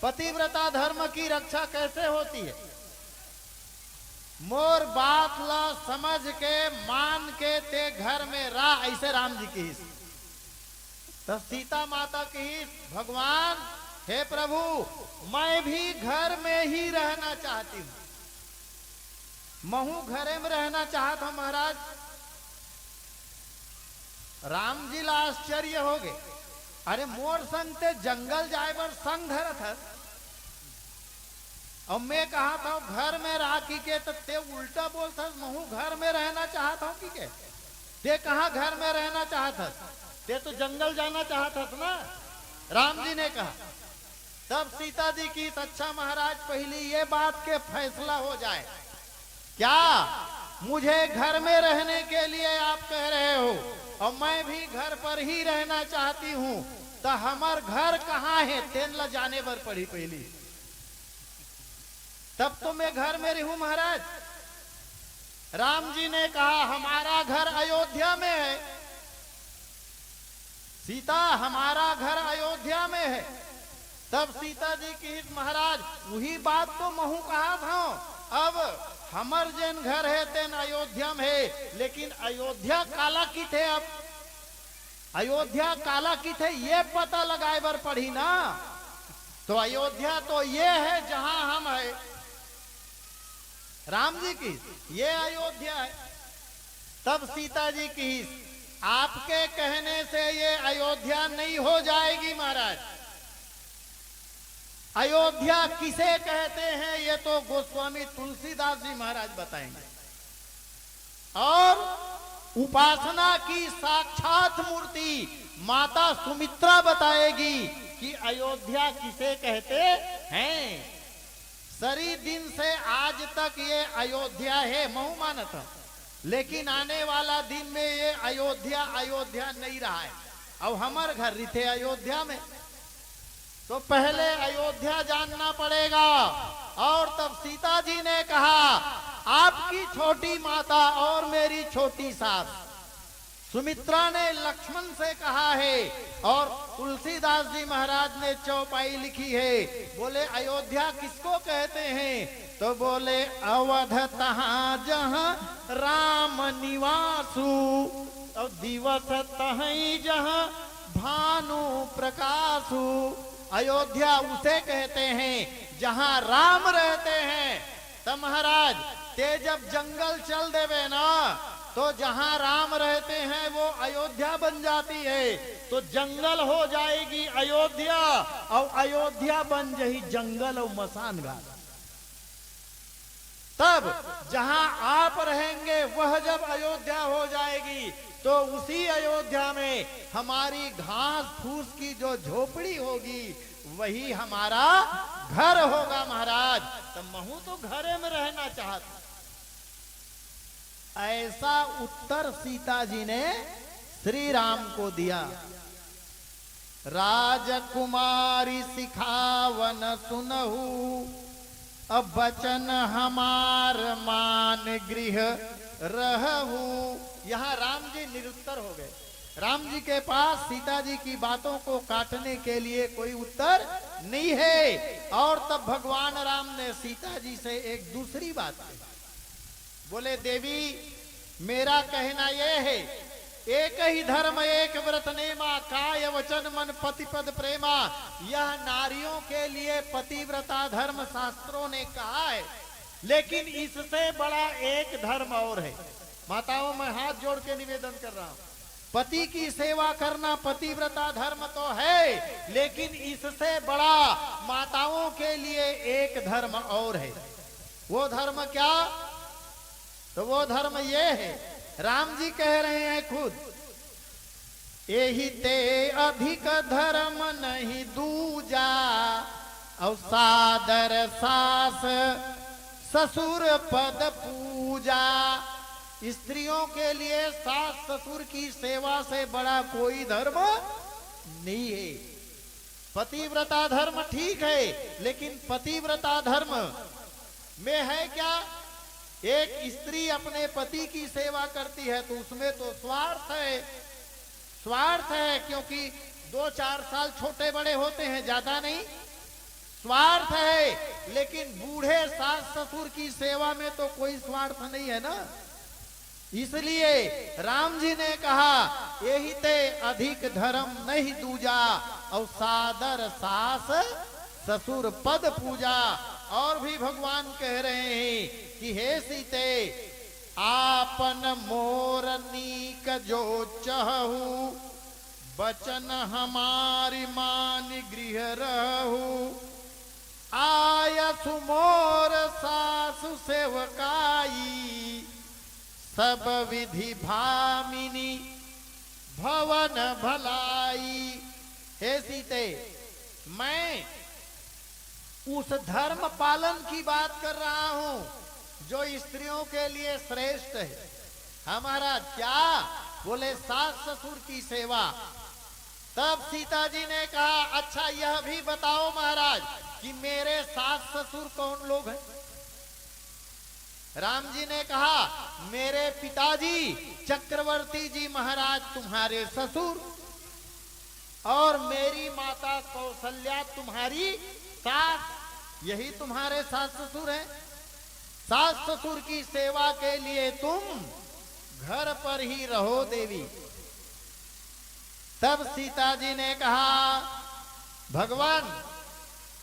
"पतिव्रता धर्म की रक्षा कैसे होती है? मोर बात ल समझ के, मान के ते घर में रह," ऐसे राम जी किहिस। तब सीता माता किहिस, "भगवान, हे प्रभु, मैं भी घर में ही रहना चाहती हूँ।" "महू घरे में रहना चाहत हूँ महाराज।" राम जी ला आश्चर्य हो गए, "अरे, मोर संग ते जंगल जाए बर संग धरत हस, अउ मैं कहा था घर में रह की के, त ते उल्टा बोलत हस, महू घर में रहना चाहत हूँ की के? ते कहाँ घर में रहना चाहत हस? ते तो जंगल जाना चाहत हस ना?" राम जी ने कहा। तब सीता जी किहिस, "अच्छा महाराज, पहली ये बात के फैसला हो जाए, क्या मुझे घर में रहने के लिए आप कह रहे हो और मैं भी घर पर ही रहना चाहती हूँ, तो हमर घर कहाँ है, तेन ला जाने बर पड़ी पहली, तब तो मैं घर में रहूं महाराज।" राम जी ने कहा, "हमारा घर अयोध्या में है सीता, हमारा घर अयोध्या में है।" तब सीता जी किहिस, "महाराज, वही बात तो महू कहा था, अब हमर जेन घर है तेन अयोध्या में है, लेकिन अयोध्या काला किथे? अब अयोध्या काला किथे, ये पता लगाए बर पड़ी ना। तो अयोध्या तो ये है जहां हम है।" राम जी किहिस, "ये अयोध्या है।" तब सीता जी किहिस, "आपके कहने से ये अयोध्या नहीं हो जाएगी महाराज। अयोध्या किसे कहते हैं, ये तो गोस्वामी तुलसीदास जी महाराज बताएंगे। और उपासना की साक्षात मूर्ति माता सुमित्रा बताएगी कि अयोध्या किसे कहते हैं।" सरी दिन से आज तक ये अयोध्या है, महू मानत हूं, लेकिन आने वाला दिन में ये अयोध्या अयोध्या नहीं रहा है। अब हमर घर रिथे अयोध्या में, तो पहले अयोध्या जानना पड़ेगा। और तब सीता जी ने कहा, "आपकी छोटी माता और मेरी छोटी सास।" सुमित्रा ने लक्ष्मण से कहा है और तुलसीदास जी महाराज ने चौपाई लिखी है। बोले, "अयोध्या किसको कहते हैं?" तो बोले, "अवध तहाँ जहाँ राम निवासु, और दिवस तहई जहाँ भानु प्रकाशु।" अयोध्या उसे कहते हैं जहाँ राम रहते हैं। त महाराज, ते जब जंगल चल देवे ना, तो जहां राम रहते हैं वो अयोध्या बन जाती है। तो जंगल हो जाएगी अयोध्या, और अयोध्या बन जही जंगल और मसान घाट। तब जहां आप रहेंगे वह जब अयोध्या हो जाएगी, तो उसी अयोध्या में हमारी घास फूस की जो झोपड़ी होगी, वही हमारा घर होगा महाराज। तो महू तो घरे में रहना चाहत हूं। ऐसा उत्तर सीता जी ने श्री राम को दिया। "राजकुमारी सिखावन सुनहु, अब बचन हमार मान गृह रहहु।" यहाँ राम जी निरुत्तर हो गए। राम जी के पास सीता जी की बातों को काटने के लिए कोई उत्तर नहीं है। और तब भगवान राम ने सीता जी से एक दूसरी बात कही। बोले, "देवी, मेरा कहना यह है, एक ही धर्म एक व्रत नेमा, काय वचन मन पति पद प्रेमा।" यह नारियों के लिए पतिव्रता धर्म शास्त्रों ने कहा है, लेकिन इससे बड़ा एक धर्म और है। माताओं, मैं हाथ जोड़ के निवेदन कर रहा हूं, पति की सेवा करना पतिव्रता धर्म तो है, लेकिन इससे बड़ा माताओं के लिए एक धर्म और है। वो धर्म क्या? तो वो धर्म ये है, राम जी कह रहे हैं खुद, "एही ते अधिक धर्म नहीं दूजा, और सादर सास ससुर पद पूजा।" स्त्रियों के लिए सास ससुर की सेवा से बड़ा कोई धर्म नहीं है। पतिव्रता धर्म ठीक है, लेकिन पतिव्रता धर्म में है क्या? एक स्त्री अपने पति की सेवा करती है तो उसमें तो स्वार्थ है, स्वार्थ है, क्योंकि दो चार साल छोटे बड़े होते हैं, ज्यादा नहीं, स्वार्थ है। लेकिन बूढ़े सास ससुर की सेवा में तो कोई स्वार्थ नहीं है ना। इसलिए राम जी ने कहा, "एहि ते अधिक धर्म नहीं दूजा, और सादर सास ससुर पद पूजा।" और भी भगवान कह रहे हैं कि हे सीते, आपन मोर नीक जो चहु, बचन हमारी मानि गृह रहु। आयसु मोर सासु सेवकाई, सब विधि भामिनी भवन भलाई। हे सीते, मैं उस धर्म पालन की बात कर रहा हूं जो स्त्रियों के लिए श्रेष्ठ है। हमारा क्या? बोले, सास ससुर की सेवा। तब सीता जी ने कहा, "अच्छा, यह भी बताओ महाराज कि मेरे सास ससुर कौन लोग हैं?" राम जी ने कहा, "मेरे पिताजी चक्रवर्ती जी महाराज तुम्हारे ससुर, और मेरी माता कौशल्या तुम्हारी सास, यही तुम्हारे सास ससुर हैं। सास ससुर की सेवा के लिए तुम घर पर ही रहो देवी।" तब सीता जी ने कहा, "भगवान,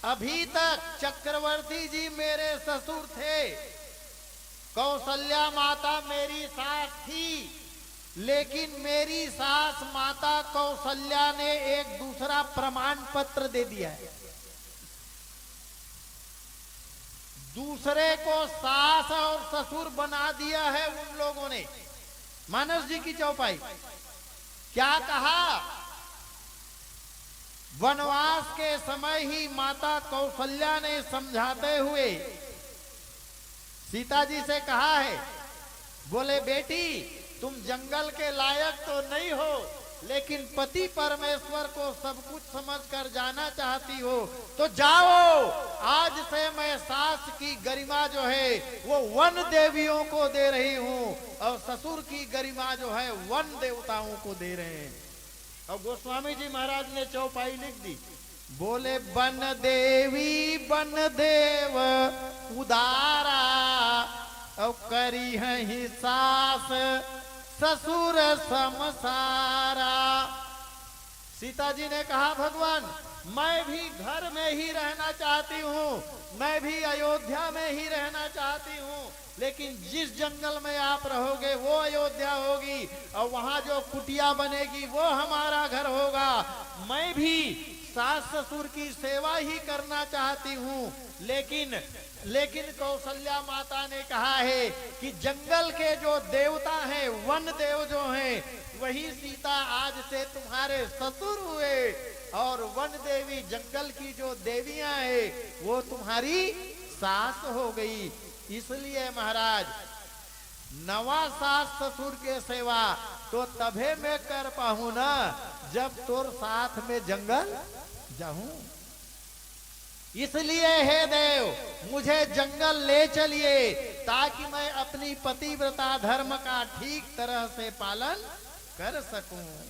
अभी तक चक्रवर्ती जी मेरे ससुर थे, कौशल्या माता मेरी सास थी, लेकिन मेरी सास माता कौशल्या ने एक दूसरा प्रमाण पत्र दे दिया है। दूसरे को सास और ससुर बना दिया है उन लोगों ने।" मानस जी की चौपाई क्या कहा? वनवास के समय ही माता कौशल्या ने समझाते हुए सीता जी से कहा है, बोले, "बेटी, तुम जंगल के लायक तो नहीं हो, लेकिन पति परमेश्वर को सब कुछ समझ कर जाना चाहती हो, तो जाओ, आज से मैं सास की गरिमा जो है, वो वन देवियों को दे रही हूं, और ससुर की गरिमा जो है, वन देवताओं को दे रहे हैं।" और गोस्वामी जी महाराज ने चौपाई लिख दी, बोले, "बन देवी बन देव उदारा, और करिहहि सास ससुर समसारा।" सीता जी ने कहा, "भगवान, मैं भी घर में ही रहना चाहती हूँ, मैं भी अयोध्या में ही रहना चाहती हूँ, लेकिन जिस जंगल में आप रहोगे, वो अयोध्या होगी, और वहां जो कुटिया बनेगी, वो हमारा घर होगा। मैं भी सास ससुर की सेवा ही करना चाहती हूँ, लेकिन, लेकिन कौशल्या माता ने कहा है कि जंगल के जो देवता हैं, वन देव जो हैं, वही सीता आज से तुम्हारे ससुर हुए, और वन देवी, जंगल की जो देवियां हैं, वो तुम्हारी सास हो गई।" इसलिए महाराज, नवा सास ससुर के सेवा तो तभे मैं कर पाहूं ना, जब तोर साथ में जंगल जाहूं। इसलिए हे देव, मुझे जंगल ले चलिए, ताकि मैं अपनी पतिव्रता धर्म का ठीक तरह से पालन कर सकूं।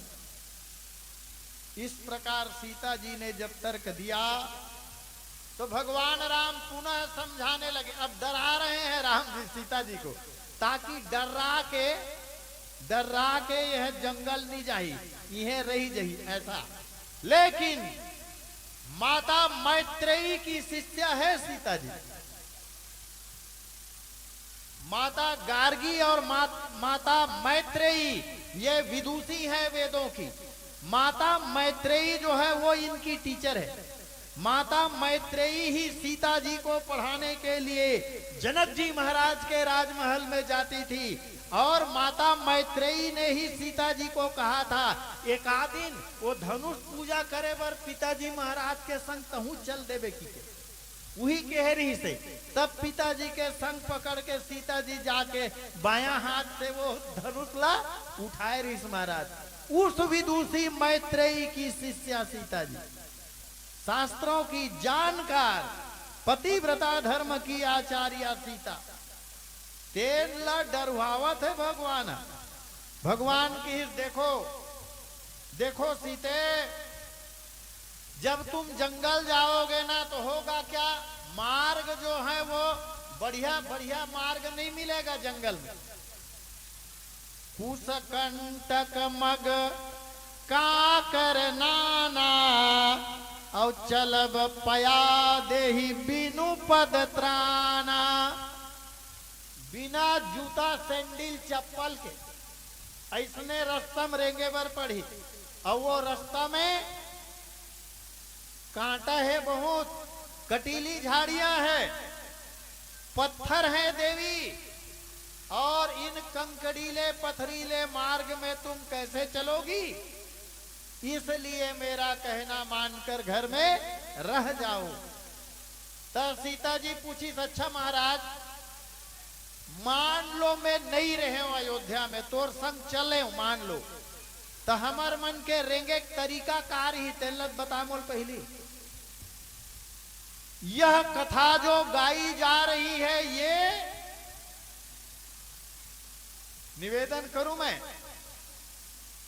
इस प्रकार सीता जी ने जब तर्क दिया, तो भगवान राम पुनः समझाने लगे। अब डरा रहे हैं राम जी सीता जी को, ताकि डर्रा के, डर्रा के यह जंगल नहीं जाही, यह रही जही, ऐसा। लेकिन माता मैत्रेयी की शिष्या है सीता जी। माता गार्गी और मा-, माता मैत्रेयी, ये विदुषी हैं वेदों की। माता मैत्रेयी जो है, वो इनकी टीचर है। माता मैत्रेयी ही सीता जी को पढ़ाने के लिए जनक जी महाराज के राजमहल में जाती थी, और माता मैत्रेयी ने ही सीता जी को कहा था, "एका दिन वो धनुष पूजा करे बर पिताजी महाराज के संग तहूं चल देबे" की के। उही कहे रहिस हे। तब पिताजी के संग पकड़ के सीता जी जाके बायां हाथ से वो धनुष ला उठाए रहिस महाराज। उस विदुषी मैत्रेयी की शिष्या सीता जी, शास्त्रों की जानकार, पतिव्रता धर्म की आचार्या सीता, तेन ला डरुआवत हे भगवान। भगवान किहिस, देखो, देखो सीते, जब तुम जंगल जाओगे ना, तो होगा क्या, मार्ग जो है वो बढ़िया बढ़िया मार्ग नहीं मिलेगा जंगल में। कुसकंटक मग कांकर नाना, अउ चलब पया देहि बिनु पद त्राना। बिना जूता सैंडल चप्पल के अइसने रस्ता में रेंगे बर पड़ही। अउ वो रस्ता में कांटा हे बहुत, कटीली झाड़ियां हे, पत्थर हे देवी, और इन कंकड़ीले पथरीले मार्ग में तुम कैसे चलोगी? इसलिए मेरा कहना मानकर घर में रह जाओ। त सीता जी पूछिस, अच्छा महाराज, मान लो मैं नहीं रहेंव अयोध्या में, तोर संग चलेंव, मान लो, त हमर मन के रेंगे के तरीका का रही, तेन ल बता मोल पहिली। यह कथा जो गाई जा रही है, ये निवेदन करूं मैं,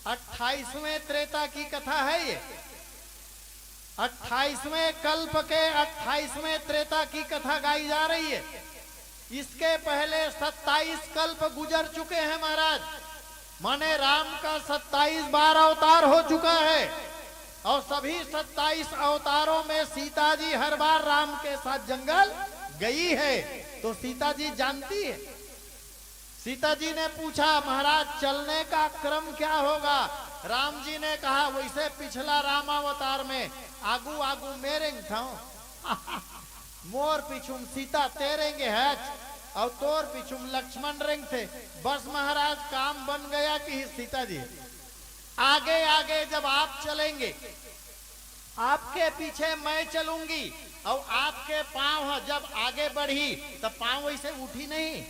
अट्ठाईसवें त्रेता की कथा है ये। अट्ठाईसवें कल्प के अट्ठाईसवें त्रेता की कथा गाई जा रही है। इसके पहले सत्ताईस कल्प गुजर चुके हैं महाराज, माने राम का सत्ताईस बार अवतार हो चुका है। और सभी सत्ताईस अवतारों में सीता जी हर बार राम के साथ जंगल गई है, तो सीता जी जानती है। सीता जी ने पूछा, महाराज, चलने का क्रम क्या होगा? राम जी ने कहा, वैसे पिछला रामावतार में आगू आगू मैं रेंगथंव, मोर पीछू में सीता तैं रेंगे हच, और तोर पीछू में लक्ष्मण रेंगथे। बस महाराज, काम बन गया, किहिस सीता जी। आगे आगे जब आप चलेंगे, आपके पीछे मैं चलूंगी, और आपके पांव ह जब आगे बढ़ी, तब पांव वैसे उठी नहीं।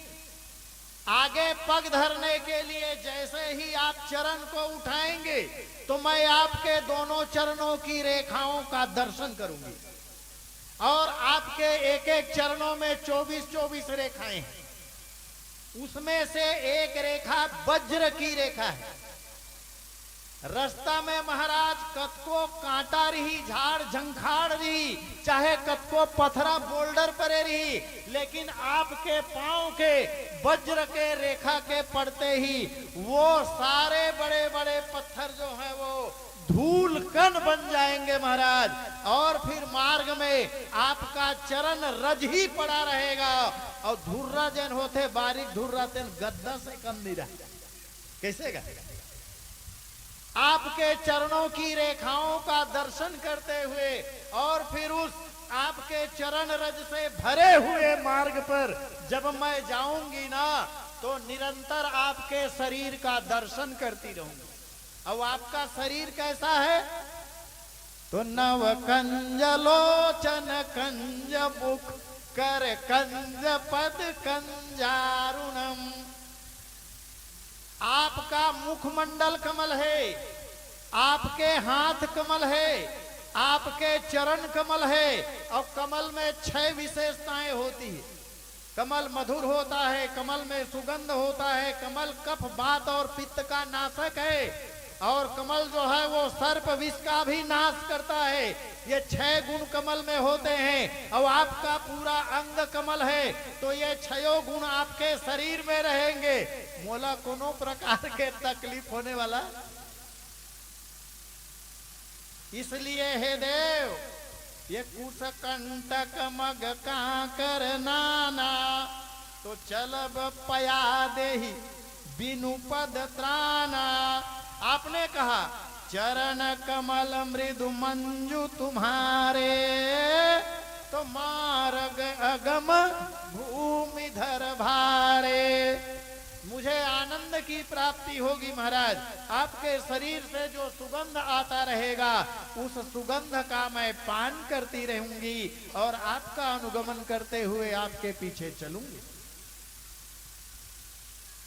आगे पग धरने के लिए जैसे ही आप चरण को उठाएंगे, तो मैं आपके दोनों चरणों की रेखाओं का दर्शन करूंगी। और आपके एक एक चरणों में चौबीस चौबीस रेखाएं हैं। उसमें से एक रेखा वज्र की रेखा है। रस्ता में महाराज कतको कांटा रही, झाड़ झंखाड़ रही, चाहे कतको पथरा बोल्डर परे रही, लेकिन आपके पांव के वज्र के रेखा के पड़ते ही वो सारे बड़े बड़े पत्थर जो हैं, वो धूल कण बन जाएंगे महाराज। और फिर मार्ग में आपका चरण रज ही पड़ा रहेगा। और धुर्रा जेन होथे, बारीक धुर्रा, तेन गद्दा से कम नहीं रहे। कैसे गा? आपके चरणों की रेखाओं का दर्शन करते हुए और फिर उस आपके चरण रज से भरे हुए मार्ग पर जब मैं जाऊंगी ना, तो निरंतर आपके शरीर का दर्शन करती रहूंगी। अब आपका शरीर कैसा है? तो नव कंज लोचन कंज मुख कर कंज पद कंजारुणम। आपका मुखमंडल कमल है, आपके हाथ कमल है, आपके चरण कमल है, और कमल में छह विशेषताएं होती है। कमल मधुर होता है, कमल में सुगंध होता है, कमल कफ, वात और पित्त का नाशक है, और कमल जो है वो सर्प विष का भी नाश करता है। ये छह गुण कमल में होते हैं। अब आपका पूरा अंग कमल है, तो ये छयों गुण आपके शरीर में रहेंगे। मोला कोनो प्रकार के तकलीफ होने वाला, इसलिए हे देव, ये कुसकंटक मग कांकर नाना, तो चलब पया देहि बिनु पद त्राना। आपने कहा, चरण कमल मृदु मंजु तुम्हारे, तो मार्ग अगम भूमि धर भारे। मुझे आनंद की प्राप्ति होगी महाराज। आपके शरीर से जो सुगंध आता रहेगा, उस सुगंध का मैं पान करती रहूंगी और आपका अनुगमन करते हुए आपके पीछे चलूंगी।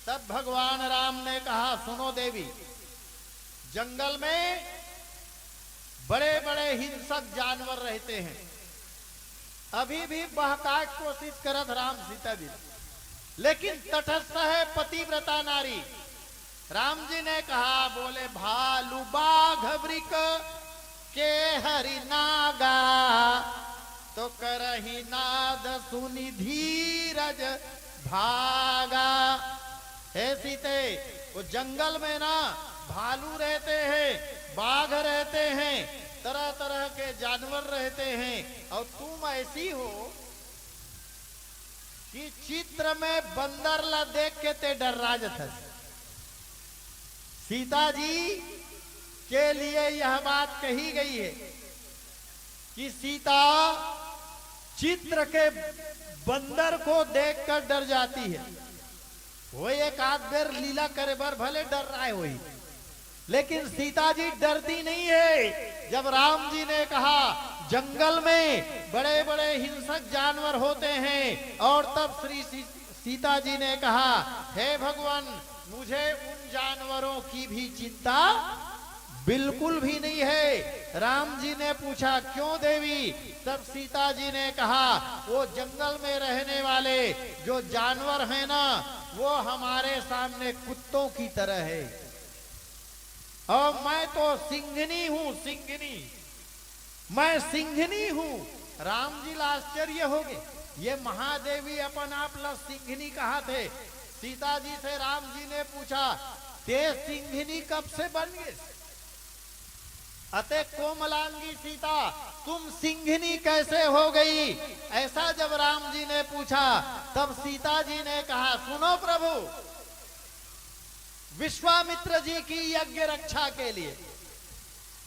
तब भगवान राम ने कहा, सुनो देवी, जंगल में बड़े बड़े हिंसक जानवर रहते हैं। अभी भी बहकाए कोशिश करत राम सीता जी, लेकिन तटस्थ है पतिव्रता नारी। राम जी ने कहा, बोले, भालू बाघ वृक के हरि नागा, तो करही नाद सुनि धीरज भागा। हे सीते, वो जंगल में ना भालू रहते हैं, बाघ रहते हैं, तरह तरह के जानवर रहते हैं, और तुम ऐसी हो कि चित्र में बंदर ला देख के ते डर्रा जथस। सीता जी के लिए यह बात कही गई है कि सीता चित्र के बंदर को देखकर डर जाती है। वो एक आध बेर लीला करे बर भले डर्राए होही, लेकिन सीता जी डरती नहीं है। जब राम जी ने कहा, जंगल में बड़े बड़े हिंसक जानवर होते हैं, और तब श्री सी-, सीता जी ने कहा, हे भगवान, मुझे उन जानवरों की भी चिंता बिल्कुल भी नहीं है। राम जी ने पूछा, क्यों देवी? तब सीता जी ने कहा, वो जंगल में रहने वाले जो जानवर हैं ना, वो हमारे सामने कुत्तों की तरह है, और मैं तो सिंघनी हूँ, सिंघनी, मैं सिंघनी हूँ। राम जी ला आश्चर्य हो गए, ये महादेवी अपन आप ला सिंघनी कहा थे। सीता जी से राम जी ने पूछा, ते सिंघनी कब से बन गए? अते कोमलांगी सीता, तुम सिंघनी कैसे हो गई? ऐसा जब राम जी ने पूछा, तब सीता जी ने कहा, सुनो प्रभु, विश्वामित्र जी की यज्ञ रक्षा के लिए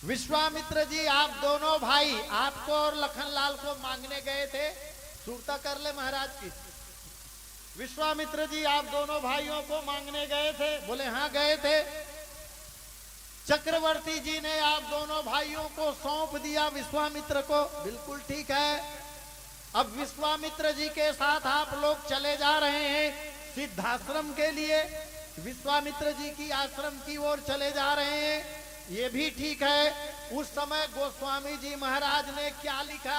विश्वामित्र जी आप दोनों भाई, आपको और लखनलाल को मांगने गए थे। सुरता कर ले महाराज की। विश्वामित्र जी आप दोनों भाइयों को मांगने गए थे। बोले, हाँ, गए थे। चक्रवर्ती जी ने आप दोनों भाइयों को सौंप दिया विश्वामित्र को। बिल्कुल ठीक है। अब विश्वामित्र जी के साथ आप लोग चले जा रहे हैं सिद्धाश्रम के लिए, विश्वामित्र जी की आश्रम की ओर चले जा रहे हैं, ये भी ठीक है। उस समय गोस्वामी जी महाराज ने क्या लिखा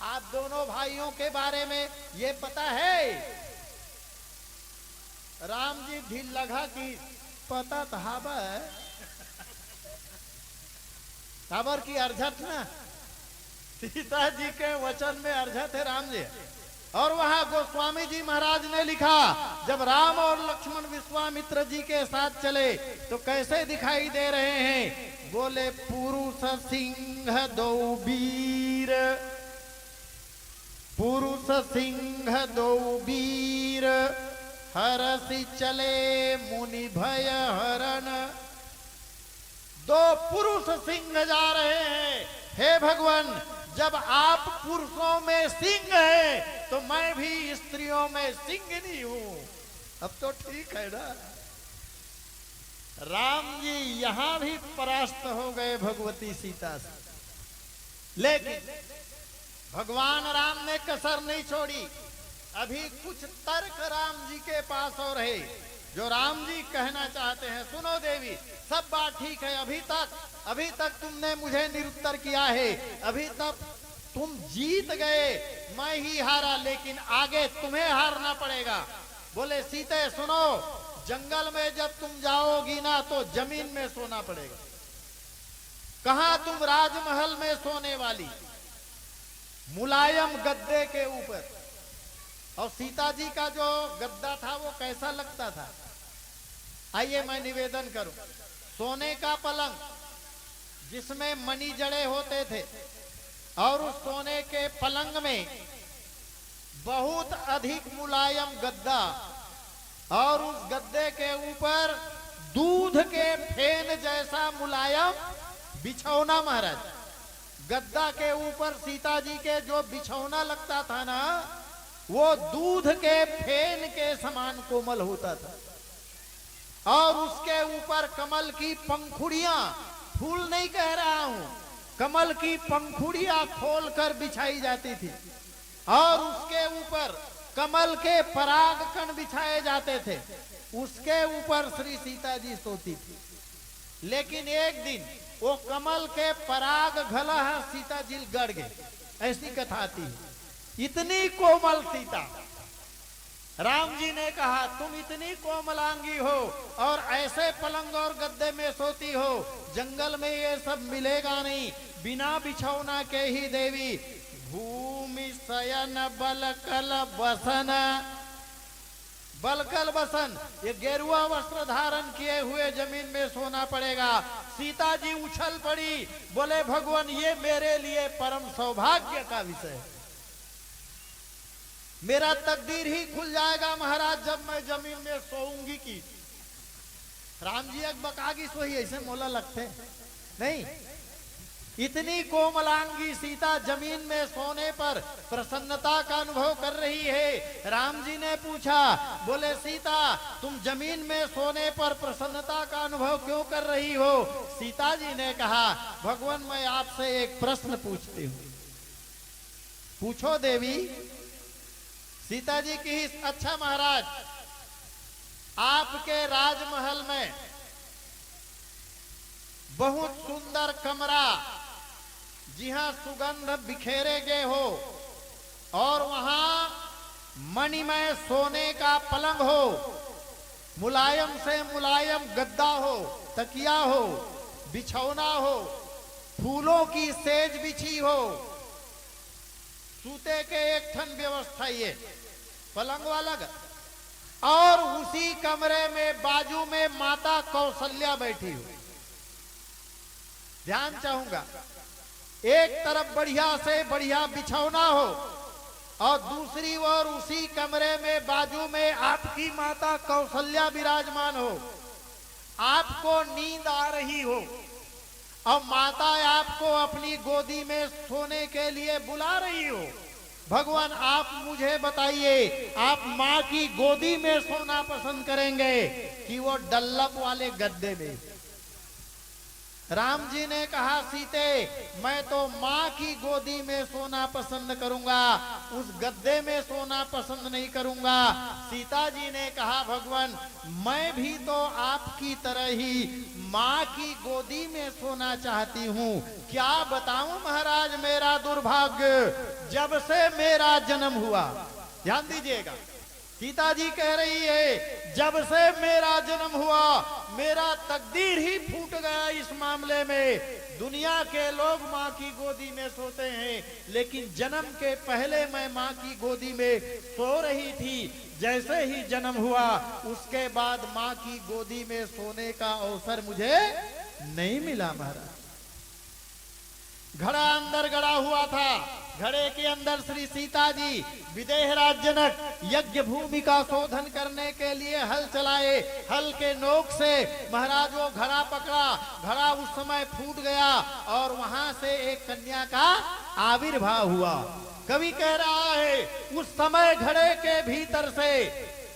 आप दोनों भाइयों के बारे में, ये पता है? राम जी ढील लगा कि पता तो हावय, काबर की अरझत ना, सीता जी के वचन में अरझत है राम जी। और वहां गोस्वामी जी महाराज ने लिखा, जब राम और लक्ष्मण विश्वामित्र जी के साथ चले तो कैसे दिखाई दे रहे हैं? बोले, पुरुष सिंह दो वीर, पुरुष सिंह दो वीर, हरसि चले मुनि भय हरण। दो पुरुष सिंह जा रहे हैं। हे भगवान, जब आप पुरुषों में सिंह हैं, तो मैं भी स्त्रियों में सिंघनी हूं। अब तो ठीक है ना? राम जी यहां भी परास्त हो गए भगवती सीता से, लेकिन भगवान राम ने कसर नहीं छोड़ी। अभी कुछ तर्क राम जी के पास और है, जो राम जी कहना चाहते हैं। सुनो देवी, सब बात ठीक है, अभी तक, अभी तक तुमने मुझे निरुत्तर किया है, अभी तक तुम जीत गए, मैं ही हारा, लेकिन आगे तुम्हें हारना पड़ेगा। बोले, सीते सुनो, जंगल में जब तुम जाओगी ना तो जमीन में सोना पड़ेगा। कहां तुम राजमहल में सोने वाली, मुलायम गद्दे के ऊपर। और सीता जी का जो गद्दा था वो कैसा लगता था? आइए मैं निवेदन करूं, सोने का पलंग जिसमें मणि जड़े होते थे, और उस सोने के पलंग में बहुत अधिक मुलायम गद्दा, और उस गद्दे के ऊपर दूध के फेन जैसा मुलायम बिछौना महाराज। गद्दा के ऊपर सीता जी के जो बिछौना लगता था ना, वो दूध के फेन के समान कोमल होता था। और उसके ऊपर कमल की पंखुड़ियां, फूल नहीं कह रहा हूं, कमल की पंखुड़ियां खोलकर बिछाई जाती थी और उसके ऊपर कमल के पराग कण बिछाए जाते थे। उसके ऊपर श्री सीता जी सोती थी। लेकिन एक दिन वो कमल के पराग घला ह सीता जी ल गड़ गे, ऐसी कथा आती है। इतनी कोमल सीता। राम जी ने कहा, "तुम इतनी कोमलांगी हो और ऐसे पलंग और गद्दे में सोती हो, जंगल में ये सब मिलेगा नहीं, बिना बिछौना के ही देवी।" भूमि शयन बलकल बसन, बलकल बसन, ये गेरुआ वस्त्र धारण किए हुए जमीन में सोना पड़ेगा। सीता जी उछल पड़ी, बोले, "भगवान, ये मेरे लिए परम सौभाग्य का विषय है, मेरा तकदीर ही खुल जाएगा महाराज, जब मैं जमीन में सोऊंगी।" कि राम जी अक बका गिस होही, ऐसे मोला लगथे नहीं। इतनी कोमलांगी सीता जमीन में सोने पर प्रसन्नता का अनुभव कर रही है। राम जी ने पूछा, बोले, "सीता, तुम जमीन में सोने पर प्रसन्नता का अनुभव क्यों कर रही हो?" सीता जी ने कहा, "भगवान, मैं आपसे एक प्रश्न पूछती हूँ।" "पूछो देवी।" सीता जी किहिस, "अच्छा महाराज, आपके राजमहल में बहुत सुंदर कमरा, जिहां सुगंध बिखेरे गे हो, और वहां मणिमय सोने का पलंग हो, मुलायम से मुलायम गद्दा हो, तकिया हो, बिछौना हो, फूलों की सेज बिछी हो, सूते के एक ठन व्यवस्था ये, पलंग वाला ग-, और उसी कमरे में बाजू में माता कौशल्या बैठी हो।" ध्यान चाहूंगा, एक तरफ बढ़िया से बढ़िया बिछौना हो और दूसरी ओर उसी कमरे में बाजू में आपकी माता कौशल्या विराजमान हो, आपको नींद आ रही हो और माता आपको अपनी गोदी में सोने के लिए बुला रही हो। भगवान, आप मुझे बताइए, आप माँ की गोदी में सोना पसंद करेंगे कि वो डल्लप वाले गद्दे में? राम जी ने कहा, "सीते, मैं तो माँ की गोदी में सोना पसंद करूंगा, उस गद्दे में सोना पसंद नहीं करूंगा।" सीता जी ने कहा, "भगवान, मैं भी तो आपकी तरह ही माँ की गोदी में सोना चाहती हूँ। क्या बताऊं महाराज मेरा दुर्भाग्य, जब से मेरा जन्म हुआ।" ध्यान दीजिएगा, सीता जी कह रही है, "जब से मेरा जन्म हुआ, मेरा तकदीर ही फूट गया इस मामले में। दुनिया के लोग माँ की गोदी में सोते हैं, लेकिन जन्म के पहले मैं माँ की गोदी में सो रही थी, जैसे ही जन्म हुआ, उसके बाद माँ की गोदी में सोने का अवसर मुझे नहीं मिला महाराज।" घड़ा अंदर गड़ा हुआ था। घड़े के अंदर श्री सीता जी, विदेहराज जनक यज्ञ भूमि का शोधन करने के लिए हल चलाए। हल के नोक से महाराज वो घड़ा पकड़ा, घड़ा उस समय फूट गया और वहां से एक कन्या का आविर्भाव हुआ। कवि कह रहा है, उस समय घड़े के भीतर से,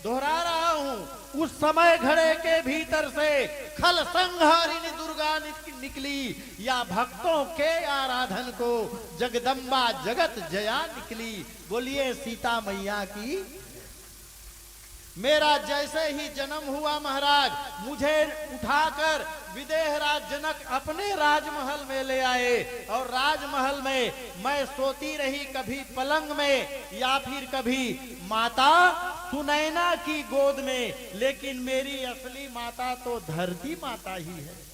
दोहरा रहा हूं, उस समय घड़े के भीतर से खल संहारिणी दुर्गा निक-, निकली, या भक्तों के आराधन को जगदम्बा जगत जया निकली। बोलिए सीता मैया की। मेरा जैसे ही जन्म हुआ महाराज, मुझे उठाकर विदेहराज जनक अपने राजमहल में ले आए और राजमहल में मैं सोती रही, कभी पलंग में या फिर कभी माता सुनैना की गोद में, लेकिन मेरी असली माता तो धरती माता ही है।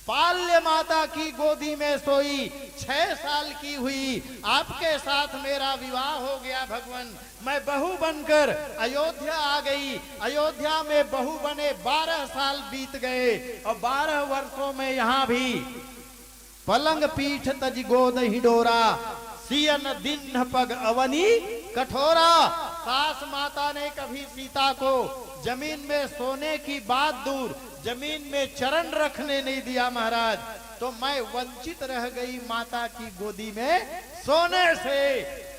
पाल्य माता की गोदी में सोई, छह साल की हुई, आपके साथ मेरा विवाह हो गया भगवान। मैं बहू बनकर अयोध्या आ गई। अयोध्या में बहू बने बारह साल बीत गए और बारह वर्षों में यहाँ भी पलंग पीठ तजि गोदहि डोरा, सियन दिन्ह पग अवनि कठोरा। सास माता ने कभी सीता को जमीन में सोने की बात दूर, जमीन में चरण रखने नहीं दिया महाराज, तो मैं वंचित रह गई माता की गोदी में सोने से।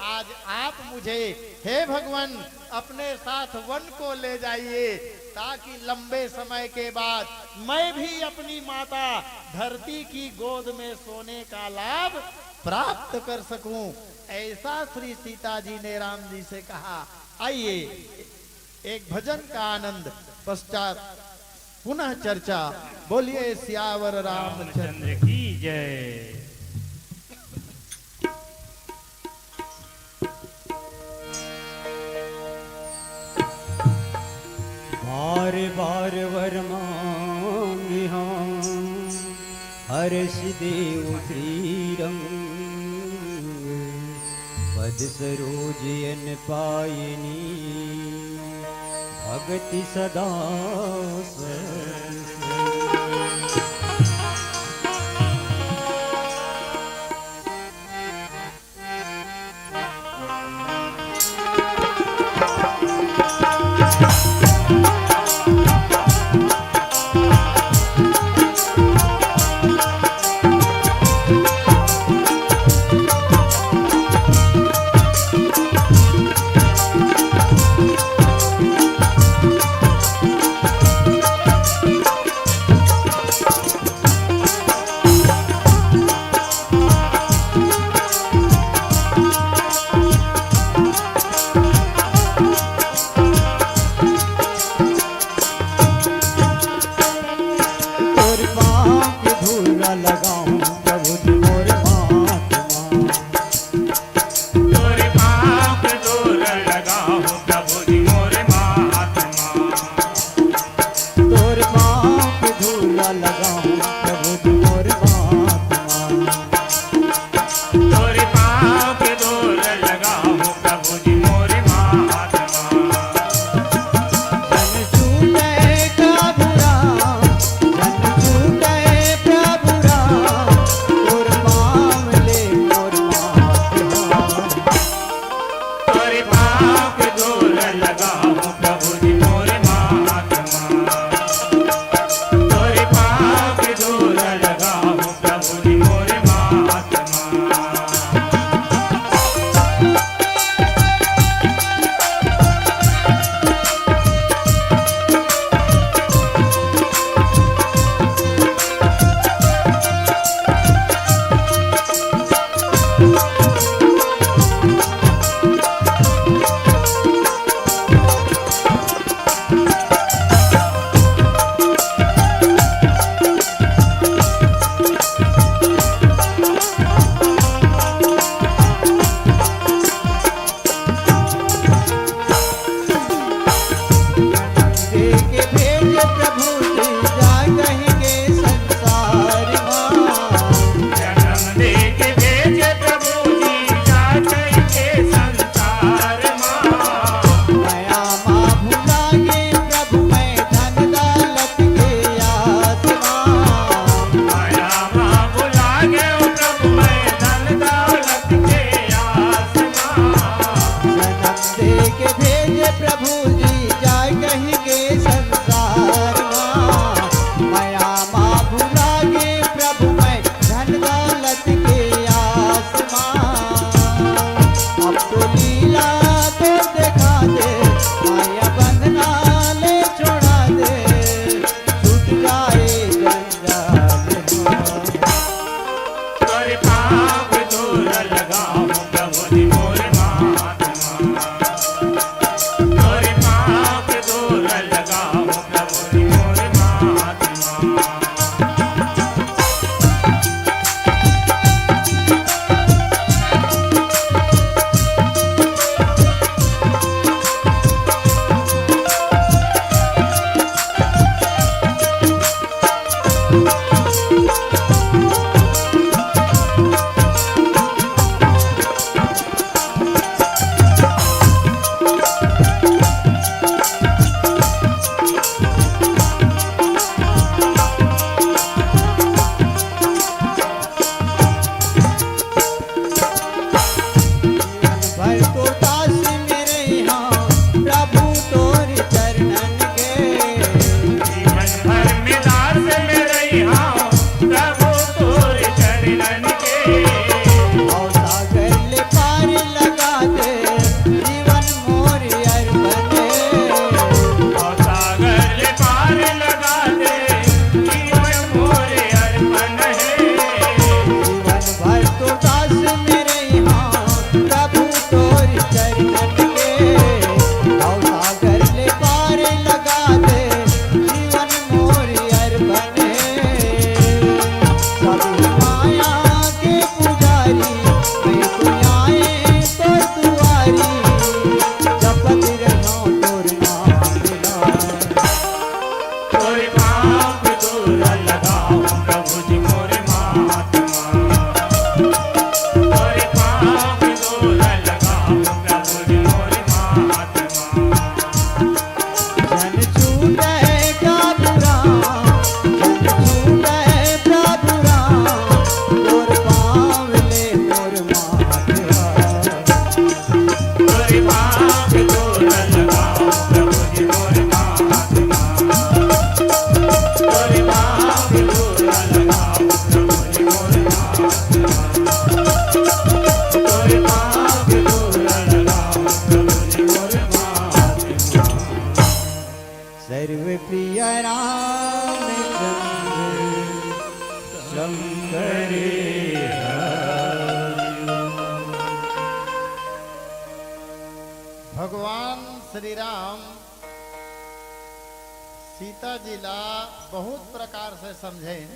आज आप मुझे, हे भगवान, अपने साथ वन को ले जाइए, ताकि लंबे समय के बाद मैं भी अपनी माता धरती की गोद में सोने का लाभ प्राप्त कर सकूं, ऐसा श्री सीता जी ने राम जी से कहा। आइए, एक भजन का आनंद, पश्चात पुनः चर्चा। बोलिए सियावर रामचंद्र। चंद्र की जय। बार बार वर मांगिहां हरष देव श्रीरंग, पद सरोज अन पायनी भगति सदा सर। तोरे पाप तोरण राम, प्रभु जी मोरे माफ। सर्व प्रिय रामचंद्र शंकर हरि। भगवान श्री राम सीता जी ला बहुत प्रकार से समझेन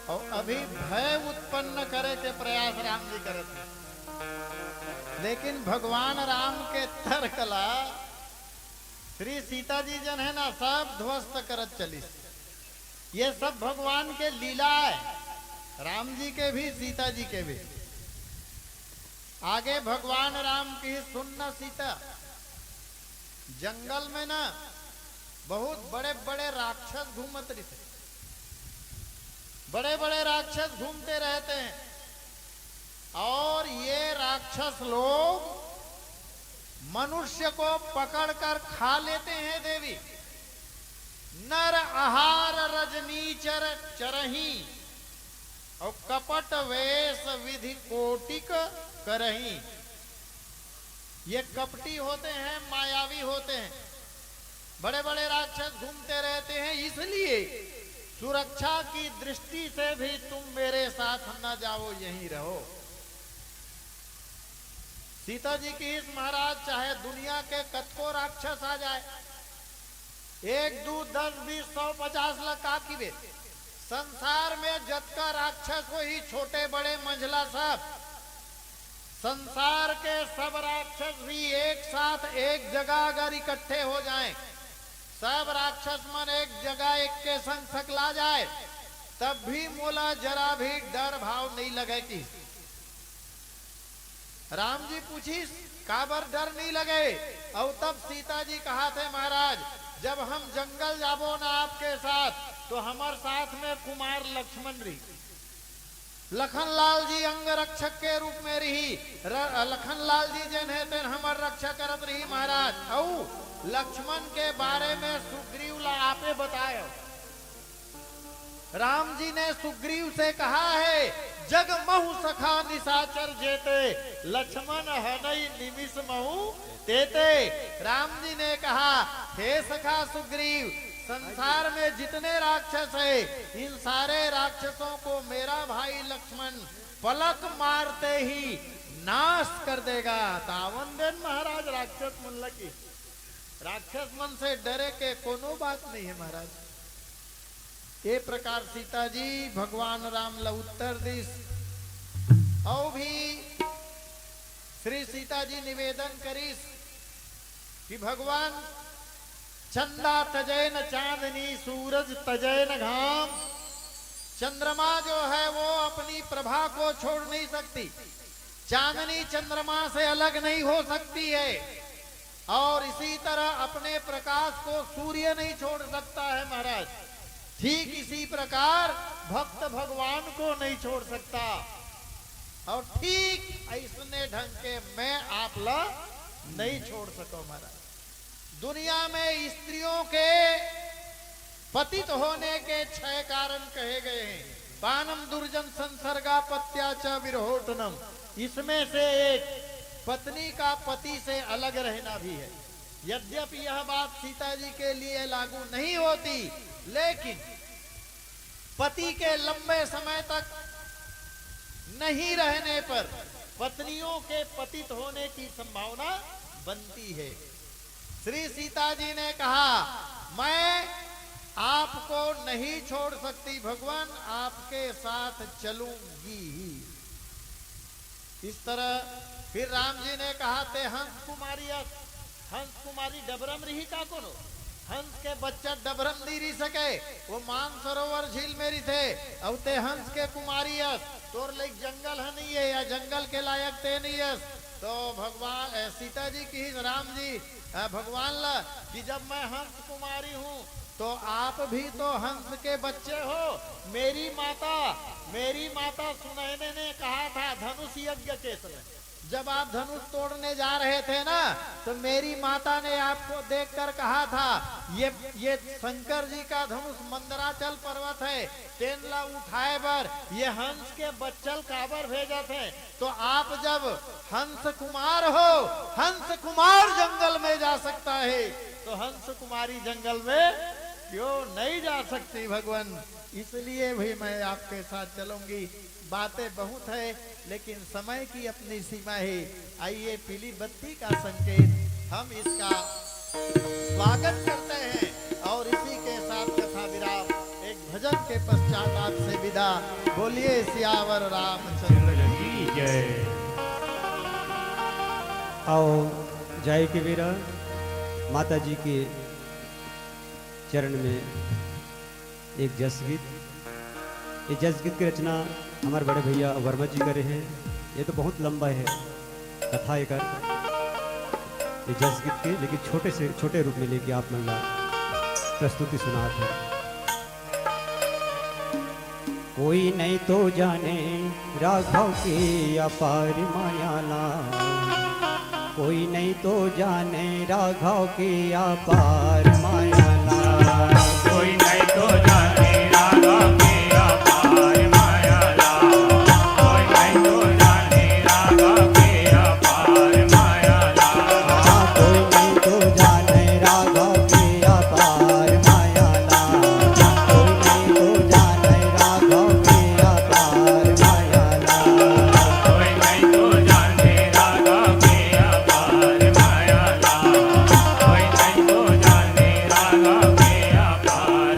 अउ अभी भय उत्पन्न करे के प्रयास राम जी करत हे, लेकिन भगवान राम के तर्क ला श्री सीता जी जन हे ना, सब ध्वस्त करत चलिस। ये सब भगवान के लीला हे, राम जी के भी, सीता जी के भी। आगे भगवान राम की, "सुन न सीता, जंगल में ना बहुत बड़े बड़े राक्षस घूमत रहिथे, बड़े बड़े राक्षस घूमते रहते हैं और ये राक्षस लोग मनुष्य को पकड़कर खा लेते हैं देवी। नर आहार रजनीचर चरही और कपट वेश विधि कोटिक करही।" ये कपटी होते हैं, मायावी होते हैं, बड़े बड़े राक्षस घूमते रहते हैं, इसलिए सुरक्षा की दृष्टि से भी तुम मेरे साथ न जाओ, यहीं रहो। सीता जी की, "इस महाराज, चाहे दुनिया के कतको राक्षस आ जाए, एक, दू, दस, बीस, सौ, पचास ला का किबे? संसार में जतका राक्षस होही, छोटे बड़े मंझला सब, संसार के सब राक्षस भी एक साथ एक जगह अगर इकट्ठे हो जाएं, सब राक्षस मन एक जगह एक के संग सकला जाए, तब भी मोला जरा भी डर भाव नहीं लगे।" कि राम जी पूछिस, "काबर डर नहीं लगे?" अउ तब सीता जी कहाथे, "महाराज, जब हम जंगल जाबो ना आपके साथ, तो हमर साथ में कुमार लक्ष्मण रही, लखन लाल जी अंग रक्षक के रूप में रही।" र-, लखन लाल जी जेन हे, तेन हमर रक्षा करत रही महाराज। अउ लक्ष्मण के बारे में सुग्रीव ला आपे बतायो। राम जी ने सुग्रीव से कहा है, "जग महु सखा निशाचर जेते, लक्ष्मण हनई निमिष महु तेते।" राम जी ने कहा, "हे सखा सुग्रीव, संसार में जितने राक्षस है, इन सारे राक्षसों को मेरा भाई लक्ष्मण पलक मारते ही नाश कर देगा।" तावन देन महाराज राक्षस मन लगी, राक्षस मन से डरे के कोनो बात नहीं है महाराज। ए प्रकार सीता जी भगवान राम ला उत्तर दिस। अउ भी श्री सीता जी निवेदन करिस कि भगवान, चंदा तजय न चांदनी, सूरज तजय न घाम। चंद्रमा जो है वो अपनी प्रभा को छोड़ नहीं सकती, चांदनी चंद्रमा से अलग नहीं हो सकती है। और इसी तरह अपने प्रकाश को सूर्य नहीं छोड़ सकता है महाराज। ठीक इसी प्रकार भक्त भगवान को नहीं छोड़ सकता। और ठीक ऐसने ढंग के मैं आप ला नहीं छोड़ सको महाराज। दुनिया में स्त्रियों के पतित होने के छह कारण कहे गए हैं। पानम दुर्जन संसर्गापत्या च विरहोटनम। इसमें से एक पत्नी का पति से अलग रहना भी है। यद्यपि यह बात सीता जी के लिए लागू नहीं होती, लेकिन पति के लंबे समय तक नहीं रहने पर पत्नियों के पतित होने की संभावना बनती है। श्री सीता जी ने कहा, "मैं आपको नहीं छोड़ सकती भगवान, आपके साथ चलूंगी ही।" इस तरह फिर राम जी ने कहा, "ते हंस कुमारी अस, हंस कुमारी डबरम रही का कोनो? हंस के बच्चा डबरम नहीं रही सके, वो मानसरोवर झील में रही थे। अब ते हंस के कुमारी अस, तोर लायक जंगल ह नहीं है, या जंगल के लायक ते नहीं अस।" तो भगवान, ए, सीता जी की, राम जी, ए, भगवान ला कि जब मैं हंस कुमारी हूँ, तो आप भी तो हंस के बच्चे हो। मेरी माता, मेरी माता सुनैने ने कहा था धनुष यज्ञ के समय, जब आप धनुष तोड़ने जा रहे थे ना, तो मेरी माता ने आपको देखकर कहा था, "ये, ये शंकर जी का धनुष मंदराचल पर्वत है, तेन ला उठाए बर ये हंस के बच्चल काबर भेजत है?" तो आप जब हंस कुमार हो, हंस कुमार जंगल में जा सकता है, तो हंस कुमारी जंगल में क्यों नहीं जा सकती भगवान? इसलिए भी मैं आपके साथ चलूंगी। बातें बहुत है, लेकिन समय की अपनी सीमा है। आइए, पीली बत्ती का संकेत, हम इसका स्वागत करते हैं और इसी के साथ कथा विराम। एक भजन के पश्चात आपसे विदा। बोलिए सियावर रामचंद्र की जय। आओ, जाए के बेरा माता जी के चरण में एक जस गीत। ये जस गीत की रचना हमारे बड़े भैया वर्मा जी करे हैं। ये तो बहुत लंबा है कथा एकर, ये जस गीत के, लेकिन छोटे से छोटे रूप में लेके आप मन ला प्रस्तुति सुनात है। कोई नहीं तो जाने राघव के अपार माया ला, कोई नहीं तो जाने राघव के अपार माया ला। कोई नहीं तो जाने राघव के अपार माया ला। कोई नहीं तो जाने राघव के अपार माया ला। हाँ, कोई नहीं तो जाने राघव के अपार माया ला। कोई नहीं तो जाने राघव के अपार माया ला। कोई नहीं तो जाने राघव के अपार माया ला। कोई नहीं तो जाने राघव के अपार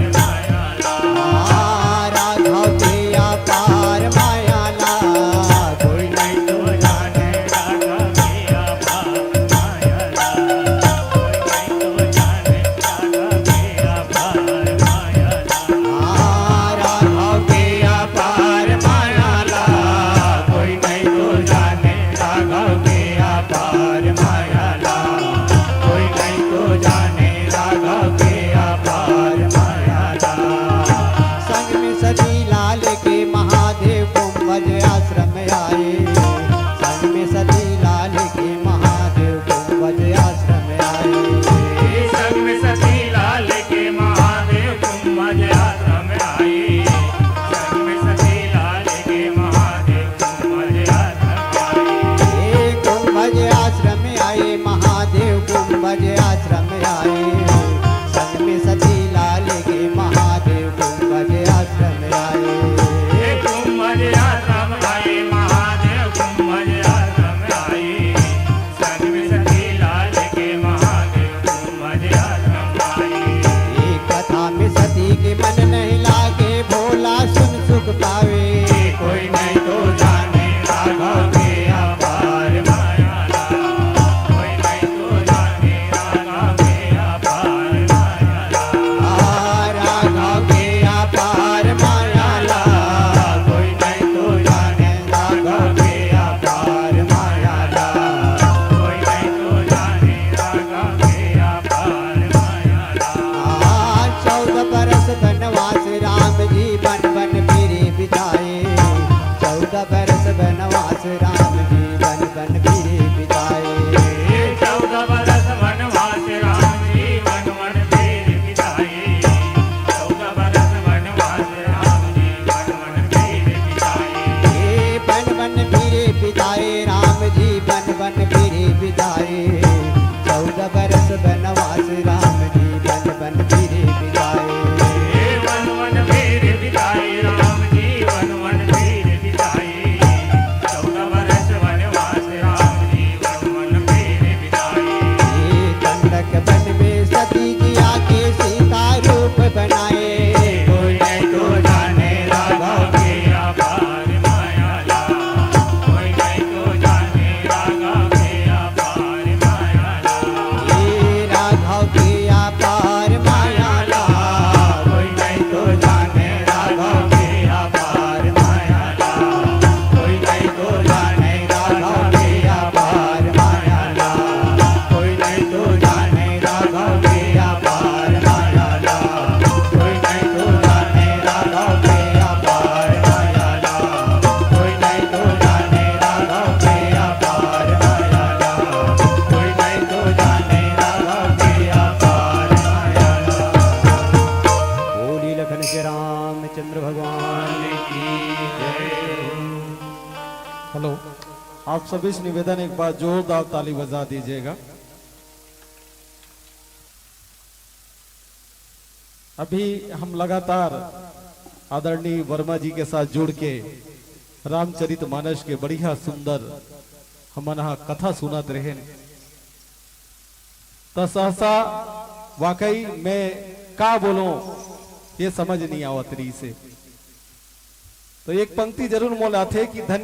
हेलो, आप सभी से निवेदन, एक बार जोरदार ताली बजा दीजिएगा। अभी हम लगातार आदरणीय वर्मा जी के साथ जुड़ के रामचरित मानस के बढ़िया सुंदर हमन ह कथा सुनत रहेन। त सहसा वाकई मैं का बोलूं, ये समझ नहीं आवत रहिसे। तो एक पंक्ति जरूर मोला आथे कि धन्य